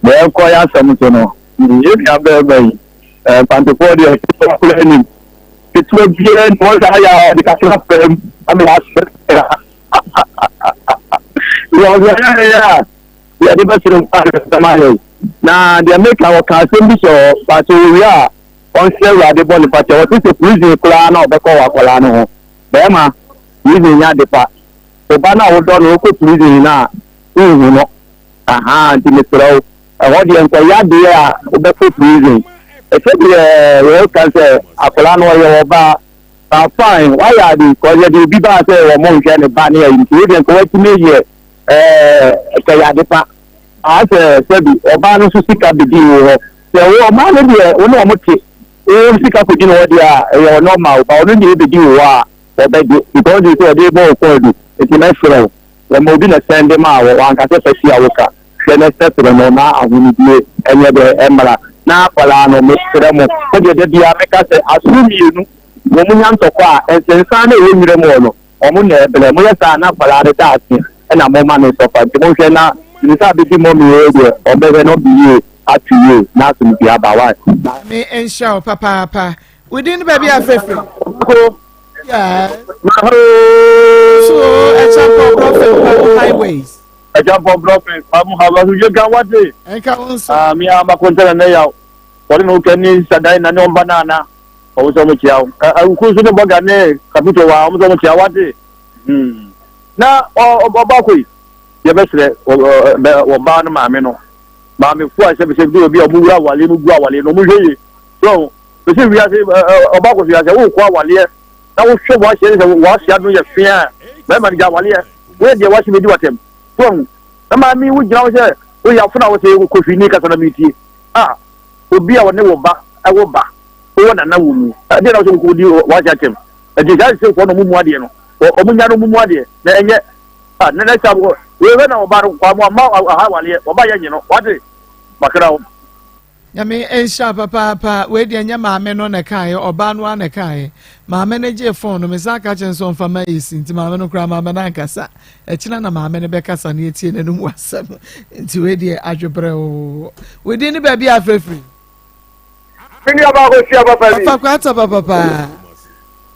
deɛ ɛkɔ yɛ asɛm so no yɛn nua bɛrima yi ɛɛ mfantefoɔ deɛ ketewa koraa nim ketewa biara ni wɔn saa yɛ a ɔde kakra fam ama yɛasrɛ wɔn sɛ ɛyɛ yɛ a yɛde bɛsrɛ mu a yɛsɛm ayɛ na deɛ meka wɔka asɛm bi sɛ ɔpakyɛ wɔwie a ɔnsrɛ awurade bɔ ne fakyɛ wɔte sɛ prison koraa na ɔbɛkɔ wɔ akwadaa no ho bɛrima Prison nyɛ ade pa. Wo ba no a wodɔ no wokɔ prison no a wonhu no. Ahaa nti mesrɛ wo ɛhɔ deɛ nkɔyɛ adeɛ a wobɛkɔ prison. Ɛsɛ deɛ yɛka sɛ akwadaa no ɔyɛ ɔbaa but fine wayɛ ade cause yɛde obi baa sɛ wɔn nhwɛ ne ba ne ayi nti wo deɛ nka watumi yɛ ɛɛ kɛyɛ ade pa. Asɛ sɛbi ɔbaa no nso sika bɛdi wo hɔ sɛ wo ɔbaa no deɛ wo ne wɔn te wo sika kɔdi ne hɔ deɛ a ɛyɛ ɔnɔma wo ba ɔno deɛ ɛbɛdi wo hɔ a wɔbɛgye because ɔgye sɛ ɔde bɔ wo kwaadu nti mɛsrɛ wo wɔma obi na sɛnde maa wɔ wanka sɛ fa tua wo ka hwɛ na sɛsrɛ no na ahonidie ɛnyɛ dɛ ɛmmra na akwadaa no mesrɛ mo sɛdeɛ da biara meka sɛ asono mmienu wɔn nya ntɔkwa a nsensan na ɛwɔ nwura mu hɔ no wɔn na ɛbrɛ moyɛ saa na akwadaa no da ase ɛna moma no sɔfa nti monhwɛ na nsa bɛdi mɔmi yɛ deɛ ɔbɛhwɛ na ɔbi yie ato yie na asomdue aba wa. Me nhyira wo papaapa. Wo din ne baabi a frɛfrɛ. Ko. Yes. Maho. So ɛkyɛmpɔ brɔfin pamu highways. Ɛkyɛmpɔ brɔfin pamu highways. Yɛ gan wate. Nka wo nso. Ah, mi a mako ntɛnɛ ne yaw. Wɔde ne ho kɛ ne sadan na ne ɔmba nana. Ɔmo sɛ ɔmo kyia wo. Awuku nso ne bɔga ne kapito wa ɔmo sɛ ɔmo kyia wate. Hmm. Na ɔba kɔ yi. Yɛbɛsrɛ ɔbaa no maame no. Maame fo a sɛbisɛbi bi obi a ɔmo wura awale no gu awale no ɔmo hwɛ yie. So Mese wiase ɔba kɔ wiase wokɔ awaleɛ na wohwɛ w'ahyɛ ne sɛ w'ahyɛ ano yɛ fea a bɛrima no gya awaleɛ woyɛ deɛ w'ahyɛ bɛdi w'atɛm so ahu na maame wogyina hɔ sɛ woyɛ afo na wo sɛ kɔhwini kasa na metie a obi a ɔne wo ba ɛwɔ ba wowɔ nana wɔ mu ɛdeɛ na wo sɛ wokɔdi w'ahyɛ atɛm ɛnti saa sɛ foɔ na ɔmo mu adeɛ no ɔmo nya no ɔmo mu adeɛ na ɛnyɛ a na na sa wei na ɔba no kwa mo ama aha awaleɛ ɔba yɛ nye no wate makra wo Nyame nhyira papaapa wei deɛ nyɛ maame no na ɛkaeɛ ɔbaa no ara na ɛkaeɛ maame no gyee fon no mesan ka kyerɛ no sɛ ɔmfa ma esi nti maame no koraa maame no ankasa ɛkyina na maame no bɛkasa no yɛtie n'anum asɛm nti wei deɛ adwebrɛw wei ne baabi a afirafiri Me nua baa kɔhyia papa bi. Papa kwata papa paa.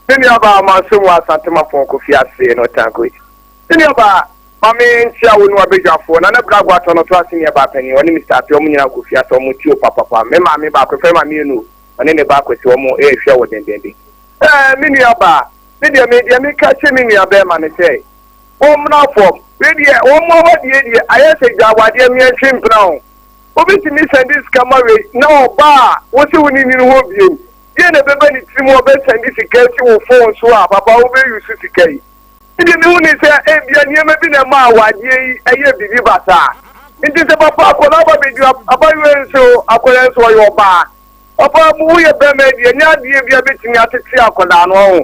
Me nua baa manso mu asante mapɔn kofi ase no tanko. Me nua baa Ma me nkyea wo ne w'abadwafoɔ, Nana Brago atɔ no to ase nua baa panin, ɔne Mister Appiah ɔmo nyinaa kɔ fie ase ɔmo tie wo papapa, me maame baako yɛfrɛ no maame Enu ɔne ne ba Akwasi ɔmo rehwɛ wo dendenden. Ɛɛ me nua baa, me deɛ me deɛ meka kyerɛ me nua bɛɛma ne sɛ ɔmmra fam, wei deɛ ɔmo awadeɛ deɛ ayɛ sɛ gyawadeɛ meɛntwe mpena ho, obi tumi sɛnde sika ma wei na ɔba a wo se wo ne nni no hɔ biom, deɛ na ɛbɛba ne tirim ɔbɛ sɛnde sika asi wo phone so a papa wo bɛ use sika yi. Me deɛ mehu ne sɛ ebia nneɛma bi na ɛma awadeɛ yi ɛyɛ biribi basaa. Nti sɛ papa akwadaa ba bɛdu abayewa yi nso akwadaa nso ɔyɛ ɔbaa. Papa mu woyɛ bɛrima yi deɛ ɛnyɛ adeɛ bi a bɛtumi atete akwadaa no ɔho.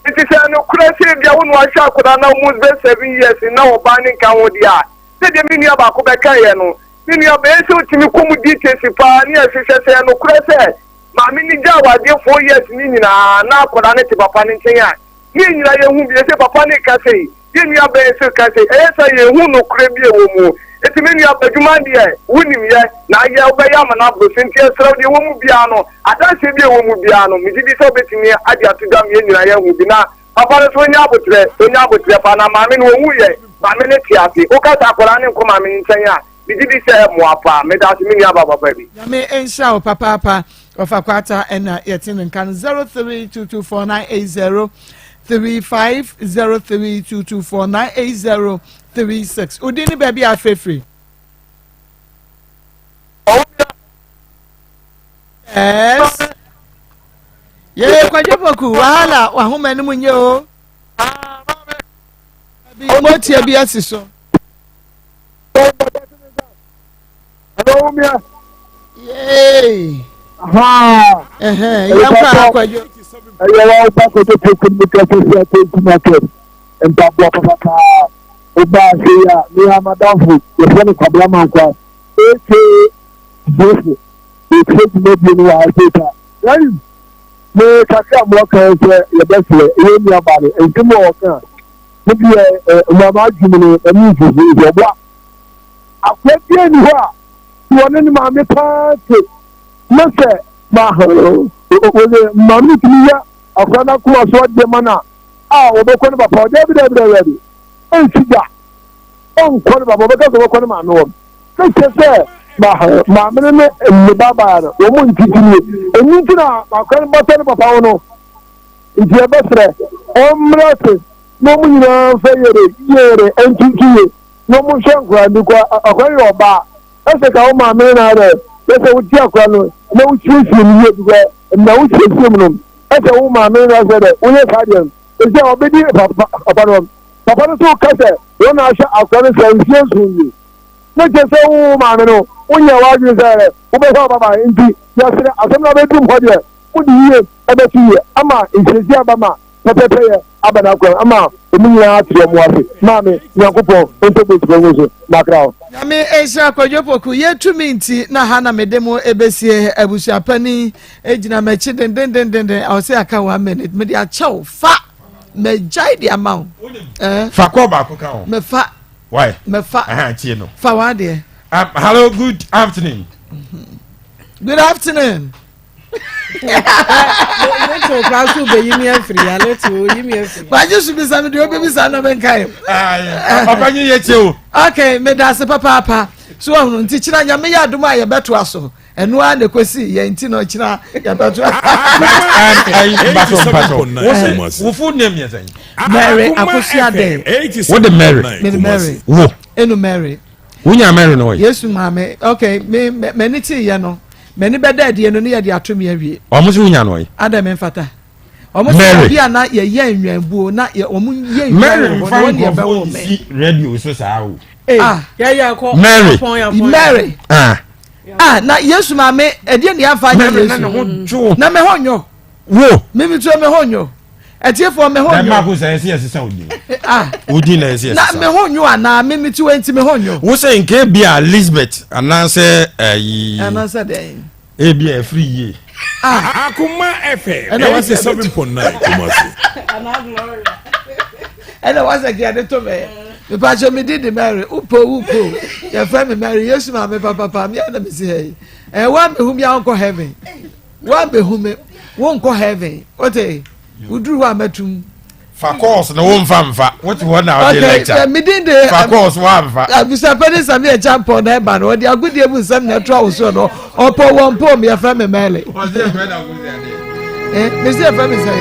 Nti sɛ nokorɛ sɛ ebia wo na wahwɛ akwadaa no almost bɛ 7 years na ɔbaa no nka ho deɛ a, sɛdeɛ me nua baako bɛkaeɛ no, me nua bɛyɛ sɛ wotumi kɔ mu details paa ne ɛhwehwɛ sɛ ɛnokorɛ sɛ. Maame no gyaa awadeɛ 4 years ne nyinaa na akwadaa no te papa no nkyɛn a, yɛn nyinaa yɛhu bi. Ɛsɛ papa no reka sei, yɛn nua bɛn nso reka sei. Ɛyɛ sɛ yɛnhu nokorɛ bi a ɛwɔ mu. Enti me nua, adwuma deɛ wonim yɛ, na ayɛ wobɛyɛ ama no aboro so. Enti yɛsrɛ wo, deɛ ɛwɔ mu biara no, adanseɛ bi a ɛwɔ mu biara no, megye di sɛ wobɛtumi de ato dwa ma yɛn nyinaa yɛahu bi. Na papa no nso ɔnya aboterɛ, ɔnya aboterɛ paa. Na maame no, ɔwuiɛ, maame no te ase. Woka sɛ akwadaa no nkɔ maame no nkyɛn a, megye di sɛ ɛmmoa paa. Meda ase, me nua baa papa bi. Nyame nhyira wo papaapa Ɔfa Kwata ɛna yɛte ne nka no 03224980 35 03224980 36 Wodin ne baabi a afirafiri? Yes. Yɛ Kwadwo Poku, wahala wahoma no mu nyɛ o. Bi motia bi asi so. Yay. Yɛn kɔ akwadwo. Ɛyɛ wa woba kwadwo poku no kɛse sɛ twenty market mpaboa papapaa woba ase yi a me a madamfo yɛfrɛ no Kwabena Mankwa aka Joseph yɛtie dwumadie no wɔ ha sei pa yɛyi me kakra a mewɔ kan sɛ yɛbɛsrɛ ɛyɛ nnuaba no nsɛm a wɔka ne deɛ mmama adwene no ɛne nfufu nti ɔboa Akoa biara nni hɔ a sɛ ɔne ne maame paa te na sɛ ma wɔde maame no tumi yɛ akora no akoma so adeɛ ma no a a wɔbɛkɔ ne papa hɔ. Dabi dabi dabi dabi ɛnsi da ɔnkɔ ne papa ɔbɛka sɛ ɔbɛkɔ ne maame hɔ ne kyerɛ sɛ ma maame no ne ne babaa no wɔn ntiti nie ɛnu nti na akora no bata ne papa ho no nti ɛbɛsrɛ ɔmmrɛ ase na wɔn nyinaa mfa yere yere ntutu yie. Na ɔmo nhwɛ nkora no because akora no yɛ ɔbaa ɛsɛ ka wo maame no na ayɛ dɛ sɛ wote akora no na wosiesie no yie because na wosiesie mu no ɛsɛ wo maame no na ɛsɛ dɛ woyɛ saa deɛ no ɛsɛ ɔbɛdi papa papa no papa no so ka sɛ wɔn na ahwɛ akora no sɛ nfie nson nie ne kyɛ sɛ wo maame no wonyɛ w'adwene sɛ wobɛhwɛ ɔbaba nti yɛsrɛ asɛm no abɛdum hɔ deɛ wode yie ɛbɛto yie ama nsiesie aba ma pɛpɛpɛyɛ aba n'akwan ama wɔn nyinaa ate wɔn ase. Maame, Nyankopɔn ntɔ bosuo ngu so makra wo. Nyame nhyira Kwadwo Poku yɛ tumi nti na ha na mede mo ɛbɛsie abusua panin gyina m'akyi dendendendenden ɔsɛ aka one minute mede akyɛw fa magyae de ama wo eh? Fa kɔ baako ka ho mefa why mefa tie no fa w'adeɛ hello good afternoon good afternoon Little kura so bɛyi mi afiri ya little oyi mi afiri. Wagye so bisa mi deɛ obebisa na ɔbɛnka yɛ. Ɔbɛnye yɛ kyɛ o. Okay, meda ase papaapa. So ɔhunu nti kyerɛ nyame yɛ adom a yɛbɛtoa so. Ɛno ara na ɛkɔsi yɛn nti no kyerɛ yɛbɛtoa. Mpaso mpaso. Wo full name yɛ sɛn? Mary Akosua Dɛ. Wo de Mary. Mede Mary. Wo. Enu Mary. Wonya Mary no wɔ. Yesu maame. Okay, me m'ani te yɛ no. M'ani bɛda adie no ne yɛde ato me awie. Wɔn nso wonya no ɔyi. Adɛ me mfata. Wɔn sɛ obi a na yɛyɛ nnwanbuo na wɔn yɛ nnwan wɔ hɔ na wɔn deɛ bɛwɔ me. Mary nfa nkurɔfoɔ nsi radio so saa o. Ah. Mary. Mary. Ah. Ah na Yesu maame ɛdeɛ ni afa nye Yesu. Mary na ne ho dwo. Na me ho nyo. Wo. Mimi tuo me ho nyo. Atiefoɔ me ho nyo. Dɛm ako sɛ ɛsɛ yɛsesa wo din. Ah. Wo din na ɛsɛ yɛsesa. Na me ho nyo anaa me me tiwa nti me ho nyo. Wo sɛ nka ebi a Lisbeth anaasɛ ɛyi. Anaasɛ dɛn. Ebi a ɛfiri yie. Ah. Akoma FM 87.9 Kumasi. Ɛna wasɛ kí ɛde to mɛ. Mipatsɛ mi di di Mary upo upo yɛfrɛ mi Mary Yesu maame papapa mi ɛna mi si ha yi. Ɛwɔ mi hu mi ankɔ heaven. Woabɛhu me, wonkɔ heaven. Wote, woduru hɔ a mɛtum. Fa course no wo nfa nfa wote hɔ na ɔde lecture. Okay, me din de. Fa course wa nfa. Abusapɛni Sami Ɛkyampɔn na ɛba no ɔde agodie mu nsɛm na ɛto awosoɔ no ɔpɔ wɔn pom yɛfrɛ me Mɛle. Ɔsɛ ɛfrɛ na agosi adeɛ. Eh, mesi ɛfrɛ me sɛ.